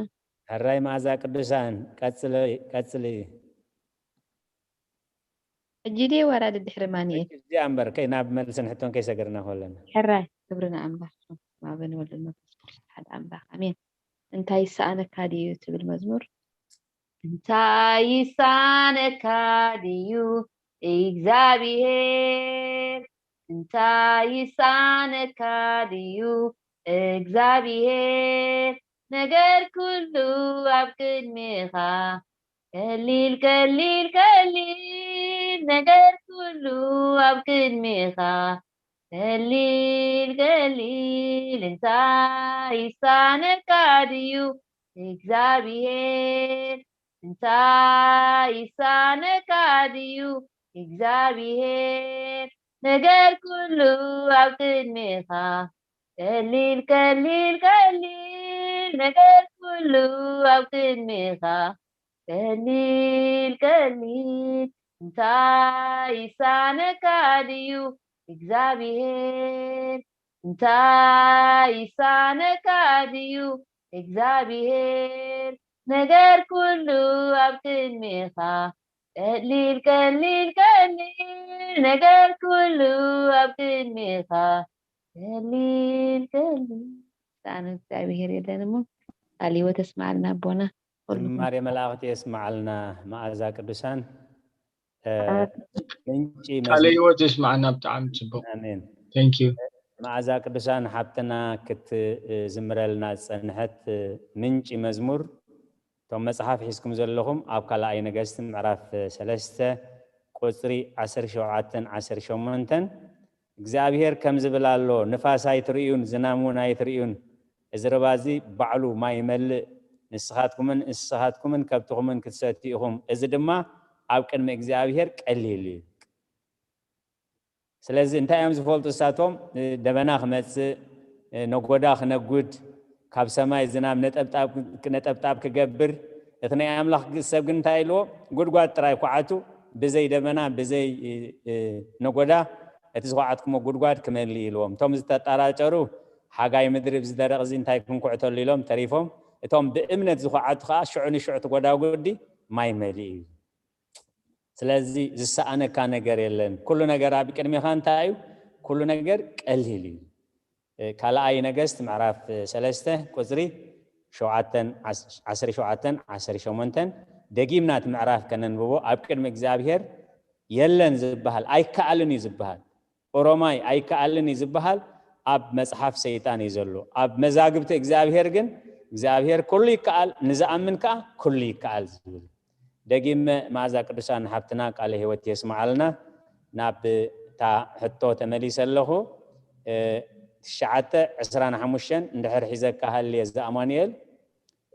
ሕራይ መኣዛ ቅዱሳን ቀፅሊ። ሕጂ ድየ ወራዲ ድሕሪ ማንኤል? እዚኣ እምበር ከይ ናብ መልስን ሕቶን ከይሰገርና ከለና። ሕራይ ክብሪ ንኣምላኽ ይኹን፣ ኣብ ኣብ ወልድ መንፈስ ቅዱስ ሓደ ኣምላኽ ኣሜን። እንታይ ይሰኣነካ ድዩ ትብል መዝሙር? እንታይ ይሳነካ ድዩ እግዚኣብሔር? እንታይ ይሳነካ ድዩ እግዚኣብሔር? ነገር ኩሉ ኣብ ቅድሜኻ ቀሊል ቀሊል ቀሊል፣ ነገር ኩሉ ኣብ ቅድሜኻ ቀሊል ቀሊል። እንታይ ይሳነካ ድዩ እግዚኣብሔር? እንታይ ይሳነካ ድዩ እግዚኣብሔር? ነገር ኩሉ ኣብ ቅድሜኻ ቀሊል ቀሊል ቀሊል ነገር ኩሉ ኣብ ቅድሜኻ። ቀሊል ቀሊል እንታይ ይሳነካ ድዩ እግዚኣብሔር? እንታይ ይሳነካ ድዩ እግዚኣብሔር? ነገር ኩሉ ኣብ ቅድሜኻ። ቀሊል ቀሊል ቀሊል ነገር ኩሉ ኣብ ቅድሜኻ። ቀሊል ቀሊል ሳነ እግዚኣብሔር የለን እሞ ቃል ህይወት የስማዓልና ኣቦና። ዝማሬ መላእኽቲ የስማዓልና። መዓዛ ቅዱሳን ምንጪ ቃለ ህይወት የስማዓና። ብጣዕሚ ጽቡቅ። ኣሜን። Thank you። መዓዛ ቅዱሳን ሓብትና ክትዝምረልና ዝጸንሐት ምንጪ መዝሙር፣ እቶም መጽሓፍ ሒዝኩም ዘለኹም ኣብ ካልኣይ ነገስቲ ምዕራፍ ሰለስተ ቁጽሪ ዓሰርተ ሸውዓተን ዓሰርተ ሸሞንተን፣ እግዚኣብሔር ከም ዝብል ኣሎ፣ ንፋስ ኣይትርእዩን፣ ዝናም እውን ኣይትርእዩን፣ እዚ ርባ እዚ ባዕሉ ማይ ይመልእ፣ ንስኻትኩምን እንስሳኻትኩምን ከብትኹምን ክትሰትዩ ኢኹም፣ እዚ ድማ ኣብ ቅድሚ እግዚኣብሔር ቀሊል እዩ። ስለዚ እንታይ እዮም ዝፈልጡ እሳቶም? ደበና ክመጽእ፣ ነጎዳ ክነጉድ፣ ካብ ሰማይ ዝናብ ነጠብጣብ ነጠብጣብ ክገብር። እቲ ናይ ኣምላኽ ሰብ ግን እንታይ ኢልዎ? ጉድጓድ ጥራይ ኩዓቱ፣ ብዘይ ደበና ብዘይ ነጎዳ እቲ ዝኹዓትኩሞ ጉድጓድ ክመልእ ኢልዎም። እቶም ዝተጠራጨሩ ሓጋይ ምድሪ ብዝደረቕ እዚ እንታይ ክንኩዕተሉ ኢሎም ተሪፎም። እቶም ብእምነት ዝኹዓቱ ከዓ ሽዑ ንሽዑ እቲ ጎዳጉዲ ማይ መሊኡ እዩ። ስለዚ ዝሰኣነካ ነገር የለን። ኩሉ ነገር ኣብ ቅድሜኻ እንታይ እዩ? ኩሉ ነገር ቀሊል እዩ። ካልኣይ ነገስት ምዕራፍ ሰለስተ ቁፅሪ ሸውዓተን ዓሰርተ ሸውዓተን ዓሰርተ ሸሞንተን ደጊምና እቲ ምዕራፍ ከነንብቦ። ኣብ ቅድሚ እግዚኣብሔር የለን ዝበሃል ኣይከኣልን እዩ ዝበሃል። ኦሮማይ ኣይከኣልን እዩ ዝበሃል ኣብ መጽሓፍ ሰይጣን እዩ ዘሎ። ኣብ መዛግብቲ እግዚኣብሔር ግን እግዚኣብሔር ኩሉ ይከኣል፣ ንዝኣምን ከኣ ኩሉ ይከኣል ዝብል። ደጊመ መዓዛ ቅዱሳን ሓብትና ቃለ ህይወት የስምዓልና። ናብ እታ ሕቶ ተመሊሰ ኣለኹ። ትሽዓተ ዕስራን ሓሙሽተን እንድሕር ሒዘካ ሃልየ ዝኣማኑኤል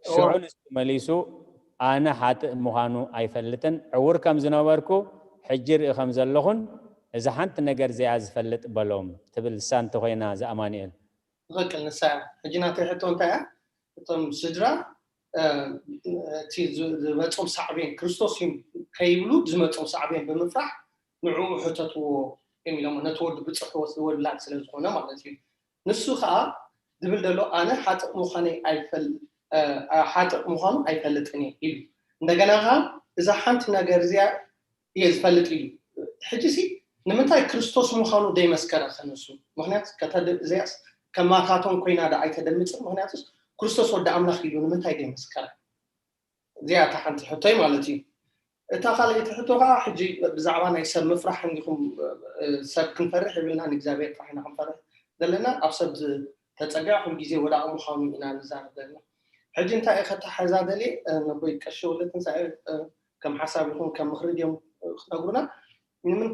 ሽዑ ንሱ መሊሱ ኣነ ሓጥእ ምዃኑ ኣይፈልጥን፣ ዕውር ከም ዝነበርኩ ሕጂ ርኢ ከም ዘለኹን እዛ ሓንቲ ነገር እዚኣ ዝፈልጥ በሎም ትብል እሳ እንተኾይና ዝኣማኑኤል። ትኽክል ንሳ እያ። ሕጂ ናተይ ሕቶ እንታይ እያ? እቶም ስድራ እቲ ዝመፆም ሳዕቤን ክርስቶስ እዩ ከይብሉ ዝመፆም ሳዕቤን ብምፍራሕ ንዕኡ ሕተትዎ እዮም ኢሎም ነቲ ወዱ ብፅሑ ወላድ ስለ ዝኾነ ማለት እዩ። ንሱ ከዓ ዝብል ዘሎ ኣነ ሓጥእ ምዃነይ ኣይፈል ሓጥእ ምዃኑ ኣይፈልጥን እየ ኢሉ። እንደገና ከዓ እዛ ሓንቲ ነገር እዚኣ እየ ዝፈልጥ ኢሉ። ሕጂ ሲ ንምንታይ ክርስቶስ ምዃኑ ደይመስከረ ከነሱ? ምክንያት እዚኣስ ከማታቶም ኮይና ዳ ኣይተደምፅን። ምክንያቱስ ክርስቶስ ወዲ ኣምላኽ ኢሉ ንምንታይ ደይመስከረ? እዚኣ እታ ሓንቲ ሕቶይ ማለት እዩ። እታ ካልኣይቲ ሕቶ ከዓ ሕጂ ብዛዕባ ናይ ሰብ ምፍራሕ እንዲኹም ሰብ ክንፈርሕ ይብልና ንእግዚኣብሔር ጥራሕ ኢና ክንፈርሕ ዘለና። ኣብ ሰብ ተፀጊዕ ኩል ግዜ ወዳቂ ምዃኑ ኢና ንዛረብ ዘለና። ሕጂ እንታይ እየ ከተሓዛ ደልየ ነቦይ ቀሺ ወልደትንሳኤ ከም ሓሳብ ይኹን ከም ምኽሪ ድዮም ክነግሩና። ንምን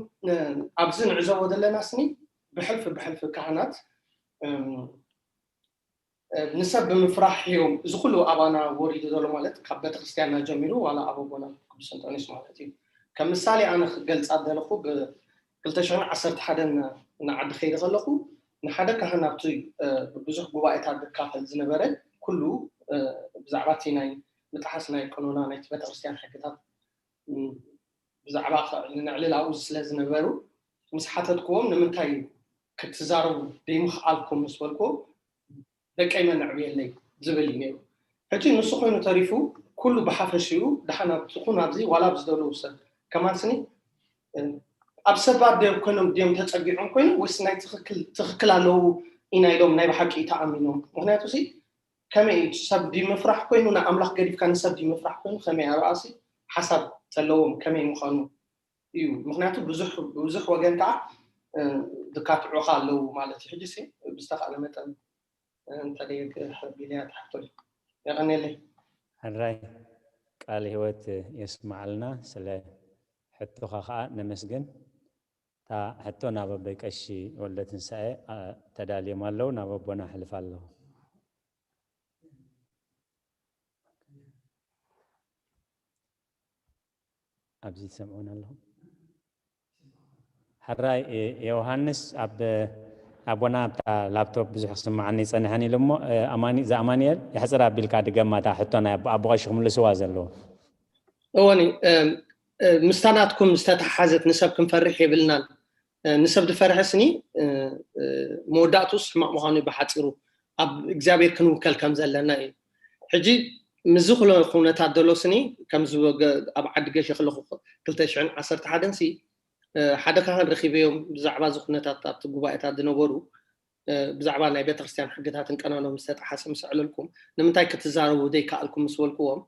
ኣብዚ ንዕዘቦ ዘለና ስኒ ብሕልፊ ብሕልፊ ካህናት ንሰብ ብምፍራሕ እዮም እዚ ኩሉ ኣባና ወሪዱ ዘሎ ማለት ካብ ቤተክርስትያንና ጀሚሩ ዋላ ኣብ ኣቦና ቅዱስ እንጦንዮስ ማለት እዩ። ከም ምሳሌ ኣነ ክገልፃ ዘለኹ ብ ክልተ ሽሕን ዓሰርተ ሓደን ንዓዲ ከይደ ከለኹ ንሓደ ካህን ኣብቲ ብዙሕ ጉባኤታት ዝካፈል ዝነበረ ኩሉ ብዛዕባ እቲ ናይ ምጥሓስ ናይ ቀኖና ናይቲ ቤተክርስትያን ሕግታት ብዛዕባ ንዕልል ኣብኡ ስለ ዝነበሩ ምስ ሓተትክዎም ንምንታይ ክትዛረቡ ደይምኽኣልኩም ምስ በልክዎ ደቀይ መን ኣዕብየለይ ዝብል እዩ ነይሩ። ሕጂ ንሱ ኮይኑ ተሪፉ ኩሉ ብሓፈሽኡ ደሓን ኣብ ትኹን ኣብዚ ዋላ ኣብ ዝደለዉ ሰብ ከማን ስኒ ኣብ ሰባት ድዮም ኮይኖም ድዮም ተፀጊዖም ኮይኖም ወይስ ናይ ትኽክል ኣለዉ ኢና ኢሎም ናይ ብሓቂ ተኣሚኖም? ምክንያቱ ሲ ከመይ እዩ ሰብ ድዩ ምፍራሕ ኮይኑ ንኣምላኽ ገዲፍካ ንሰብ ድዩ ምፍራሕ ኮይኑ ከመይ ኣብኣሲ ሓሳብ ዘለዎም ከመይ ምዃኑ እዩ። ምክንያቱ ብዙሕ ወገን ከዓ ዝካትዑኻ ኣለዉ ማለት እዩ። ሕጂ ሲ ብዝተኻእለ መጠን እንተደየግሕ ቢልያ ትሕቶ እዩ። የቐኔለይ። ሕራይ ቃል ህይወት የስማዓልና። ስለ ሕቶኻ ከዓ ነመስግን። እታ ሕቶ ናብ ኣቦይ ቀሺ ወልደ ትንሳኤ ተዳልዮም ኣለዉ። ናብ ኣቦና ኣሕልፍ ኣለኹ። ኣብዚ ትሰምዑን ኣለኹም? ሕራይ ዮሃንስ ኣብ ኣቦና ኣብታ ላፕቶፕ ብዙሕ ክስምዓኒ ይጸንሐን ኢሉ እሞ፣ ኣማኒ-፣ እዛ ኣማኑኤል የሕጽር ኣቢልካ ድገማ እታ ሕቶ ናይ ኣቦ-፣ ኣቦ ቀሺ ክምልስዋ ዘለዎ። እወኒ፣ እም፣ እ፣ ምስታ ናትኩም ዝተተሓሓዘት ንሰብ ክንፈርሕ የብልናን። እ፣ ንሰብ ዝፈርሐ ስኒ፣ እ፣ እ፣ መወዳእቱስ ሕማቕ ምዃኑ እዩ ብሓጺሩ። ኣብ እግዚኣብሔር ክንውከል ከም ዘለና እዩ። ሕጂ ምስዚ ኩሎ ኩነታት ዘሎ ስኒ፣ ከምዚ ወገ-፣ ኣብ ዓዲ ገሸ ከለኹ ክልተ ሽሕን ዓሰርተ ሓደን ሲ፣ እ፣ ሓደ ካህን ረኺበዮም ብዛዕባ እዚ ኩነታት ኣብቲ ጉባኤታት ዝነበሩ፣ እ፣ ብዛዕባ ናይ ቤተክርስትያን ሕግታትን ቀኖናን ዝተጠሓሰ ምስ ኣዕለልኩም፣ ንምንታይ ክትዛረቡ ዘይከኣልኩም ምስ በልክዎም፣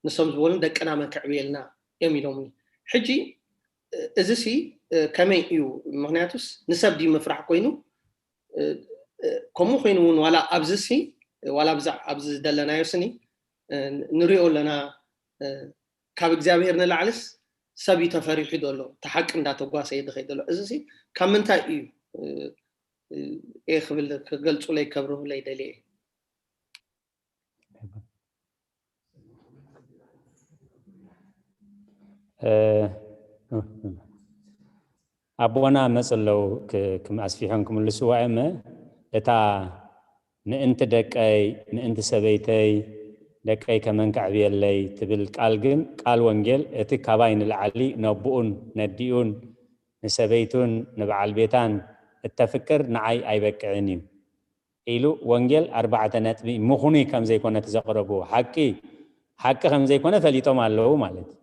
ንሶም ዝበሉኒ ደቅና መን ከዕብየልና እዮም ኢሎምኒ። ሕጂ፣ እ፣ እዚ ሲ፣ እ፣ ከመይ እዩ? ምኽንያቱስ ንሰብ ድዩ ምፍራሕ ኮይኑ? እ፣ እ፣ ከምኡ ኮይኑ እውን ዋላ ኣብዚ ሲ፣ ዋላ ብዛ-፣ ኣብዚ ዝደለናዮ ስኒ፣ እ፣ ንሪኦ ኣለና፣ እ፣ ካብ እግዚኣብሔር ንላዕልስ ሰብ እዩ ተፈሪሑ ዘሎ፣ እቲ ሓቂ እንዳተጓሰየ ዝኸይድ ዘሎ። እዚ ሲ ካብ ምንታይ እዩ? እ፣ እ፣ እየ ክብል ክገልጹለይ ከብርሁለይ ደልየ። እ፣ ኣቦና መጽ ኣለዉ ክ-፣ ክም-፣ ኣስፊሖም ክምልስዋ እዮም። እታ ምእንቲ ደቀይ፣ ምእንቲ ሰበይተይ፣ ደቀይ ከመን ከዕብየለይ ትብል ቃል ግን፣ ቃል ወንጌል፣ እቲ ካባይ ንላዕሊ ነቦኡን ነዲኡን ንሰበይቱን ንበዓል ቤታን እተፍቅር ንዓይ ኣይበቅዕን እዩ ኢሉ ወንጌል ኣርባዕተ ነጥቢ ምኹኑይ ከም ዘይኮነ እቲ ዘቕረብዎ ሓቂ፣ ሓቂ ከም ዘይኮነ ፈሊጦም ኣለዉ ማለት እዩ።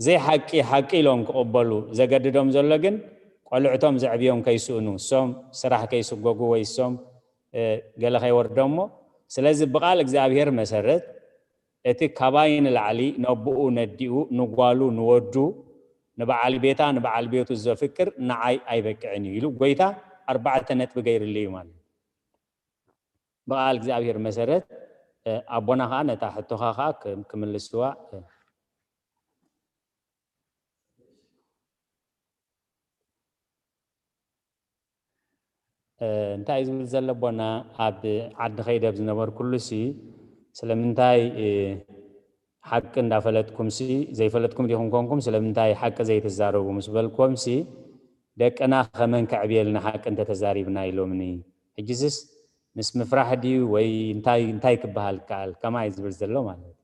ዘይሓቂ ሓቂ ኢሎም ክቕበሉ ዘገድዶም ዘሎ ግን ቆልዕቶም ዘዕብዮም ከይስእኑ፣ እሶም ስራሕ ከይስጎጉ ወይ እሶም፣ እ፣ ገለ ከይወርዶም እሞ፣ ስለዚ ብቓል እግዚኣብሔር መሰረት እቲ ካባይ ንላዕሊ ነቦኡ ነዲኡ ንጓሉ ንወዱ ንበዓል ቤታ ንበዓል ቤቱ ዘፍቅር ንዓይ ኣይበቅዕን እዩ ኢሉ ጎይታ ኣርባዕተ ነጥቢ ገይርሉ እዩ ማለት እዩ። ብቓል እግዚኣብሔር መሰረት፣ እ፣ ኣቦና ኸዓ ነታ ሕቶኻ ኸዓ ክም-፣ ክምልስዋ፣ እ፣ እ፣ እንታይ እዩ ዝብል ዘሎ ኣቦና? ኣብ ዓዲ ኸይደ ኣብ ዝነበርኩሉ ሲ ስለምንታይ፣ እ፣ ሓቂ እንዳፈለጥኩም ሲ ዘይፈለጥኩም ዲኹም ኮንኩም ስለምንታይ ሓቂ ዘይትዛረቡ ምስ በልኩም ሲ ደቅና ከመን ከዕብየልና ሓቂ እንተተዛሪብና ኢሎምኒ። ሕጂስስ ምስ ምፍራሕ ድዩ ወይ እንታይ፣ እንታይ ክበሃል ይከኣል? ከማይ ዝብል ዘሎ ማለት እዩ።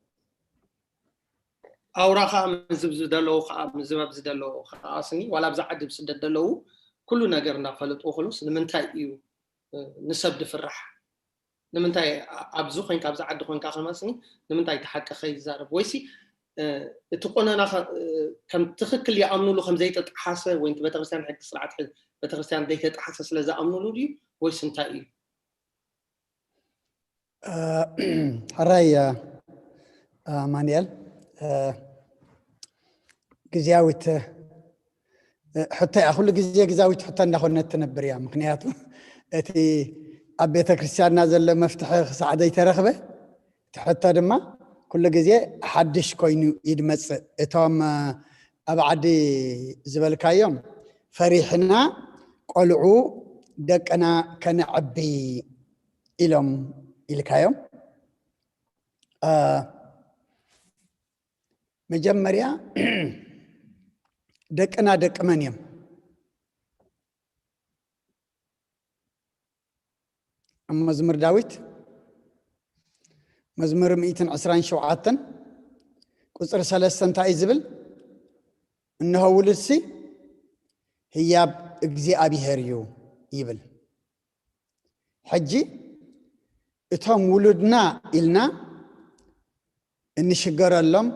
ኣውራ ከዓ ምዝብ ዝደለዉ ከዓ ምዝባብ ዝደለዉ ከዓ ስኒ ዋላ ኣብዚ ዓዲ ብስደት ደለዉ ኩሉ ነገር እንዳፈለጡ ክሉስ ንምንታይ እዩ፣ እ፣ ንሰብ ድፍራሕ? ንምንታይ ኣ-፣ ኣብዚ ኮይንካ ኣብዚ ዓዲ ኮይንካ ከማስኒ ንምንታይ እቲ ሓቂ ከይዛረብ? ወይሲ፣ እ፣ እቲ ቆነና ከ-፣ እ፣ ከም ትኽክል ይኣምኑሉ ከም ዘይተጠሓሰ ወይ እቲ ቤተክርስትያን ሕጊ ስርዓት ሕ-፣ ቤተክርስትያን ዘይተጠሓሰ ስለ ዝኣምኑሉ ድዩ? ወይስ እንታይ እዩ? እ፣ ሕራይ፣ እ፣ ኣማኑኤል፣ እ፣ ግዝያዊት፣ እ፣ ሕቶ እያ። ኩሉ ግዜ ግዝያዊት ሕቶ እንዳኾነት ትነብር እያ። ምኽንያቱ እቲ ኣብ ቤተ ክርስቲያንና ዘሎ መፍትሒ ክሳዕ ዘይተረኽበ እቲ ሕቶ ድማ ኩሉ ግዜ ሓድሽ ኮይኑ እዩ ዝመጽእ። እቶም፣ እ፣ ኣብ ዓዲ ዝበልካዮም ፈሪሕና ቆልዑ ደቅና ከነዕቢ ኢሎም ኢልካዮም። እ፣ መጀመርያ ደቅና ደቂ መን እዮም? ኣብ መዝሙር ዳዊት መዝሙር ሚእትን ዕስራን ሸውዓተን ቁጽሪ ሰለስተ እንታይ እዩ ዝብል? እንሆ ውሉድሲ ህያብ እግዚኣብሔር እዩ ይብል። ሕጂ እቶም ውሉድና ኢልና እንሽገረሎም፣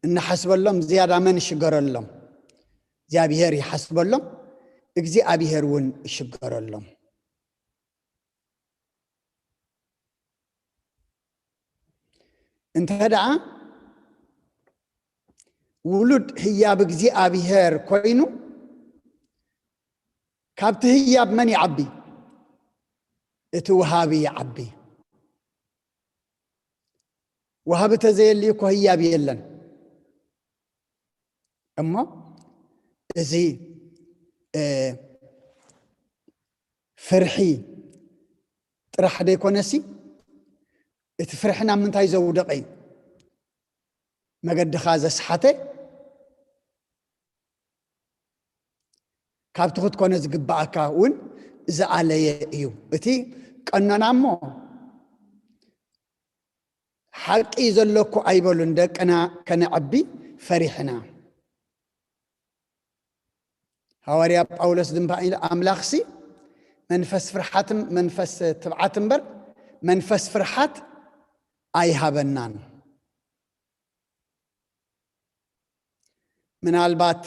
እንሓስበሎም ዝያዳ መን ይሽገረሎም? እግዚኣብሔር ይሓስበሎም፣ እግዚኣብሔር እውን ይሽገረሎም። እንተ ደኣ ውሉድ ህያብ እግዚኣብሔር ኮይኑ፣ ካብቲ ህያብ መን ይዓቢ? እቲ ወሃቢ ይዓቢ። ወሃቢ ተዘየሊ እኮ ህያብ የለን። እሞ እዚ፣ እ፣ ፍርሒ ጥራሕ ዘይኮነሲ፣ እቲ ፍርሒ ናብ ምንታይ ዘውደቐ እዩ? መገድኻ ዘስሓተ፣ ካብቲ ክትኮነ ዝግብኣካ እውን ዝኣለየ እዩ። እቲ ቀኖና እሞ ሓቂ ዘለኩ ኣይበሉን፣ ደቅና ከነዕቢ ፈሪሕና። ሃዋርያ ጳውሎስ ድማ ኢሉ፣ ኣምላኽሲ መንፈስ ፍርሓት፣ መንፈስ ትብዓት እምበር መንፈስ ፍርሓት ኣይሃበናን። ምናልባት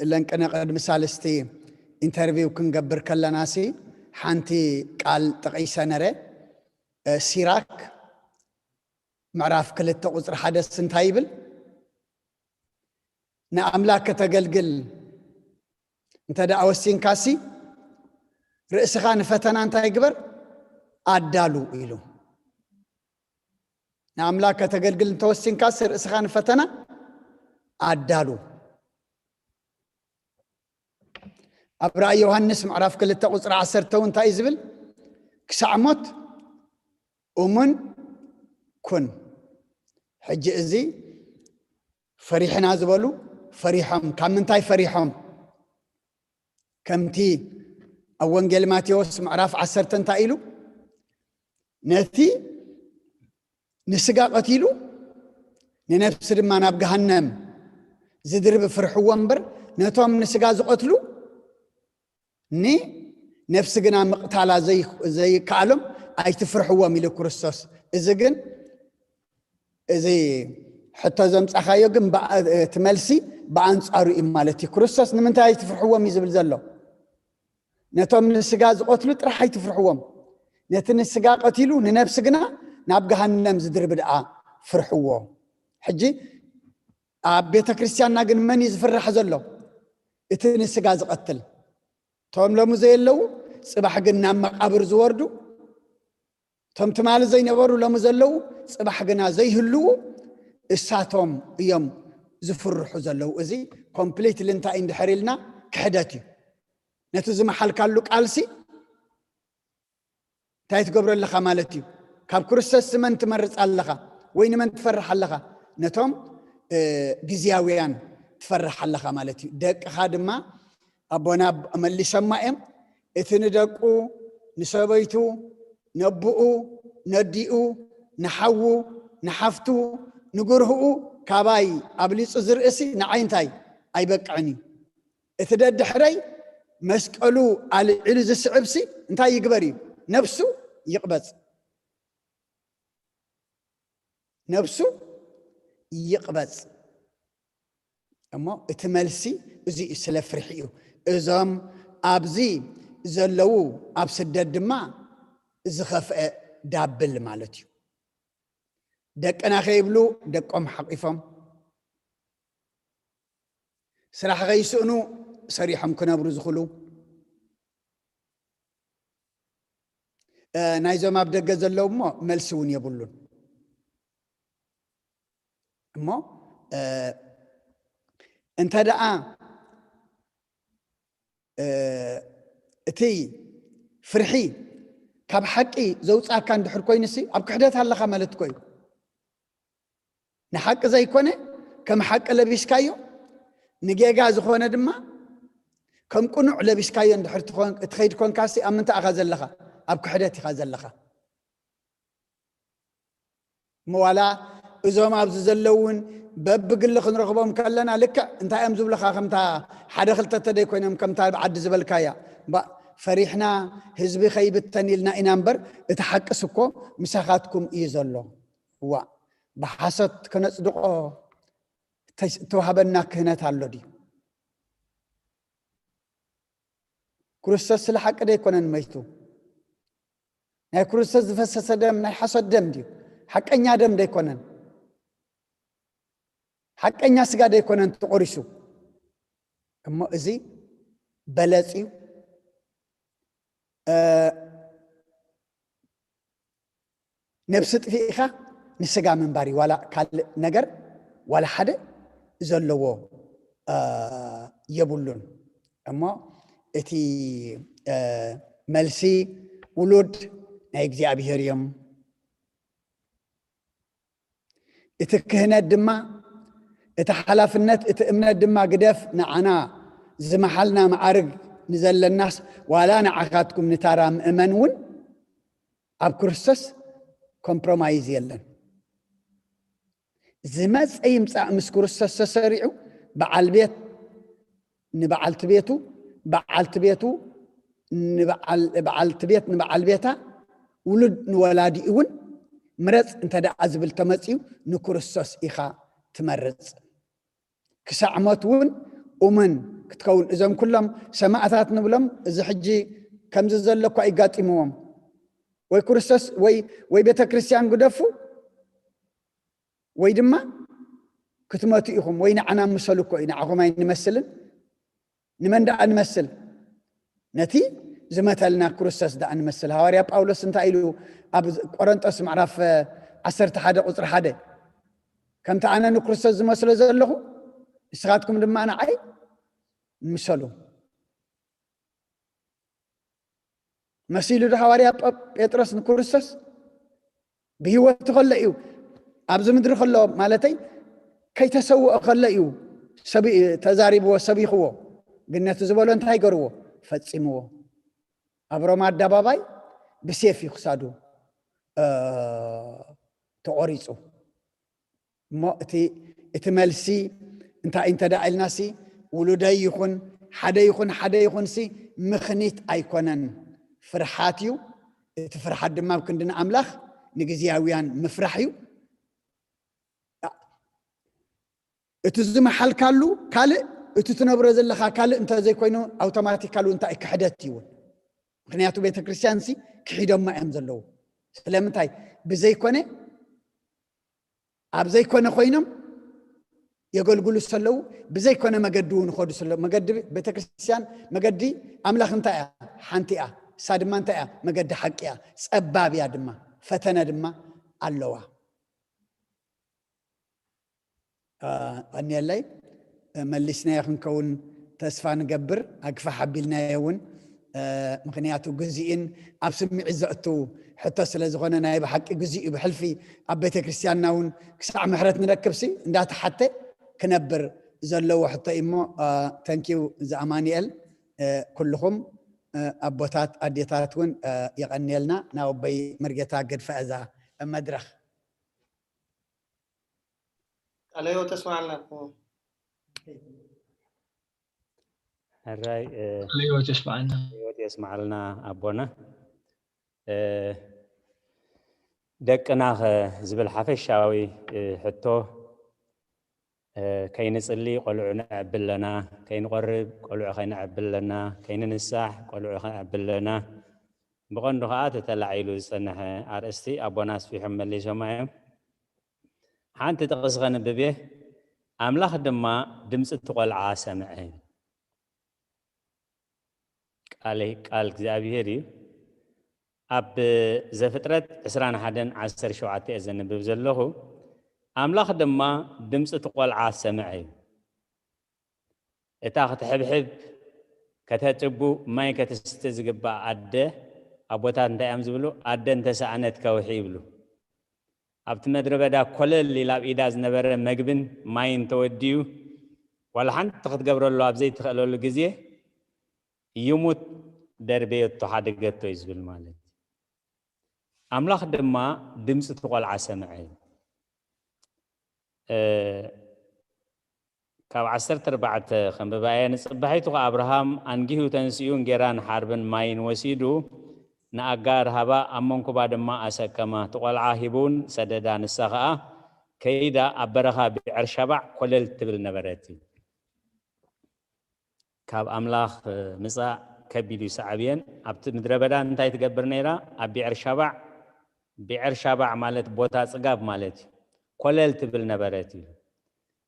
ለንቅነ ቅድሚ ሳልስቲ ኢንተርቪው ክንገብር ከለናሲ ሓንቲ ቃል ጠቒሰ ነረ። ሲራክ ምዕራፍ ክልተ ቁፅሪ ሓደስ እንታይ ይብል? ንኣምላክ ከተገልግል እንተ ደኣ ወሲንካሲ ርእስኻ ንፈተና እንታይ ግበር? ኣዳሉ ኢሉ። ንኣምላክ ከተገልግል እንተወሲንካሲ ርእስኻ ንፈተና ኣዳሉ። ኣብ ራእይ ዮሃንስ ምዕራፍ ክልተ ቁፅሪ ዓሰርተ እውን እንታይ እዩ ዝብል? ክሳዕ ሞት እሙን ኩን። ሕጂ እዚ ፈሪሕና ዝበሉ ፈሪሖም። ካብ ምንታይ ፈሪሖም? ከምቲ ኣብ ወንጌል ማቴዎስ ምዕራፍ ዓሰርተ እንታይ ኢሉ? ነቲ ንስጋ ቀቲሉ ንነፍሲ ድማ ናብ ገሃነም ዝድርብ ፍርሕዎ እምበር፣ ነቶም ንስጋ ዝቐትሉ ንነፍሲ ግና ምቕታላ ዘይ-፣ ዘይከኣሎም ኣይትፍርሕዎም ኢሉ ክርስቶስ። እዚ ግን፣ እዚ ሕቶ ዘምጻኻዮ ግን ብኣ-፣ እቲ መልሲ ብኣንጻሩ እዩ ማለት እዩ። ክርስቶስ ንምንታይ ኣይትፍርሕዎም እዩ ዝብል ዘሎ? ነቶም ንስጋ ዝቐትሉ ጥራሕ ኣይትፍርሕዎም። ነቲ ንስጋ ቀቲሉ ንነፍሲ ግና ናብ ገሃነም ዝድርብ ደኣ ፍርሕዎ። ሕጂ ኣብ ቤተ ክርስቲያንና ግን መን እዩ ዝፍራሕ ዘሎ? እቲ ንስጋ ዝቐትል። እቶም ሎሚ ዘየለዉ ጽባሕ ግን ናብ መቓብር ዝወርዱ፣ እቶም ትማሊ ዘይነበሩ ሎሚ ዘለዉ ጽባሕ ግና ዘይህልዉ እሳቶም እዮም ዝፍርሑ ዘለዉ። እዚ ኮምፕሊትሊ እንታይ እንድሕር ኢልና ክሕደት እዩ። ነቲ ዝመሓልካሉ ቃልሲ እንታይ ትገብሮ ኣለኻ ማለት እዩ? ካብ ክርስቶስ ንመን ትመርጽ ኣለኻ ወይ ንመን ትፈርሕ ኣለኻ? ነቶም፣ እ፣ ግዝያውያን ትፈርሕ ኣለኻ ማለት እዩ። ደቅኻ ድማ ኣቦና መሊሶማ እዮም። እቲ ንደቁ፣ ንሰበይቱ፣ ነቡኡ፣ ነዲኡ፣ ንሓዉ፣ ንሓፍቱ፣ ንግርህኡ ካባይ ኣብሊጹ ዝርእሲ ንዓይ እንታይ ኣይበቅዕን እዩ። እቲ ደድሕረይ መስቀሉ ኣልዒሉ ዝስዕብሲ እንታይ ይግበር እዩ? ነብሱ ይቕበጽ። ነብሱ ይቕበጽ። እሞ እቲ መልሲ እዚ እዩ፣ ስለ ፍርሒ እዩ። እዞም ኣብዚ ዘለዉ ኣብ ስደት ድማ ዝኸፍአ ዳብል ማለት እዩ። ደቅና ከይብሉ ደቆም ሓቂፎም፣ ስራሕ ከይስእኑ ሰሪሖም ክነብሩ ዝኽእሉ፣ እ፣ ናይዞም ኣብ ደገ ዘለዉ እሞ መልሲ እውን የብሉን። እሞ፣ እ፣ እንተ ደኣ፣ እ፣ እቲ ፍርሒ ካብ ሓቂ ዘውጻእካ እንድሕር ኮይኑሲ ኣብ ክሕደት ኣለኻ ማለት እኮ እዩ። ንሓቂ ዘይኮነ ከም ሓቂ ለቢስካዮ፣ ንጌጋ ዝኾነ ድማ ከም ቅኑዕ ለቢስካዮ እንድሕር ትኾን-፣ ትኸይድ ኮንካሲ ኣብ ምንታይ ኢኻ ዘለኻ? ኣብ ክሕደት ኢኻ ዘለኻ። እሞ ዋላ እዞም ኣብዚ ዘለውን በብግሊ ክንረኽቦም ከለና ልክዕ እንታይ እዮም ዝብሉኻ? ከምታ ሓደ ክልተ ተደይ ኮይኖም ከምታ ኣብ ዓዲ ዝበልካያ፣ እምባ-፣ ፈሪሕና ህዝቢ ከይብተን ኢልና ኢና እምበር፣ እቲ ሓቅስ እኮ ምሳኻትኩም እዩ ዘሎ። እዋ፣ ብሓሶት ከነጽድቖ ተስ-፣ ተዋህበና ክህነት ኣሎ ድዩ? ክርስቶስ ስለ ሓቂ ደይኮነን መይቱ። ናይ ክርስቶስ ዝፈሰሰ ደም ናይ ሓሶት ደም ድዩ? ሓቀኛ ደም ደይኮነን። ሓቀኛ ስጋ ደይኮነን ተቆሪሱ። እሞ እዚ በለጽ እዩ። እ፣ ነብሲ ጥፊእኻ ንስጋ ምንባር እዩ። ዋላ ካልእ ነገር ዋላ ሓደ ዘለዎ፣ እ፣ የብሉን። እሞ እቲ፣ እ፣ መልሲ ውሉድ ናይ እግዚኣብሔር እዮም። እቲ ክህነት ድማ፣ እቲ ሓላፍነት፣ እቲ እምነት ድማ ግደፍ፣ ንዓና ዝመሓልና መዓርግ ንዘለናስ ዋላ ንዓኻትኩም ንታራ ምእመን እውን ኣብ ክርስቶስ ኮምፕሮማይዝ የለን። ዝመፀ ይምፃእ ምስ ክርስቶስ ተሰሪዑ በዓል ቤት ንበዓልቲ ቤቱ፣ በዓልቲ ቤቱ ንበዓል- በዓልቲ ቤት ንበዓል ቤታ፣ ውሉድ ንወላዲኡ እውን ምረፅ እንተ ደኣ ዝብል ተመፅዩ ንክርስቶስ ኢኻ ትመርፅ። ክሳዕ ሞት እውን እሙን ክትከውን እዞም ኩሎም ሰማእታት ንብሎም እዚ ሕጂ ከምዚ ዘሎ እኳ ይጋጢምዎም ወይ ክርስቶስ ወይ ወይ ቤተ ክርስቲያን ግደፉ ወይ ድማ ክትመቱ ኢኹም ወይ ንዓና ምሰሉ እኮ እዩ። ንዓኹም ኣይንመስልን። ንመን ደኣ ንመስል? ነቲ ዝመተልና ክርስቶስ ደኣ ንመስል። ሃዋርያ ጳውሎስ እንታይ ኢሉ ኣብ ቆረንጦስ ምዕራፍ ዓሰርተ ሓደ ቁፅሪ ሓደ ከምቲ ኣነ ንክርስቶስ ዝመስሎ ዘለኹ ንስኻትኩም ድማ ንዓይ ምሰሉ። መሲሉ ዶ ሃዋርያ ጴጥሮስ ንክርስቶስ? ብህይወቱ ከሎ እዩ፣ ኣብዚ ምድሪ ከሎ ማለተይ ከይተሰውኦ ከሎ እዩ ተዛሪብዎ፣ ሰቢኽዎ። ግን ነቲ ዝበሎ እንታይ ገርዎ? ፈፂምዎ። ኣብ ሮማ ኣደባባይ ብሴፍ እዩ ክሳዱ ተቆሪፁ። እሞ እቲ እቲ መልሲ እንታይ እንተ ደኣ ኢልናሲ ውሉደይ ይኹን ሓደ ይኹን ሓደ ይኹንሲ ምኽኒት ኣይኮነን፣ ፍርሓት እዩ። እቲ ፍርሓት ድማ ኣብ ክንዲ ንኣምላኽ ንግዝያውያን ምፍራሕ እዩ። እቲ ዝመሓልካሉ ካልእ፣ እቲ ትነብሮ ዘለኻ ካልእ እንተ ዘይኮይኑ ኣውቶማቲካሉ እንታይ ክሕደት እዩ እውን። ምክንያቱ ቤተ ክርስቲያን ሲ ክሒዶማ እዮም ዘለዉ። ስለምንታይ ብዘይኮነ ኣብ ዘይኮነ ኮይኖም የገልግሉ ሰለዉ ብዘይኮነ መገዲ እውን ይኸዱ ሰለዉ። መገዲ ቤተክርስትያን መገዲ ኣምላኽ እንታይ እያ? ሓንቲ እያ። እሳ ድማ እንታይ እያ? መገዲ ሓቂ እያ። ጸባብ እያ ድማ፣ ፈተነ ድማ ኣለዋ። ኣንየለይ መሊስናዮ ክንከውን ተስፋ ንገብር። ኣግፋሕ ኣቢልናዮ እውን ምክንያቱ ግዜን ኣብ ስምዒት ዘእቱ ሕቶ ስለ ዝኾነ ናይ ብሓቂ ግዜኡ ብሕልፊ ኣብ ቤተ ክርስቲያንና እውን ክሳዕ ምሕረት ንረክብሲ እንዳተሓተ ክነብር ዘለዎ ሕቶ እዩ እሞ ተንኪው ዝኣማንኤል ኩልኹም ኣቦታት ኣዴታት እውን የቐንየልና። ናብ ኣቦይ መርጌታ ገድፋ እዛ መድረኽ። ቃለ ህይወት ተስማዓልና። ሕራይ ቃለ ህይወት የስማዓልና። ህይወት የስማዓልና ኣቦና። ደቅና ከ ዝብል ሓፈሻዊ ሕቶ። ከይንጽሊ ቆልዑ ነዕቢ ኣለና፣ ከይንቆርብ ቆልዑ ከይነዕቢ ኣለና፣ ከይንንሳሕ ቆልዑ ከነዕቢ ኣለና። ብቐንዱ ከኣ ተተላዒሉ ዝጸንሐ ኣርእስቲ ኣቦና ኣስፊሖም መሊሶማ እዮም። ሓንቲ ጥቕሲ ከንብብ እየ። ኣምላኽ ድማ ድምጺ እቲ ቆልዓ ሰምዐ። ቃል ቃል እግዚኣብሄር እዩ። ኣብ ዘፍጥረት ዕስራን ሓደን ዓሰርተ ሸውዓተ እየ ዘንብብ ዘለኹ። ኣምላኽ ድማ ድምፂ እቲ ቆልዓ ሰምዐ እዩ። እታ ክትሕብሕብ ከተጥቡ ማይ ከተስቲ ዝግባእ ኣደ ኣቦታት እንታይ እዮም ዝብሉ? ኣደ እንተሰኣነት ከውሒ ይብሉ። ኣብቲ ምድረ በዳ ኮለል ኢላ ኣብ ኢዳ ዝነበረ መግብን ማይን ተወዲኡ ዋላ ሓንቲ ክትገብረሉ ኣብ ዘይትኽእለሉ ግዜ ይሙት ደርበየቶ ሓደገቶ እዩ ዝብል ማለት እዩ። ኣምላኽ ድማ ድምፂ እቲ ቆልዓ ሰምዐ እዩ። ካብ ዓሰርተ ኣርባዕተ ከንብባየ ንፅባሒቱ ከ ኣብርሃም ኣንጊሁ ተንሲኡ እንጌራን ሓርብን ማይን ወሲዱ ንኣጋር ሃባ ኣብ መንኩባ ድማ ኣሰከማ እቲ ቆልዓ ሂቡን ሰደዳ ንሳ ከኣ ከይዳ ኣብ በረኻ ቢዐርሻባዕ ኮለል ትብል ነበረት እዩ። ካብ ኣምላኽ ምጻእ ከቢድ እዩ ሰዓብየን ኣብቲ ምድረ በዳ እንታይ ትገብር ነይራ ኣብ ቢዐርሻባዕ ቢዐርሻባዕ ማለት ቦታ ጽጋብ ማለት እዩ። ኮለል ትብል ነበረት እዩ።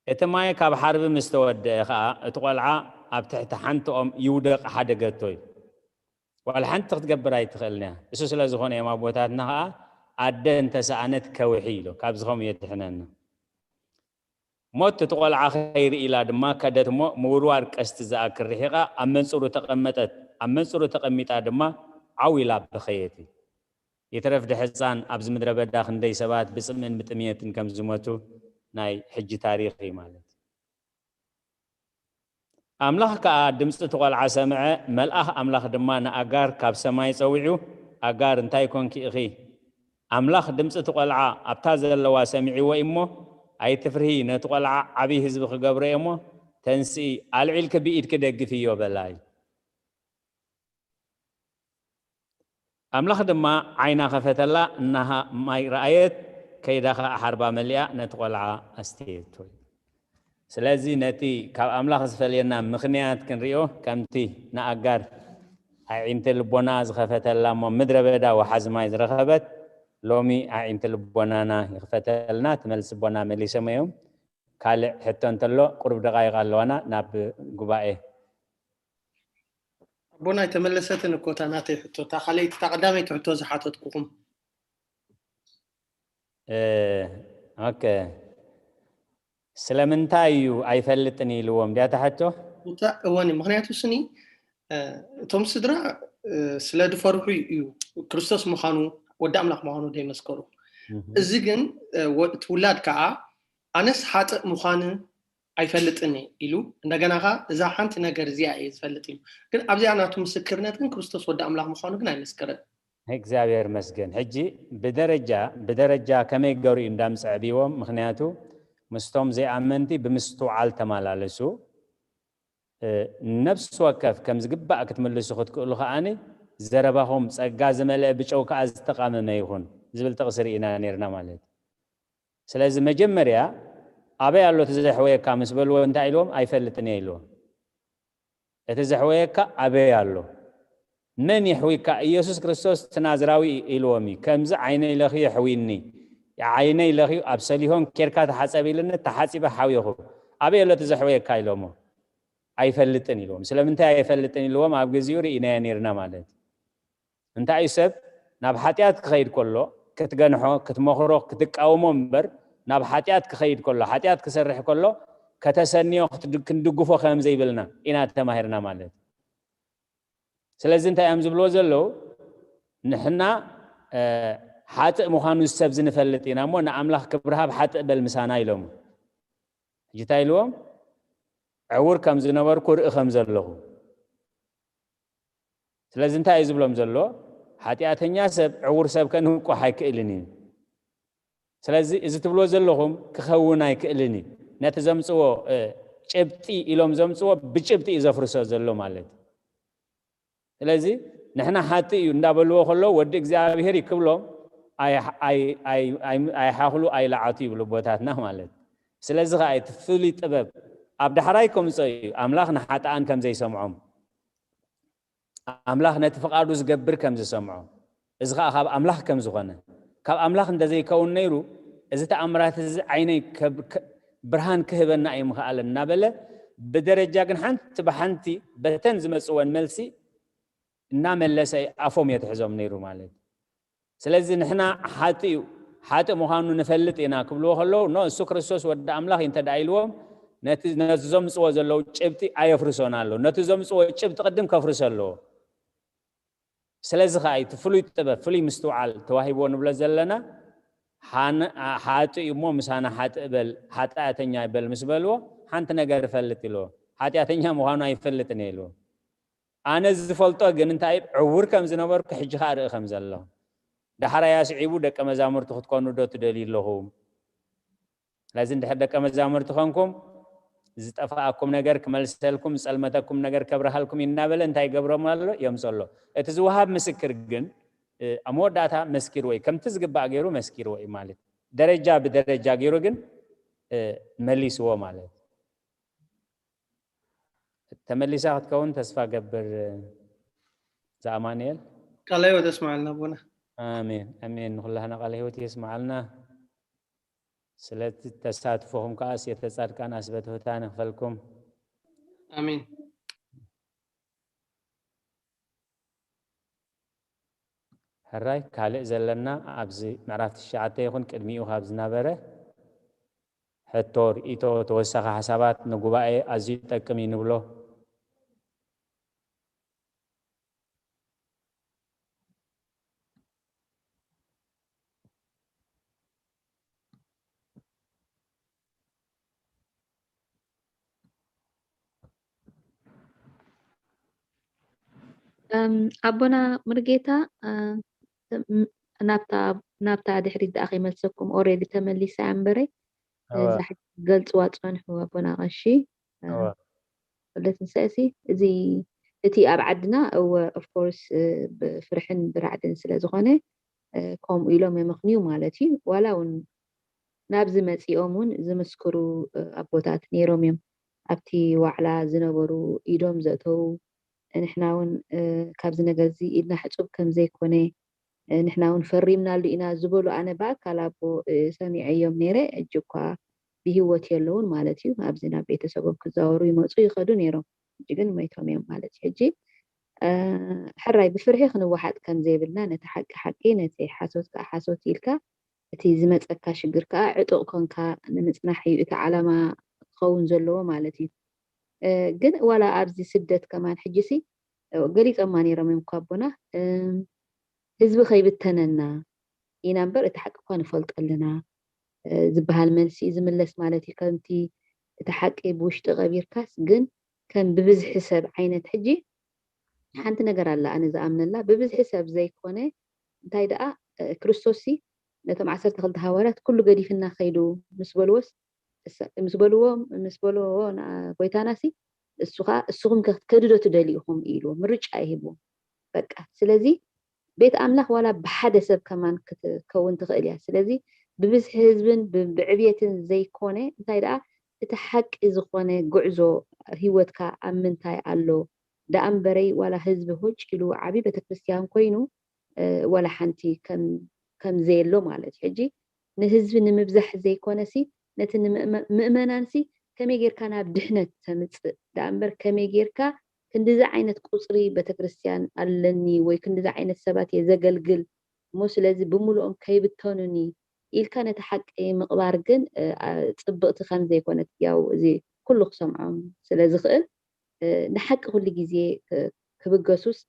እቲ ማይ ካብ ሓርቢ ምስ ተወደአ ኸኣ፣ እቲ ቈልዓ ኣብ ትሕቲ ሓንቲ ኦም ይውደቕ ሓደገቶ እዩ። ዋላ ሓንቲ ክትገብር ኣይትኽእልን እያ። እሱ ስለ ዝኾነ እዮም ኣቦታትና ኸኣ፣ ኣደ እንተ ሰኣነት ከውሒ ኢሉ፣ ካብዚ ኸምኡ የድሕነና። ሞት እቲ ቈልዓ ኸይርኢ ኢላ ድማ ከደት እሞ፣ ምውርዋር ቀስቲ ዝኣክል ርሒቓ ኣብ መንጽሩ ተቐመጠት። ኣብ መንጽሩ ተቐሚጣ ድማ ዓው ኢላ በኸየት። ይትረፍ ድሕፃን ኣብዚ ምድረ በዳ ክንደይ ሰባት ብፅምእን ብጥምየትን ከም ዝሞቱ ናይ ሕጂ ታሪኽ እዩ ማለት እዩ። ኣምላኽ ከኣ ድምጺ እቲ ቈልዓ ሰምዐ፣ መልኣኽ ኣምላኽ ድማ ንኣጋር ካብ ሰማይ ጸዊዑ፣ ኣጋር፣ እንታይ ኰንኪ ኢኺ? ኣምላኽ ድምጺ እቲ ቈልዓ ኣብታ ዘለዋ ሰሚዕዎ እዩ እሞ፣ ኣይትፍርሂ፣ ነቲ ቈልዓ ዓብዪ ህዝቢ ክገብሮ እየ እሞ፣ ተንስኢ፣ ኣልዒልኪ ብኢድኪ ደግፍዮ በላ እዩ። ኣምላኽ ድማ ዓይና ኸፈተላ፣ እነሃ ማይ ረኣየት፣ ከይዳ ኸኣ ሓርባ መሊኣ ነቲ ቈልዓ ኣስተየቶ። ስለዚ ነቲ ካብ ኣምላኽ ዝፈልየና ምኽንያት ክንሪኦ፣ ከምቲ ንኣጋር ኣዒንቲ ልቦና ዝኸፈተላ እሞ ምድረ በዳ ወሓዚ ማይ ዝረኸበት፣ ሎሚ ኣዒንቲ ልቦናና ይኽፈተልና። እቲ መልሲ ኣቦና መሊሶም እዮም። ካልእ ሕቶ እንተሎ ቁሩብ ደቓይቕ ኣለዋና ናብ ጉባኤ። ኣቦና ኣይተመለሰትን እኮ እታ ናተይ ሕቶ፣ እታ ካልኣይቲ፣ እታ ቀዳመይቲ ሕቶ ዝሓተትኩኹም። እ፣ ኦኬ። ስለምንታይ እዩ ኣይፈልጥን ኢልዎም ድያ እታ ሕቶ? እታ፣ እወን፣ ምኽንያቱ ስኒ፣ እ፣ እቶም ስድራ፣ እ፣ ስለ ዝፈርሑ እዩ ክርስቶስ ምዃኑ፣ ወዲ ኣምላኽ ምዃኑ ዘይመስከሩ። እህ። እዚ ግን፣ እ፣ ወ-፣ እቲ ውላድ ከኣ ኣነስ ሓጥእ ምዃን ኣይፈልጥን እየ ኢሉ፣ እንደገና ኸኣ እዛ ሓንቲ ነገር እዚኣ እየ ዝፈልጥ ኢሉ። ግን ኣብዚኣ ናቱ ምስክርነት ግን ክርስቶስ ወዲ ኣምላኽ ምዃኑ ግን ኣይመስከረን። እግዚኣብሔር ይመስገን። ሕጂ ብደረጃ፣ ብደረጃ ከመይ ገሩ እዩ እንዳምጽዐ ብዎም? ምኽንያቱ ምስቶም ዘይኣመንቲ ብምስትውዓል ተመላለሱ። እ፣ ነፍሲ ወከፍ ከም ዝግባእ ክትምልሱ ክትክእሉ ከኣኒ፣ ዘረባኹም ጸጋ ዝመልአ ብጨው ከኣ ዝተቓመመ ይኹን ዝብል ጥቕሲ ርኢና ነይርና ማለት እዩ። ስለዚ መጀመርያ ኣበይ ኣሎ እቲ ዘሕወየካ ምስ በልዎ እንታይ ኢልዎም? ኣይፈልጥን እየ ኢልዎም። እቲ ዘሕወየካ ኣበይ ኣሎ? መን የሕዊካ? ኢየሱስ ክርስቶስ እቲ ናዝራዊ ኢልዎም እዩ። ከምዚ ዓይነይ ለኽዩ የሕዊኒ፣ ዓይነይ ለኽዩ ኣብ ሰሊሆም ኬድካ ተሓጸብ ኢልኒ፣ ተሓጺበ ሓዊኹ። ኣበይ ኣሎ እቲ ዘሕወየካ ኢሎሞ? ኣይፈልጥን ኢልዎም። ስለምንታይ ኣይፈልጥን ኢልዎም? ኣብ ግዚኡ ርኢናዮ ነይርና ማለት እዩ። እንታይ እዩ ሰብ ናብ ሓጢኣት ክኸይድ ከሎ ክትገንሖ፣ ክትመኽሮ፣ ክትቃወሞ እምበር ናብ ሓጢኣት ክኸይድ ከሎ፣ ሓጢኣት ክሰርሕ ከሎ ከተሰንዮ፣ ክትድ-፣ ክንድግፎ ከም ዘይብልና ኢና ተማሂርና ማለት እዩ። ስለዚ እንታይ እዮም ዝብልዎ ዘለዉ? ንሕና፣ እ፣ ሓጥእ ምዃኑ ሰብ ዝንፈልጥ ኢና እሞ ንኣምላኽ ክብሪ ሃብ ሓጥእ በል ምሳና ኢሎሞ። ሕጂ እንታይ ኢልዎም? ዕዉር ከም ዝነበርኩ ርኢ ከም ዘለኹ። ስለዚ እንታይ እዩ ዝብሎም ዘሎ? ሓጢኣተኛ ሰብ ዕዉር ሰብ ከንቅሕ ኣይክእልን እዩ። ስለዚ እዚ ትብልዎ ዘለኹም ክኸውን ኣይክእልን እዩ። ነቲ ዘምጽዎ፣ እ፣ ጭብጢ ኢሎም ዘምጽዎ ብጭብጢ እዩ ዘፍርሶ ዘሎ ማለት እዩ። ስለዚ ንሕና ሓጢ እዩ እንዳበልዎ ከለዉ ወዲ እግዚኣብሔር እዩ ክብሎም ኣይ-፣ ኣይ-፣ ኣይ-፣ ኣይ-፣ ኣይሓኽሉ ኣይለዓቱ ይብሉ ኣቦታትና ማለት እዩ። ስለዚ ኸዓ እቲ ፍሉይ ጥበብ ኣብ ዳሕራይ ከምፅኦ እዩ። ኣምላኽ ንሓጥኣን ከም ዘይሰምዖም፣ ኣምላኽ ነቲ ፍቓዱ ዝገብር ከም ዝሰምዖ፣ እዚ ኸዓ ካብ ኣምላኽ ከም ዝኾነ፣ ካብ ኣምላኽ እንተዘይከውን ነይሩ፣ እዚ ተኣምራት እዚ ዓይነይ ከብ-፣ ከ-፣ ብርሃን ክህበና ኣይምኽኣለን እናበለ፣ ብደረጃ ግን ሓንቲ ብሓንቲ በተን ዝመጽወን መልሲ እናመለሰ ኣፎም የትሕዞም ነይሩ ማለት እዩ። ስለዚ ንሕና ሓጢ እዩ፣ ሓጢ ምዃኑ ንፈልጥ ኢና ክብልዎ ከለዉ፣ ኖ፣ እሱ ክርስቶስ ወዲ ኣምላኽ እዩ እንተ ደኣ ኢልዎም፣ ነቲ፣ ነቲ ዘምጽዎ ዘለዉ ጭብጢ ኣየፍርሶን ኣሎ። ነቲ ዘምጽዎ ጭብጢ ቅድም ከፍርሶ ኣለዎ። ስለዚ ኸኣ እቲ ፍሉይ ጥበብ፣ ፍሉይ ምስትውዓል ተዋሂብዎ ንብሎ ዘለና፣ ሓን-፣ ሓጢ እዩ እሞ ምሳና ሓጢ በል፣ ሓጢኣተኛ በል ምስ በልዎ፣ ሓንቲ ነገር እፈልጥ ኢልዎ። ሓጢኣተኛ ምዃኑ ኣይፈልጥን እየ ኢልዎ። ኣነ ዝፈልጦ ግን እንታይ፣ ዕዉር ከም ዝነበርኩ ሕጂ ኸኣ ርኢ ከም ዘለኹ። ዳሕራይ ኣስዒቡ ደቀ መዛሙርቲ ክትኮኑ ዶ ትደልዩ ኣለኹም? ስለዚ እንድሕር ደቀ መዛሙርቲ ኾንኩም፣ ዝጠፍኣኩም ነገር ክመልሰልኩም፣ ዝጸልመተኩም ነገር ከብርሃልኩም እዩ እናበለ እንታይ ይገብሮም ኣሎ? የምጽኦ ኣሎ። እቲ ዝወሃብ ምስክር ግን፣ እ፣ ኣብ መወዳእታ መስኪርዎ እዩ። ከምቲ ዝግባእ ገይሩ መስኪርዎ እዩ ማለት። ደረጃ ብደረጃ ገይሩ ግን፣ እ፣ መሊስዎ ማለት። ተመሊሳ ክትከውን ተስፋ ገብር፣ እ፣ ዝኣማኑኤል። ቃለ ህይወት የስምዓልና ኣቦና። ኣሜን፣ ኣሜን። ንኹላህና ቃለ ህይወት የስምዓልና። ስለቲ ተሳትፎኹም ከኣ ኣስየተ ጻድቃን ኣስበተ ሁታን ይኽፈልኩም። ኣሜን። ሕራይ ካልእ ዘለና ኣብዚ ምዕራፍ ትሽዓተ ይኹን ቅድሚኡ ካብ ዝነበረ ሕቶ፣ ርእይቶ፣ ተወሳኺ ሓሳባት ንጉባኤ ኣዝዩ ይጠቅም እዩ ንብሎ። ኣቦና ሙሉጌታ፣ ናብታ ናብታ ድሕሪት ደኣ ከይመልሰኩም፣ ኦሬዲ ተመሊሳ እያ እምበረ፣ እዛ ሕጂ ገልፅዋ ፀንሑ ኣቦና ቀሺ። ወደ ትንሳኤሲ፣ እዚ እቲ ኣብ ዓድና እወ ኦፍኮርስ ብፍርሕን ብራዕድን ስለ ዝኾነ ከምኡ ኢሎም የመኽንዩ ማለት እዩ። ዋላ እውን ናብዚ መፂኦም እውን ዝምስክሩ ኣቦታት ነይሮም እዮም። ኣብቲ ዋዕላ ዝነበሩ ኢዶም ዘእተው፣ ንሕና እውን ካብዚ ነገር እዚ ኢድና ሕፁብ ከም ዘይኮነ፣ ንሕና እውን ፈሪምናሉ ኢና ዝበሉ ኣነ ብኣካል ኣቦ ሰሚዐዮም ነይረ። ሕጂ እኳ ብህይወት የለውን ማለት እዩ። ኣብዚ ናብ ቤተሰቦም ክዛወሩ ይመፁ ይኸዱ ነይሮም። ሕጂ ግን መይቶም እዮም ማለት እዩ። ሕጂ ሕራይ ብፍርሒ ክንወሓጥ ከም ዘይብልና፣ ነቲ ሓቂ ሓቂ፣ ነቲ ሓሶት ከዓ ሓሶት ኢልካ፣ እቲ ዝመፀካ ሽግር ከዓ ዕጡቕ ኮንካ ንምፅናሕ እዩ እቲ ዓላማ ክኸውን ዘለዎ ማለት እዩ። ግን ዋላ ኣብዚ ስደት ከማን ሕጂሲ ገሊፆማ ነይሮም እዮም እኳ ኣቦና፣ ህዝቢ ከይብተነና ኢና እምበር እቲ ሓቂ እኳ ንፈልጦ ኣለና ዝበሃል መልሲ እዩ ዝምለስ ማለት እዩ። ከምቲ እቲ ሓቂ ብውሽጢ ቀቢርካስ ግን ከም ብብዝሒ ሰብ ዓይነት። ሕጂ ሓንቲ ነገር ኣላ ኣነ ዝኣምነላ፣ ብብዝሒ ሰብ ዘይኮነ፣ እንታይ ደኣ ክርስቶስ ሲ ነቶም ዓሰርተ ክልተ ሃዋርያት ኩሉ ገዲፍና ከይዱ ምስ በልዎስ ምስ በልዎ ምስ በልዎ ጎይታና ሲ እሱ ከዓ እስኹም ከ ክትከዱ ዶ ትደልዩ ኢኹም ኢልዎ ምርጫ ይህብዎ። በቃ ስለዚ ቤት ኣምላኽ ዋላ ብሓደ ሰብ ከማን ክትከውን ትኽእል እያ። ስለዚ ብብዝሒ ህዝብን ብዕብየትን ዘይኮነ እንታይ ደኣ እቲ ሓቂ ዝኾነ ጉዕዞ ህይወትካ ኣብ ምንታይ ኣሎ ደኣ እምበረይ ዋላ ህዝቢ ሆጭ ኢሉ ዓብዪ ቤተክርስትያን ኮይኑ ዋላ ሓንቲ ከም ዘየሎ ማለት እዩ። ሕጂ ንህዝቢ ንምብዛሕ ዘይኮነሲ ነቲ ምእመናንሲ ከመይ ጌርካ ናብ ድሕነት ተምፅእ ደኣ እምበር ከመይ ጌርካ ክንድዚ ዓይነት ቁፅሪ ቤተክርስትያን ኣለኒ ወይ ክንድዚ ዓይነት ሰባት እየ ዘገልግል እሞ ስለዚ ብምሉኦም ከይብተኑኒ ኢልካ ነቲ ሓቂ ምቕባር ግን ፅብቕቲ ከም ዘይኮነት ያው እዚ ኩሉ ክሰምዖም ስለ ዝኽእል ንሓቂ ኩሉ ግዜ ክብገሱስ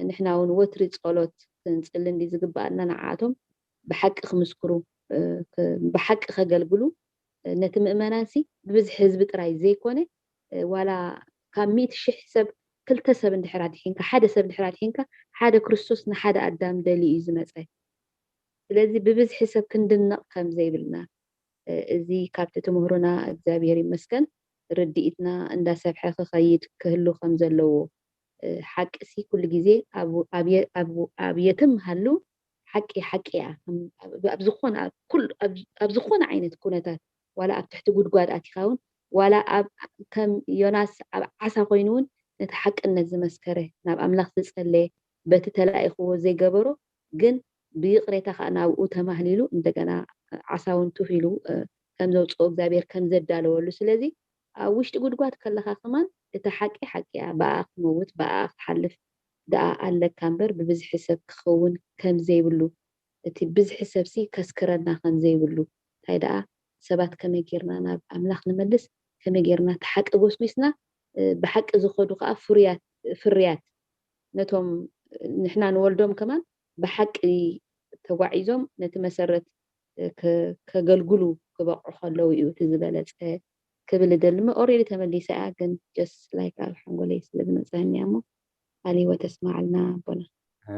ንሕና እውን ወትሪ ጸሎት ክንጽሊ እንዲ ዝግባኣና ንዓኣቶም ብሓቂ ክምስክሩ ብሓቂ ከገልግሉ ነቲ ምእመናንሲ ብብዝሒ ህዝቢ ጥራይ ዘይኮነ ዋላ ካብ ሚእቲ ሽሕ ሰብ ክልተ ሰብ እንድሕር ኣድሒንካ ሓደ ሰብ እንድሕር ኣድሒንካ ሓደ ክርስቶስ ንሓደ ኣዳም ደልዩ እዩ ዝመጸ ስለዚ ብብዝሒ ሰብ ክንድነቕ ከም ዘይብልና እዚ ካብቲ ትምህሩና እግዚኣብሔር ይመስገን ርድኢትና እንዳሰፍሐ ክኸይድ ክህሉ ከም ዘለዎ ሓቂ ሲ ኩሉ ግዜ ኣብ የትም ሃሉ ሓቂ ሓቂ እያ ኣብ ዝኾነ ዓይነት ኩነታት ዋላ ኣብ ትሕቲ ጉድጓድ ኣቲኻ እውን ዋላ ኣብ ከም ዮናስ ኣብ ዓሳ ኮይኑ እውን ነቲ ሓቅነት ዝመስከረ ናብ ኣምላኽ ዝጸለየ በቲ ተላኢኽዎ ዘይገበሮ ግን ብይቕሬታ ከዓ ናብኡ ተማህሊሉ እንደገና ዓሳ እውን ቱፍ ኢሉ ከም ዘውፅኦ እግዚኣብሔር ከም ዘዳለወሉ ስለዚ ኣብ ውሽጢ ጉድጓድ ከለኻ ከማን እቲ ሓቂ ሓቂ እያ ብኣ ክመውት ብኣ ክሓልፍ ደኣ ኣለካ እምበር ብብዝሒ ሰብ ክኸውን ከም ዘይብሉ እቲ ብዝሒ ሰብሲ ከስክረና ከም ዘይብሉ እንታይ ደኣ ሰባት ከመይ ጌርና ናብ ኣምላኽ ንመልስ ከመይ ጌርና እቲ ሓቂ ጎስጒስና ብሓቂ ዝኸዱ ከዓ ፍሩያት ፍርያት ነቶም ንሕና ንወልዶም ከማን ብሓቂ ተጓዒዞም ነቲ መሰረት ከገልግሉ ክበቕዑ ከለዉ እዩ እቲ ዝበለፀ ክብል እደሊ እሞ already ተመሊሳ እያ ግን just like ኣብ ሓንጎለይ ስለ ዝመፀኒ እያ እሞ ቃል ህይወት የስማዓልና ኣቦና።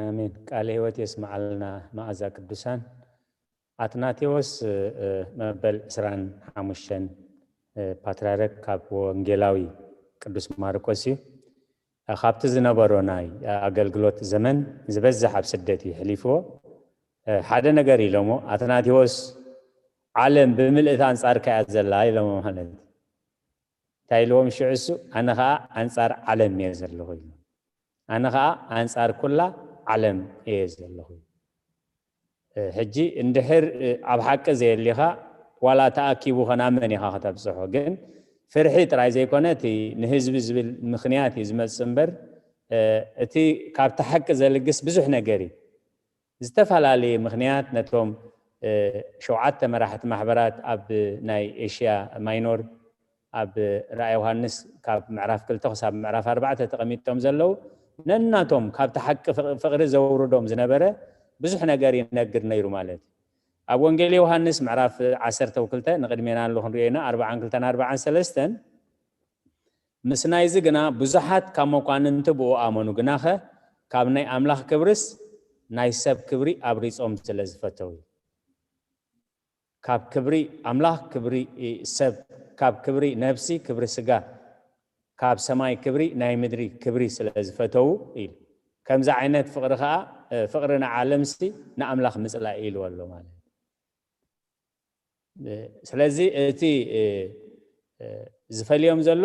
ኣሜን። ቃለ ህይወት የስማዓልና መዓዛ ቅዱሳን። ኣትናቴዎስ መበል ዕስራን ሓሙሽተን ፓትርያርክ ካብ ወንጌላዊ ቅዱስ ማርቆስ እዩ። ካብቲ ዝነበሮ ናይ ኣገልግሎት ዘመን ዝበዝሕ ኣብ ስደት እዩ ሕሊፍዎ። ሓደ ነገር ኢሎሞ ኣትናቴዎስ ዓለም ብምልእታ ኣንጻርካ እያ ዘላ ኢሎሞ ማለት እዩ። እንታይ ኢልዎም ሽዑ እሱ ኣነ ኸዓ ኣንጻር ዓለም እየ ዘለኹ ኢሉ ኣነ ኸዓ ኣንጻር ኩላ ዓለም እየ ዘለኹ ሕጂ እንድሕር ኣብ ሓቂ ዘየሊኻ ዋላ ተኣኪቡ ኸናመን ኢኻ ከተብፅሖ ግን ፍርሒ ጥራይ ዘይኮነ እቲ ንህዝቢ ዝብል ምኽንያት እዩ ዝመፅእ እምበር እቲ ካብቲ ሓቂ ዘልግስ ብዙሕ ነገር እዩ ዝተፈላለየ ምኽንያት ነቶም ሸውዓተ መራሕቲ ማሕበራት ኣብ ናይ ኤሽያ ማይኖር ኣብ ራእይ ዮሃንስ ካብ ምዕራፍ ክልተ ክሳብ ምዕራፍ ኣርባዕተ ተቐሚጦም ዘለዉ ነናቶም ካብቲ ሓቂ ፍቕሪ ዘውርዶም ዝነበረ ብዙሕ ነገር ይነግር ነይሩ ማለት እዩ። ኣብ ወንጌል ዮሃንስ ምዕራፍ ዓሰርተ ክልተ ንቕድሜና ኣሎ ክንሪኦ ኢና ኣርባዓን ክልተን ኣርባዓን ሰለስተን ምስ ናይዚ ግና ብዙሓት ካብ መኳንንቲ ብኡ ኣመኑ ግናኸ ካብ ናይ ኣምላኽ ክብርስ ናይ ሰብ ክብሪ ኣብሪጾም ስለ ዝፈተው እዩ። ካብ ክብሪ ኣምላኽ፣ ክብሪ ሰብ፣ ካብ ክብሪ ነፍሲ፣ ክብሪ ስጋ፣ ካብ ሰማይ ክብሪ፣ ናይ ምድሪ ክብሪ ስለ ዝፈተው ኢሉ። ከምዚ ዓይነት ፍቕሪ ኸኣ፣ ፍቕሪ ንዓለምሲ ንኣምላኽ ምጽላእ ኢልዎ ኣሎ ማለት እዩ። ስለዚ እቲ ዝፈልዮም ዘሎ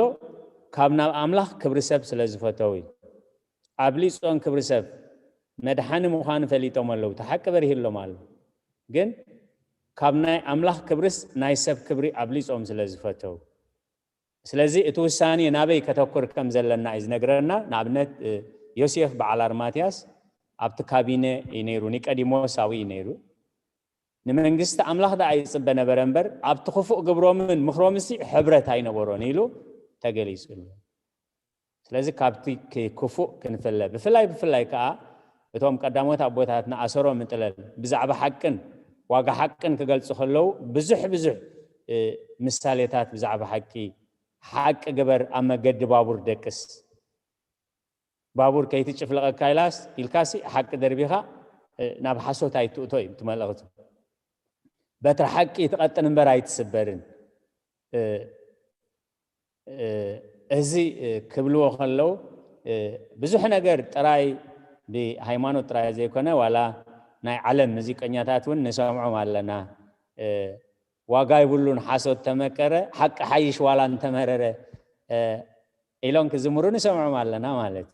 ካብ ናብ ኣምላኽ ክብሪ ሰብ ስለ ዝፈተው እዩ። ኣብሊጾም ክብሪ ሰብ መድሓኒ ምዃኑ ፈሊጦም ኣለዉ። እቲ ሓቂ በሪህሎም ኣሎ። ግን ካብ ናይ ኣምላኽ ክብርስ ናይ ሰብ ክብሪ ኣብሊጾም ስለ ዝፈተው። ስለዚ እቲ ውሳኔ ናበይ ከተኩር ከም ዘለና እዩ ዝነግረና። ንኣብነት ዮሴፍ በዓል ኣርማትያስ ኣብቲ ካቢነ እዩ ነይሩ፣ ኒቀዲሞሳዊ እዩ ነይሩ። ንመንግስቲ ኣምላኽ ደኣ ይጽበ ነበረ እምበር ኣብቲ ክፉእ ግብሮምን ምኽሮምሲ ሕብረት ኣይነበሮን ኢሉ ተገሊጹ ኣሎ። ስለዚ ካብቲ ክፉእ ክንፍለ ብፍላይ ብፍላይ ከኣ እቶም ቀዳሞት ኣቦታትና ኣሰሮም ምጥለል ብዛዕባ ሓቅን ዋጋ ሓቅን ክገልጹ ከለዉ ብዙሕ ብዙሕ ምሳሌታት ብዛዕባ ሓቂ፣ ሓቂ ግበር ኣብ መገዲ ባቡር ደቅስ፣ ባቡር ከይትጭፍለቐካ ኢላስ ኢልካሲ ሓቂ ደርቢኻ ናብ ሓሶት ኣይትእቶ እዩ እቲ መልእኽቲ። በትሪ ሓቂ ትቐጥን እምበር ኣይትስበርን። እዚ ክብልዎ ከለዉ ብዙሕ ነገር ጥራይ ብሃይማኖት ጥራይ ዘይኮነ ዋላ ናይ ዓለም ሙዚቀኛታት እውን ንሰምዖም ኣለና። ዋጋ ይብሉን ሓሶት ተመቀረ ሓቂ ሓይሽ ዋላ እንተመረረ ኢሎም ክዝምሩ ንሰምዖም ኣለና ማለት እዩ።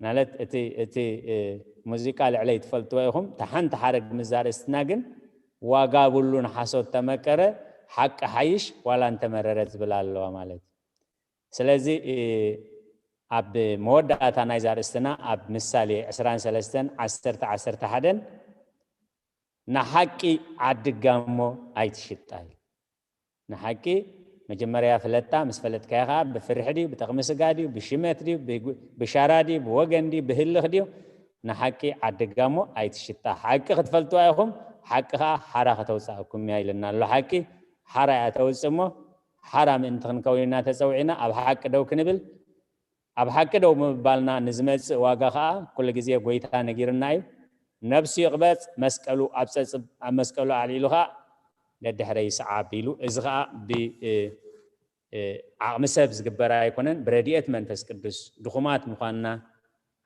ማለት እቲ እቲ ሙዚቃ ልዕለይ ትፈልጥዎ ኢኹም። እታ ሓንቲ ሓረግ ምስ ዛርእስትና ግን ዋጋ ብሉን ሓሶት ተመቀረ ሓቂ ሓይሽ ዋላ እንተመረረ ዝብል ኣለዋ ማለት እዩ። ስለዚ ኣብ መወዳእታ ናይ ዛርእስትና ኣብ ምሳሌ ዕስራን ሰለስተን ዓሰርተ ዓሰርተ ሓደን ንሓቂ ዓዲ ጋሞ ኣይትሽጣ ኢሉ። ንሓቂ መጀመርያ ፍለጣ፣ ምስ ፈለጥካዮ ከዓ ብፍርሒ ድዩ፣ ብጠቕሚ ስጋ ድዩ፣ ብሽመት ድዩ፣ ብጉ-፣ ብሻራ ድዩ፣ ብወገን ድዩ፣ ብህልኽ ድዩ፣ ንሓቂ ዓዲ ጋሞ ኣይትሽጣ። ሓቂ ክትፈልጥዋ ኢኹም፣ ሓቂ ከዓ ሓራ ከተውፅኣኩም እያ ኢልና ኣሎ። ሓቂ ሓራ እያ ተውፅእ እሞ፣ ሓራ ምእንቲ ክንከውን ኢና ተፀውዒና፣ ኣብ ሓቂ ደው ክንብል፣ ኣብ ሓቂ ደው ምባልና ንዝመጽእ ዋጋ ኸኣ ኩሉ ግዜ ጐይታ ነጊርና እዩ። ነብሱ ይቕበጽ፣ መስቀሉ ኣብ ጸጽብ፣ ኣብ መስቀሉ ኣልዒሉ ኸኣ ነድሕረይ ይስዓብ ኢሉ። እዚ ኸኣ ብ-፣ እ፣ እ፣ ዓቕሚ ሰብ ዝግበር ኣይኮነን፣ ብረድኤት መንፈስ ቅዱስ ድኹማት ምዃንና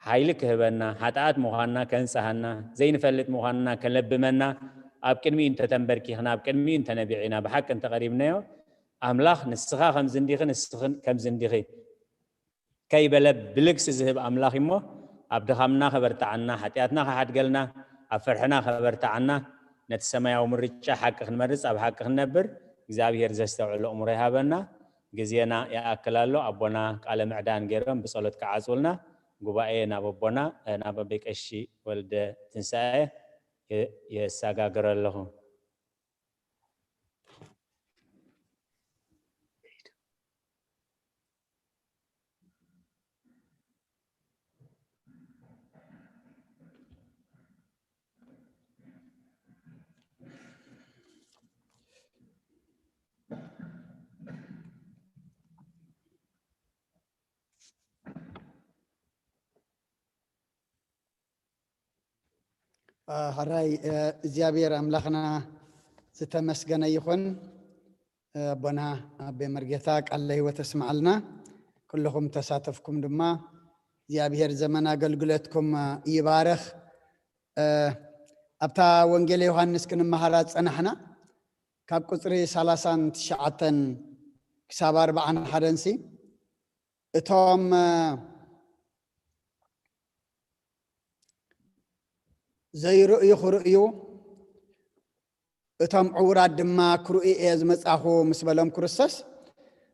ሓይሊ ክህበና፣ ሓጥኣት ምዃንና ከንጽሃና፣ ዘይንፈልጥ ምዃንና ከለብመና፣ ኣብ ቅድሚኡ እንተተንበርኪኽና፣ ኣብ ቅድሚኡ እንተነቢዕና፣ ብሓቂ እንተቐሪብናዮ፣ ኣምላኽ ንስኻ ከምዚ እንዲኺ፣ ንስኽን ከምዚ እንዲኺ፣ ከይበለ ብልግሲ ዝህብ ኣምላኽ እሞ፣ ኣብ ድኻምና ከበርትዓና፣ ሓጢኣትና ክሓድገልና፣ ኣብ ፍርሕና ከበርትዓና፣ ነቲ ሰማያዊ ምርጫ ሓቂ ክንመርጽ፣ ኣብ ሓቂ ክንነብር፣ እግዚኣብሄር ዘስተውዕል ኣእምሮ ይሃበና። ግዜና ይኣክል ኣሎ። ኣቦና ቃለ ምዕዳን ገይሮም ብጸሎት ክዓጽውልና፣ ጉባኤ ናብ ኣቦና፣ ናብ ኣቦይ ቀሺ ወልደ ትንሳኤ የ-፣ የሰጋግር ኣለኹ። አ፣ ሕራይ፣ እ፣ እግዚኣብሔር ኣምላኽና ዝተመስገነ ይኹን። እ፣ ኣቦና ኣቤ መርጌታ ቃለ ህይወት ኣስምዓልና። ኩልኹም ተሳተፍኩም ድማ እግዚኣብሔር ዘመን ኣገልግሎትኩም፣ እ፣ ይባርኽ። እ፣ ኣብታ ወንጌል ዮሃንስ ክንመሃራ ዝጸናሕና ካብ ቁጽሪ ሰላሳን ትሽዓተን ክሳብ ኣርብዓን ሓደንሲ እቶም፣ እ፣ ዘይርእዩ ክርእዩ፣ እቶም ዕዉራት ድማ ክርእዩ እየ ዝመጻኹ ምስ በሎም ክርስቶስ፣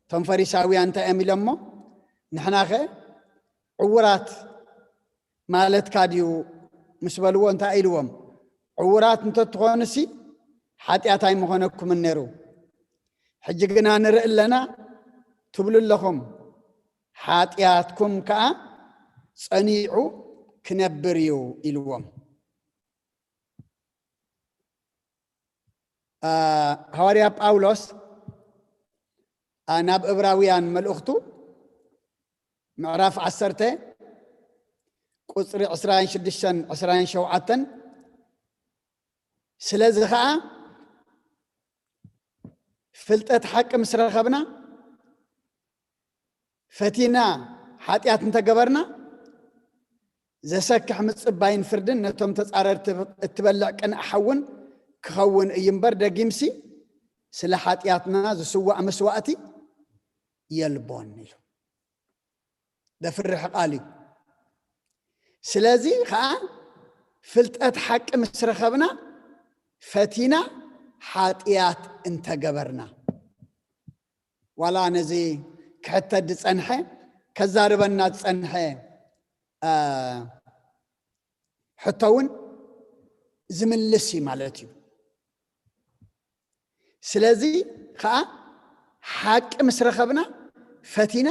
እቶም ፈሪሳውያን እንታይ እዮም ኢሎሞ? ንሕናኸ ዕዉራት ማለትካ ድዩ? ምስ በልዎ እንታይ ኢልዎም? ዕዉራት እንተትኾኑሲ ሓጢኣት ኣይምኾነኩምን ነይሩ። ሕጂ ግና ንርኢ ኣለና ትብሉ ኣለኹም፣ ሓጢኣትኩም ከኣ ጸኒዑ ክነብር እዩ ኢልዎም። አ፣ ሃዋርያ ጳውሎስ፣ አ፣ ናብ እብራውያን መልእኽቱ ምዕራፍ ዓሰርተ ቁፅሪ ዕስራን ሽዱሽተን ዕስራን ሸውዓተን ስለዚ ኸዓ ፍልጠት ሓቂ ምስ ረኸብና ፈቲና ሓጢኣት እንተገበርና ዘሰክሕ ምጽባይን ፍርድን ነቶም ተጻረርቲ እትበልዕ ቅንእ ሓውን ክኸውን እዩ እምበር ደጊምሲ ስለ ሓጢኣትና ዝስዋእ መስዋእቲ የልቦን ኢሉ። ደፍርሕ ቃል እዩ። ስለዚ ኸዓ ፍልጠት ሓቂ ምስ ረኸብና ፈቲና ሓጢኣት እንተገበርና ዋላ ነዚ ክሕተት ዝጸንሐ ከዛርበና ዝጸንሐ ሕቶ እውን ዝምልስ እዩ ማለት እዩ። ስለዚ ከዓ ሓቂ ምስ ረኸብና ፈቲና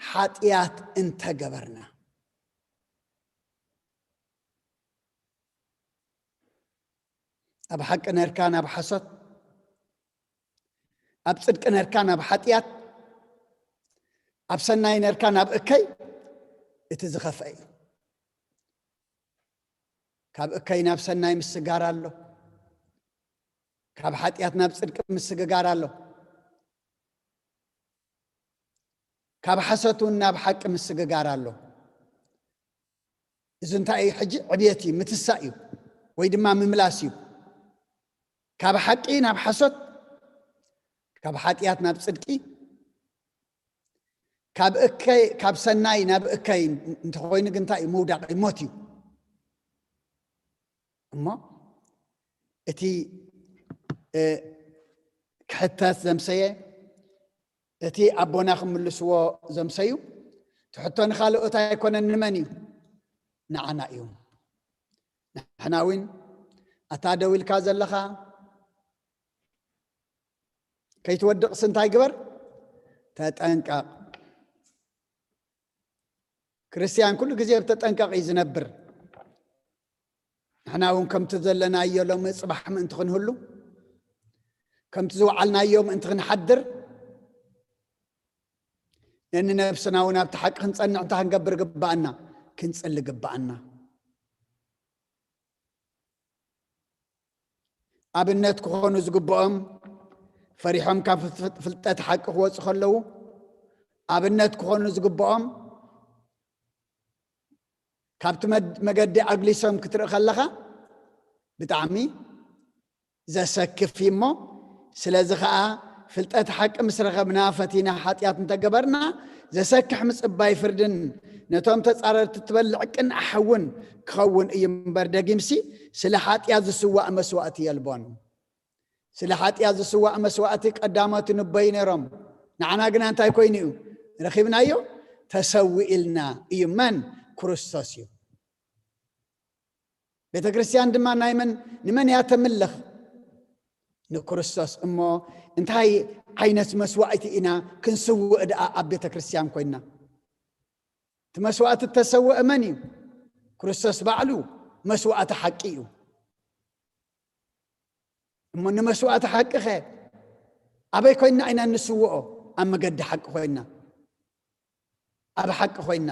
ሓጢኣት እንተገበርና ኣብ ሓቂ ነርካ ናብ ሓሶት ኣብ ጽድቂ ነርካ ናብ ሓጢኣት ኣብ ሰናይ ነርካ ናብ እከይ እቲ ዝኸፍአ እዩ። ካብ እከይ ናብ ሰናይ ምስጋር ኣሎ። ካብ ሓጢኣት ናብ ጽድቂ ምስግጋር ኣሎ። ካብ ሓሰት እውን ናብ ሓቂ ምስግጋር ኣሎ። እዚ እንታይ እዩ? ሕጂ ዕብየት እዩ፣ ምትሳእ እዩ፣ ወይ ድማ ምምላስ እዩ። ካብ ሓቂ ናብ ሓሶት፣ ካብ ሓጢኣት ናብ ጽድቂ፣ ካብ እከይ ካብ ሰናይ ናብ እከይ እንተኾይኑ ግን እንታይ እዩ? ምውዳቕ እዩ፣ ሞት እዩ። እሞ እቲ ክሕተት ዘምሰየ እቲ ኣቦና ክምልስዎ ዘምሰዩ ትሕቶ ንኻልኦት ኣይኮነን። ንመን እዩ? ንዓና እዩ። ንሕና እውን ኣታ ደው ኢልካ ዘለኻ ከይትወድቕስ እንታይ ግበር? ተጠንቀቕ። ክርስትያን ኩሉ ግዜ ብተጠንቀቕ እዩ ዝነብር። ንሕና እውን ከምቲ ዘለናዮ ሎሚ ጽባሕ ምእንቲ ክንህሉ ከምቲ ዝወዓልናዮ ምእንቲ ክንሓድር ነንነብስና እውን ኣብቲ ሓቂ ክንጸንዕ እንታይ ክንገብር ግባኣና? ክንጽሊ ግባኣና። ኣብነት ክኾኑ ዝግብኦም ፈሪሖም ካብ ፍልጠት ሓቂ ክወፁ ከለዉ ኣብነት ክኾኑ ዝግብኦም ካብቲ መገዲ ኣግሊሶም ክትርኢ ከለኻ ብጣዕሚ ዘሰክፍ እዩ እሞ ስለዚ ከዓ ፍልጠት ሓቂ ምስ ረኸብና ፈቲና ሓጢኣት እንተገበርና ዘሰክሕ ምፅባይ ፍርድን ነቶም ተፃረርቲ ትበልዕ ቅንእ ሓውን ክኸውን እዩ እምበር ደጊምሲ ስለ ሓጢኣት ዝስዋእ መስዋእቲ የልቦን። ስለ ሓጢኣት ዝስዋእ መስዋእቲ ቀዳሞት ይንበዩ ነይሮም። ንዓና ግና እንታይ ኮይኑ እዩ ረኺብናዮ? ተሰዊእልና እዩ። መን? ክርስቶስ እዩ። ቤተ ክርስቲያን ድማ ናይ መን ንመን እያ ተምልኽ? ንክርስቶስ። እሞ እንታይ ዓይነት መስዋእቲ ኢና ክንስውእ ደኣ ኣብ ቤተ ክርስቲያን ኮይና? እቲ መስዋእቲ እተሰወአ መን እዩ? ክርስቶስ ባዕሉ መስዋእቲ ሓቂ እዩ። እሞ ንመስዋእቲ ሓቂ ኸ ኣበይ ኮይና ኢና እንስውኦ? ኣብ መገዲ ሓቂ ኮይና፣ ኣብ ሓቂ ኮይና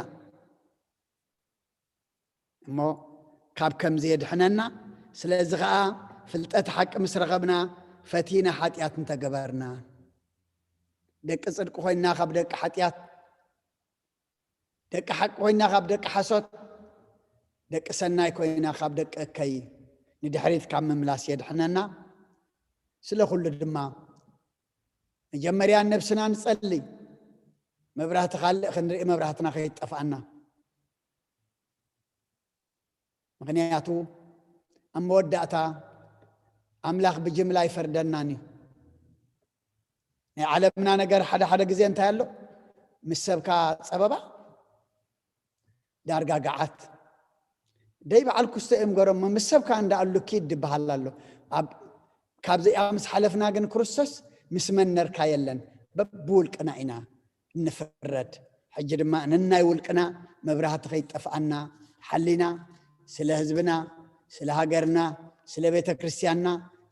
እሞ ካብ ከምዚ የድሕነና። ስለዚ ኸዓ ፍልጠት ሓቂ ምስ ረኸብና ፈቲና ሓጢኣት እንተገበርና ደቂ ጽድቂ ኮይና ካብ ደቂ ሓጢኣት ደቂ ሓቂ ኮይና ካብ ደቂ ሓሶት ደቂ ሰናይ ኮይና ካብ ደቂ እከይ ንድሕሪት ካብ ምምላስ የድሕነና። ስለ ኩሉ ድማ መጀመርያ ነብስና ንጸሊ። መብራህቲ ካልእ ክንርኢ መብራህትና ከይጠፍኣና። ምኽንያቱ ኣብ መወዳእታ ኣምላኽ ብጅምላ ኣይፈርደናን እዩ። ናይ ዓለምና ነገር ሓደ ሓደ ግዜ እንታይ ኣሎ? ምስ ሰብካ ጸበባ ዳርጋ ገዓት ደይ በዓል ኩስቶ እዮም ገሮሞ ምስ ሰብካ እንዳኣሉ ኪድ ድበሃል ኣሎ። ኣብ ካብዚኣ ምስ ሓለፍና ግን ክርስቶስ ምስ መን ነርካ የለን። በብውልቅና ኢና እንፍረድ። ሕጂ ድማ ነናይ ውልቅና መብራህቲ ከይጠፍኣና ሓሊና ስለ ህዝብና፣ ስለ ሃገርና፣ ስለ ቤተ ክርስቲያንና፣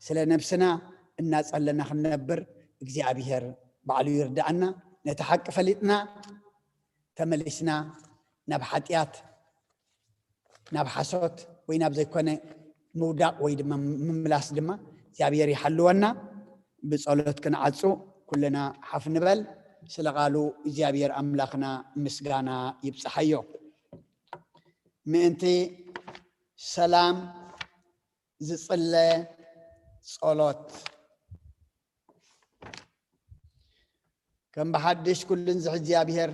ስለ ነብስና እናጸለና ክንነብር እግዚኣብሔር ባዕሉ ይርዳኣና። ነቲ ሓቂ ፈሊጥና ተመሊስና ናብ ሓጢኣት ናብ ሓሶት ወይ ናብ ዘይኮነ ምውዳቕ ወይ ድማ ምምላስ ድማ እግዚኣብሔር ይሓልወና። ብጸሎት ክንዓጹ ኩልና ሓፍ ንበል። ስለ ቃሉ እግዚኣብሔር ኣምላኽና ምስጋና ይብጽሓዮ። ምእንቲ ሰላም ዝጽለ ጸሎት። ከም ብሓድሽ ኩሉን ዝሕ እግዚኣብሔር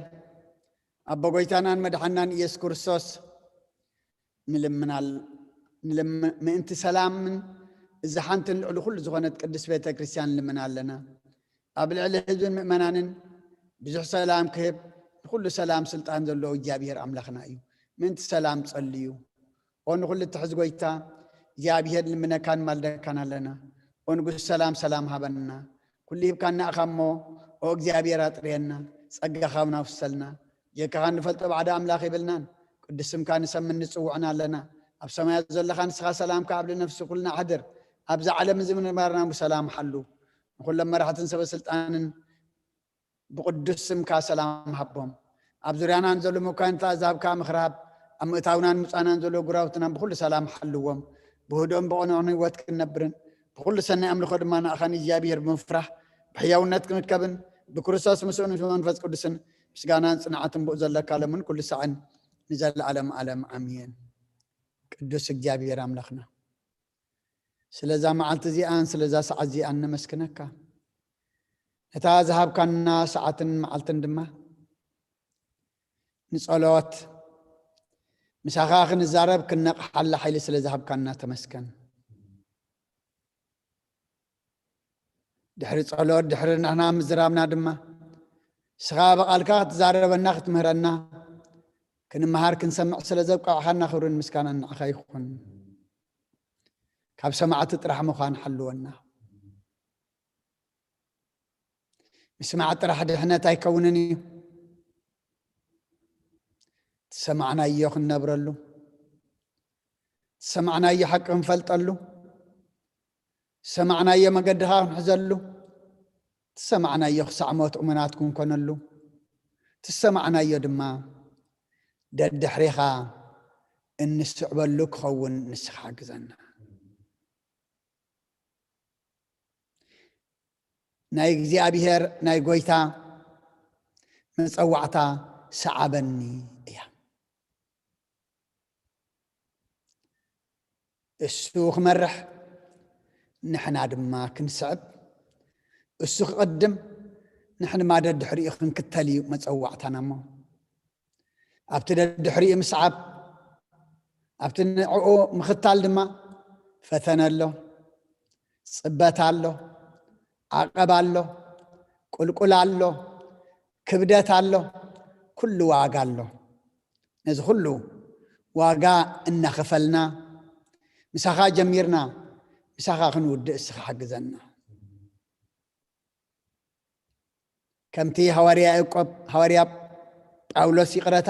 ኣቦ ጎይታናን መድሓናን ኢየሱስ ክርስቶስ ንልምናል-፣ ንልም-፣ ምእንቲ ሰላምን እዚ ሓንትን ልዕሊ ኩሉ ዝኾነት ቅድስት ቤተ ክርስቲያን ንልምና ኣለና። ኣብ ልዕሊ ህዝብን ምእመናንን ብዙሕ ሰላም ክህብ ንኩሉ ሰላም ስልጣን ዘለዎ እግዚኣብሔር ኣምላኽና እዩ። ምእንቲ ሰላም ጸልዩ። ኦ ንኹሉ እትሕዝ ጎይታ እግዚኣብሔር ንልምነካን ማልደካን ኣለና። ኦ ንጉስ ሰላም ሰላም ሃበና። ኩሉ ሂብካና ኢኻ እሞ ኦ እግዚኣብሔር ኣጥርየና። ጸጋኻ እውን ኣፍሰልና። ጀካኻ እንፈልጦ ባዕዳ ኣምላኽ የብልናን። ቅዱስ ስምካ ንሰምን ንጽውዕን ኣለና። ኣብ ሰማያት ዘለኻ ንስኻ ሰላምካ ኣብ ልነፍሲ ኩልና ኣሕድር። ኣብዛ ዓለም እዚ ምንባርና ብሰላም ሓሉ። ንኹሎም መራሕትን ሰበ ስልጣንን ብቅዱስ ስምካ ሰላም ሃቦም። ኣብ ዙርያና ንዘሎ መኳንንታ ዛብካ ምኽራብ ኣብ ምእታውናን ምጻናን ዘሎ ጉራውትና ብኩሉ ሰላም ሓልዎም። ብህድኦም ብቕኑዕን ህይወት ክንነብርን ብኩሉ ሰናይ ኣምልኾ ድማ ንኣኻ ንእግዚኣብሔር ብምፍራሕ ብሕያውነት ክንከብን ብክርስቶስ ምስኡን ምስ መንፈስ ቅዱስን ምስጋናን ጽንዓትን ብኡ ዘለካ ለምን ኩሉ ሳዕን ንዘለኣለም ኣለም ኣሜን። ቅዱስ እግዚኣብሔር ኣምላኽና ስለዛ መዓልቲ እዚኣን ስለዛ ሰዓት እዚኣን ነመስግነካ። ነታ ዝሃብካና ሰዓትን መዓልትን ድማ ንጸሎት ምሳኻ ክንዛረብ ክንነቕሓላ ሓይሊ ስለ ዝሃብካና ተመስገን። ድሕሪ ጸሎት ድሕሪ ንሕና ምዝራብና ድማ ንስኻ ብቓልካ ክትዛረበና ክትምህረና ክንመሃር ክንሰምዕ ስለ ዘብቃዕኻና ክብርን ምስጋናን ንዓኻ ይኹን። ካብ ሰማዕቲ ጥራሕ ምዃን ሓልወና። ምስማዕ ጥራሕ ድሕነት ኣይከውንን እዩ። ዝሰማዕናዮ ክንነብረሉ፣ ዝሰማዕናዮ ሓቂ ክንፈልጠሉ፣ ዝሰማዕናዮ መገድኻ ክንሕዘሉ፣ ዝሰማዕናዮ ክሳዕ ሞት እሙናት ክንኮነሉ፣ ዝሰማዕናዮ ድማ ደድሕሬኻ እንስዕበሉ ክኸውን ንስኻ ሓግዘና። ናይ እግዚኣብሔር ናይ ጎይታ መጸዋዕታ ሰዓበኒ እያ። እሱ ክመርሕ ንሕና ድማ ክንስዕብ፣ እሱ ክቕድም ንሕና ድማ ደድሕሪኡ ክንክተል እዩ መጸዋዕታና። እሞ ኣብቲ ደድሕሪኡ ምስዓብ፣ ኣብቲ ንዕኡ ምኽታል ድማ ፈተነ ኣሎ፣ ጽበት ኣሎ፣ ዓቐብ ኣሎ፣ ቁልቁል ኣሎ፣ ክብደት ኣሎ፣ ኩሉ ዋጋ ኣሎ። ነዚ ኩሉ ዋጋ እናኸፈልና ምሳኻ ጀሚርና ምሳኻ ክንውድእ እስኻ ሓግዘና። ከምቲ ሃዋርያ ያዕቆብ፣ ሃዋርያ ጳውሎስ ይቕረታ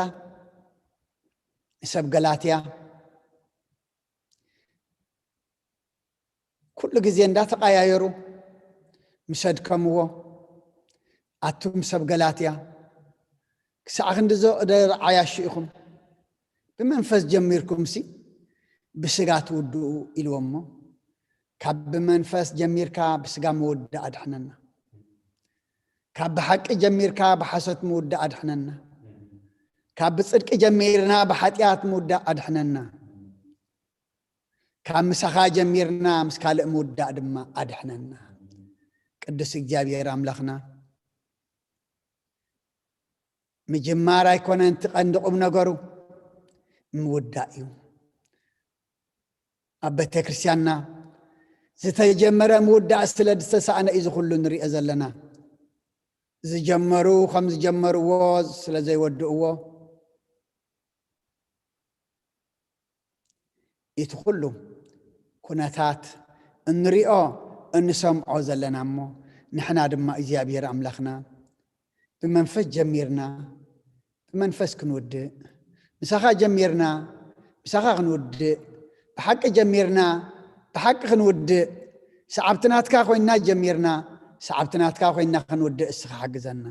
ንሰብ ገላትያ ኩሉ ግዜ እንዳተቐያየሩ ምስ ኣድከምዎ፣ ኣቱም ሰብ ገላትያ ክሳዕ ክንድዞ እደ ዓያሹ ኢኹም፣ ብመንፈስ ጀሚርኩምሲ ብስጋ ትውድኡ ኢልዎሞ፣ ካብ ብመንፈስ ጀሚርካ ብስጋ ምውዳእ ኣድሕነና። ካብ ብሓቂ ጀሚርካ ብሓሶት ምውዳእ ኣድሕነና። ካብ ብጽድቂ ጀሚርና ብሓጢኣት ምውዳእ ኣድሕነና። ካብ ምሳኻ ጀሚርና ምስ ካልእ ምውዳእ ድማ ኣድሕነና። ቅዱስ እግዚኣብሔር ኣምላኽና ምጅማር ኣይኮነን እቲ ቀንዲ ቁም ነገሩ ምውዳእ እዩ። ኣብ ቤተ ክርስቲያንና ዝተጀመረ ምውዳእ ስለ ዝተሳእነ እዩ ዝኹሉ ንሪኦ ዘለና። ዝጀመሩ ከም ዝጀመርዎ ስለ ዘይወድእዎ እቲ ኩሉ ኩነታት እንሪኦ እንሰምዖ ዘለና እሞ ንሕና ድማ እግዚኣብሔር ኣምላኽና ብመንፈስ ጀሚርና ብመንፈስ ክንውድእ፣ ምሳኻ ጀሚርና ምሳኻ ክንውድእ፣ ብሓቂ ጀሚርና ብሓቂ ክንውድእ፣ ሰዓብቲ ናትካ ኮይንና ጀሚርና ሰዓብቲ ናትካ ኮይንና ክንውድእ እስኻ ሓግዘና።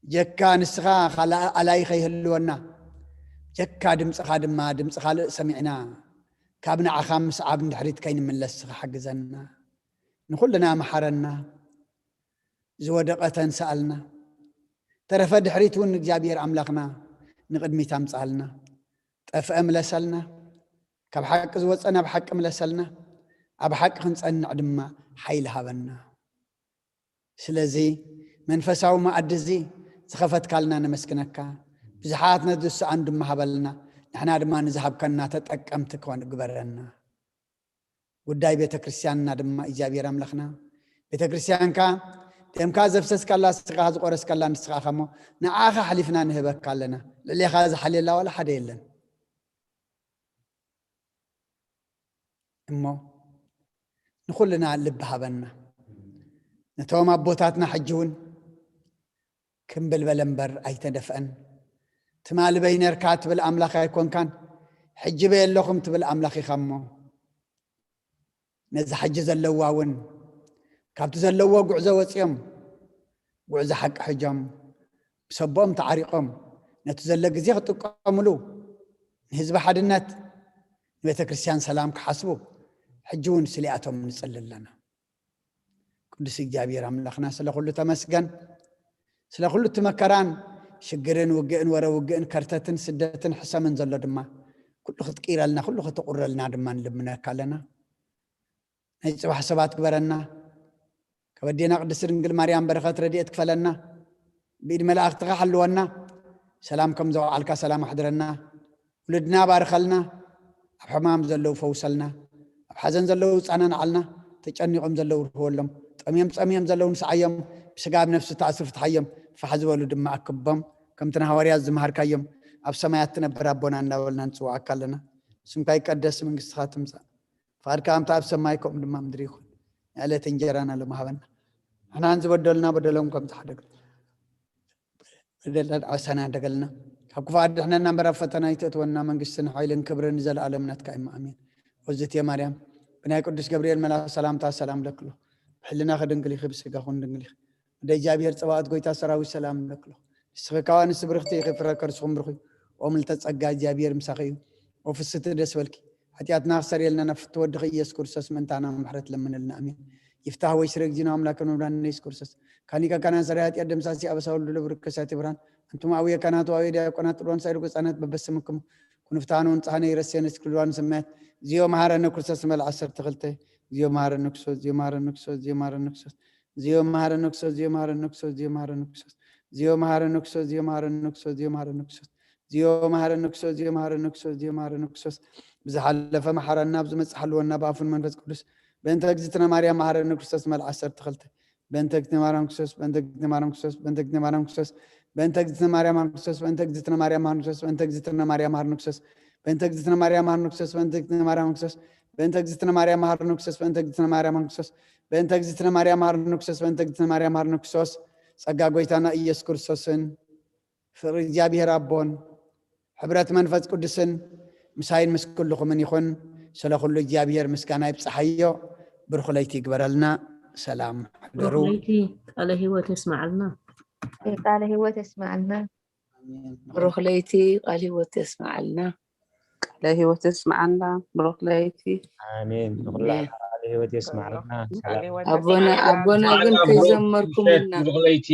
ጀካ ንስኻ ካልእ ኣላይ ከይህልወና፣ ጀካ ድምፅኻ ድማ ድምፂ ካልእ ሰሚዕና ካብ ንዓኻ ምስዓብ ንድሕሪት ከይንምለስ ንስኻ ሓግዘና። ንኹልና መሓረና። ዝወደቐ ተንስኣልና። ተረፈ ድሕሪት እውን እግዚኣብሔር ኣምላኽና ንቕድሚት ኣምፅኣልና። ጠፍአ ምለሰልና። ካብ ሓቂ ዝወፀ ናብ ሓቂ ምለሰልና። ኣብ ሓቂ ክንፀንዕ ድማ ሓይሊ ሃበና። ስለዚ መንፈሳዊ መኣዲ እዚ ዝኸፈትካልና ነመስግነካ። ብዙሓት ነዚ ዝሰኣኑ ድማ ሃበልና። ንሕና ድማ ንዝሃብከና ተጠቀምቲ ክኾን ግበረና። ጉዳይ ቤተ ክርስቲያንና ድማ እግዚኣብሔር ኣምላኽና ቤተ ክርስቲያንካ ደምካ ዘፍሰስካላ ንስኻ ዝቆረስካላ ንስኻ ኢኻ እሞ ንዓኻ ኣሕሊፍና ንህበካ ኣለና። ልዕሌኻ ዝሓልየላ ዋላ ሓደ የለን። እሞ ንኹልና ልቢ ሃበና። ነቶም ኣቦታትና ሕጂ እውን ክምብል በለ እምበር ኣይተደፍአን። ትማሊ በይ ነርካ ትብል ኣምላኽ ኣይኮንካን፣ ሕጂ በይ ኣለኹም ትብል ኣምላኽ ኢኻ እሞ ነዚ ሕጂ ዘለዋ እውን ካብቲ ዘለዎ ጉዕዞ ወፂኦም ጉዕዞ ሓቂ ሕጆም ምስ ኣቦኦም ተዓሪቖም ነቲ ዘሎ ግዜ ክጥቀምሉ ንህዝቢ ሓድነት ንቤተ ክርስቲያን ሰላም ክሓስቡ ሕጂ እውን ስሊኣቶም ንፅሊ ኣለና። ቅዱስ እግዚኣብሔር ኣምላኽና ስለ ኩሉ ተመስገን። ስለ ኩሉ እቲ መከራን ሽግርን ውግእን ወረ ውግእን ከርተትን ስደትን ሕሰምን ዘሎ ድማ ኩሉ ክትቅይረልና ኩሉ ከተቁረልና ድማ ንልምነካ ኣለና። ናይ ፅባሕ ሰባት ግበረና። ካብ ኣዴና ቅድስቲ ድንግል ማርያም በረኸት ረድኤት ክፈለና። ብኢድ መላእኽትኻ ሓልወና። ሰላም ከም ዘውዓልካ ሰላም ኣሕድረና። ውልድና ባርኸልና። ኣብ ሕማም ዘለዉ ፈውሰልና። ኣብ ሓዘን ዘለዉ ፃናንዓልና። ተጨኒቖም ዘለዉ ርህወሎም። ጠምዮም ፀምዮም ዘለዉ ንስዓዮም። ብስጋ ኣብ ነፍሲ ተኣስሩ ፍትሓዮም። ፋሕ ዝበሉ ድማ ኣክቦም። ከምቲ ንሃዋርያት ዝመሃርካዮም ኣብ ሰማያት ትነብር ኣቦና እንዳበልና ንፅውዓካ ኣለና። ስምካ ይቀደስ፣ መንግስትኻ ትምፃእ። ፍቓድካ ከምቲ ኣብ ሰማይ ከምኡ ድማ ምድሪ ይኹን። ናይ ዕለት እንጀራና ሎሚ ሃበና። ንሕናን ዝበደሉና በደሎም ከም ዝሓደግ በደልና ዓሳና ደገልና ካብ ክፉእ ኣድሕነና እምበር ኣብ ፈተና ኣይተእትወና። መንግስትን ሓይልን ክብርን ንዘለኣለም ናትካ እዩ። ኣሜን። ወዝትየ ማርያም ብናይ ቅዱስ ገብርኤል መልኣኽ ሰላምታ ሰላም ለክሎ ብሕልናኺ ድንግል ኢኺ ብስጋኹን ድንግል ኢኺ። ወደ እግዚኣብሔር ጸባኦት ጎይታ ሰራዊት ሰላም ለክሎ ንስኺ ካብ ኣንስቲ ብርኽቲ ኢኺ ፍረ ከርስኹም ብሩኽ እዩ። ኦ ምልዕተ ጸጋ እግዚኣብሔር ምሳኺ እዩ። ኦ ፍስቲ ደስ በልኪ ሓጢኣትና ክሰርየልና ናብ ፍትወ ወድኺ ኢየሱስ ክርስቶስ ምእንታና ምሕረት ለምንልና። ኣሜን። ይፍታህ ወይ ስረ እግዚእነ ኣምላክ መድኃኒነ ኢየሱስ ክርስቶስ ካኒቀ ካህናት ሰራይ ኃጢአት ደምሳሲ አበሳ ወልዱ ለብሩክ ከሳቲ ብርሃን አንቱም አቡየ ካህናት ወአቡየ ዲያቆናት ጥሎን ሳይርጎ ህፃናት በበስምክሙ ኩንፍታኑ ንጽሐነ ይረሴነ ስክልዋን ሰማያት እግዚኦ መሐረነ ክርስቶስ መል ዓሰርተ ክልተ እግዚኦ መሐረነ ክርስቶስ እግዚኦ መሐረነ ክርስቶስ እግዚኦ መሐረነ ክርስቶስ እግዚኦ መሐረነ ክርስቶስ እግዚኦ መሐረነ ክርስቶስ እግዚኦ መሐረነ ክርስቶስ እግዚኦ መሐረነ ክርስቶስ እግዚኦ መሐረነ ክርስቶስ እግዚኦ መሐረነ ክርስቶስ፣ እግዚኦ መሐረነ ክርስቶስ፣ እግዚኦ መሐረነ ክርስቶስ። ብዝሓለፈ መሐረና፣ ብዝመጽእ ሓልወና፣ ብኣፉን መንፈስ ቅዱስ። በእንተ እግዝእትነ ማርያም መሐረነ ክርስቶስ መልዓ ዓሰርተ ክልተ። በእንተ እግዝእትነ ማርያም ክርስቶስ፣ በእንተ እግዝእትነ ማርያም ክርስቶስ፣ በእንተ እግዝእትነ ማርያም ክርስቶስ፣ በእንተ እግዝእትነ ማርያም መሐረነ ክርስቶስ፣ በእንተ እግዝእትነ ማርያም መሐረነ ክርስቶስ፣ በእንተ እግዝእትነ ማርያም መሐረነ ክርስቶስ፣ በእንተ እግዝእትነ ማርያም መሐረነ ክርስቶስ፣ በእንተ እግዝእትነ ማርያም መሐረነ ክርስቶስ፣ በእንተ እግዝእትነ ማርያም መሐረነ ክርስቶስ፣ በእንተ እግዝእትነ ማርያም መሐረነ ክርስቶስ፣ በእንተ እግዝእትነ ማርያም መሐረነ ክርስቶስ። ጸጋ ጎይታና ኢየሱስ ክርስቶስን ፍቕሪ እግዚኣብሔር ኣቦን ሕብረት መንፈስ ቅዱስን ምሳይን ምስ ኩልኹምን ይኹን። ስለ ኩሉ እግዚኣብሔር ምስጋና ይብጽሓዮ። ብሩኽ ለይቲ ይግበረልና። ሰላም ብሩኽ ሕደሩ። ለይቲ ቃለ ህይወት የስምዓልና። ቃለ ህይወት የስምዓልና። ኣሜን። ብሩኽ ለይቲ ቃል ህይወት የስምዓልና። ቃለ ህይወት የስምዓልና። ብሩኽ ለይቲ። ኣሜን። ንኹላትና ቃለ ህይወት የስምዓልና። ሰላም። ኣቦና፣ ኣቦና ግን ከይዘመርኩምልና። ብሩኽ ለይቲ።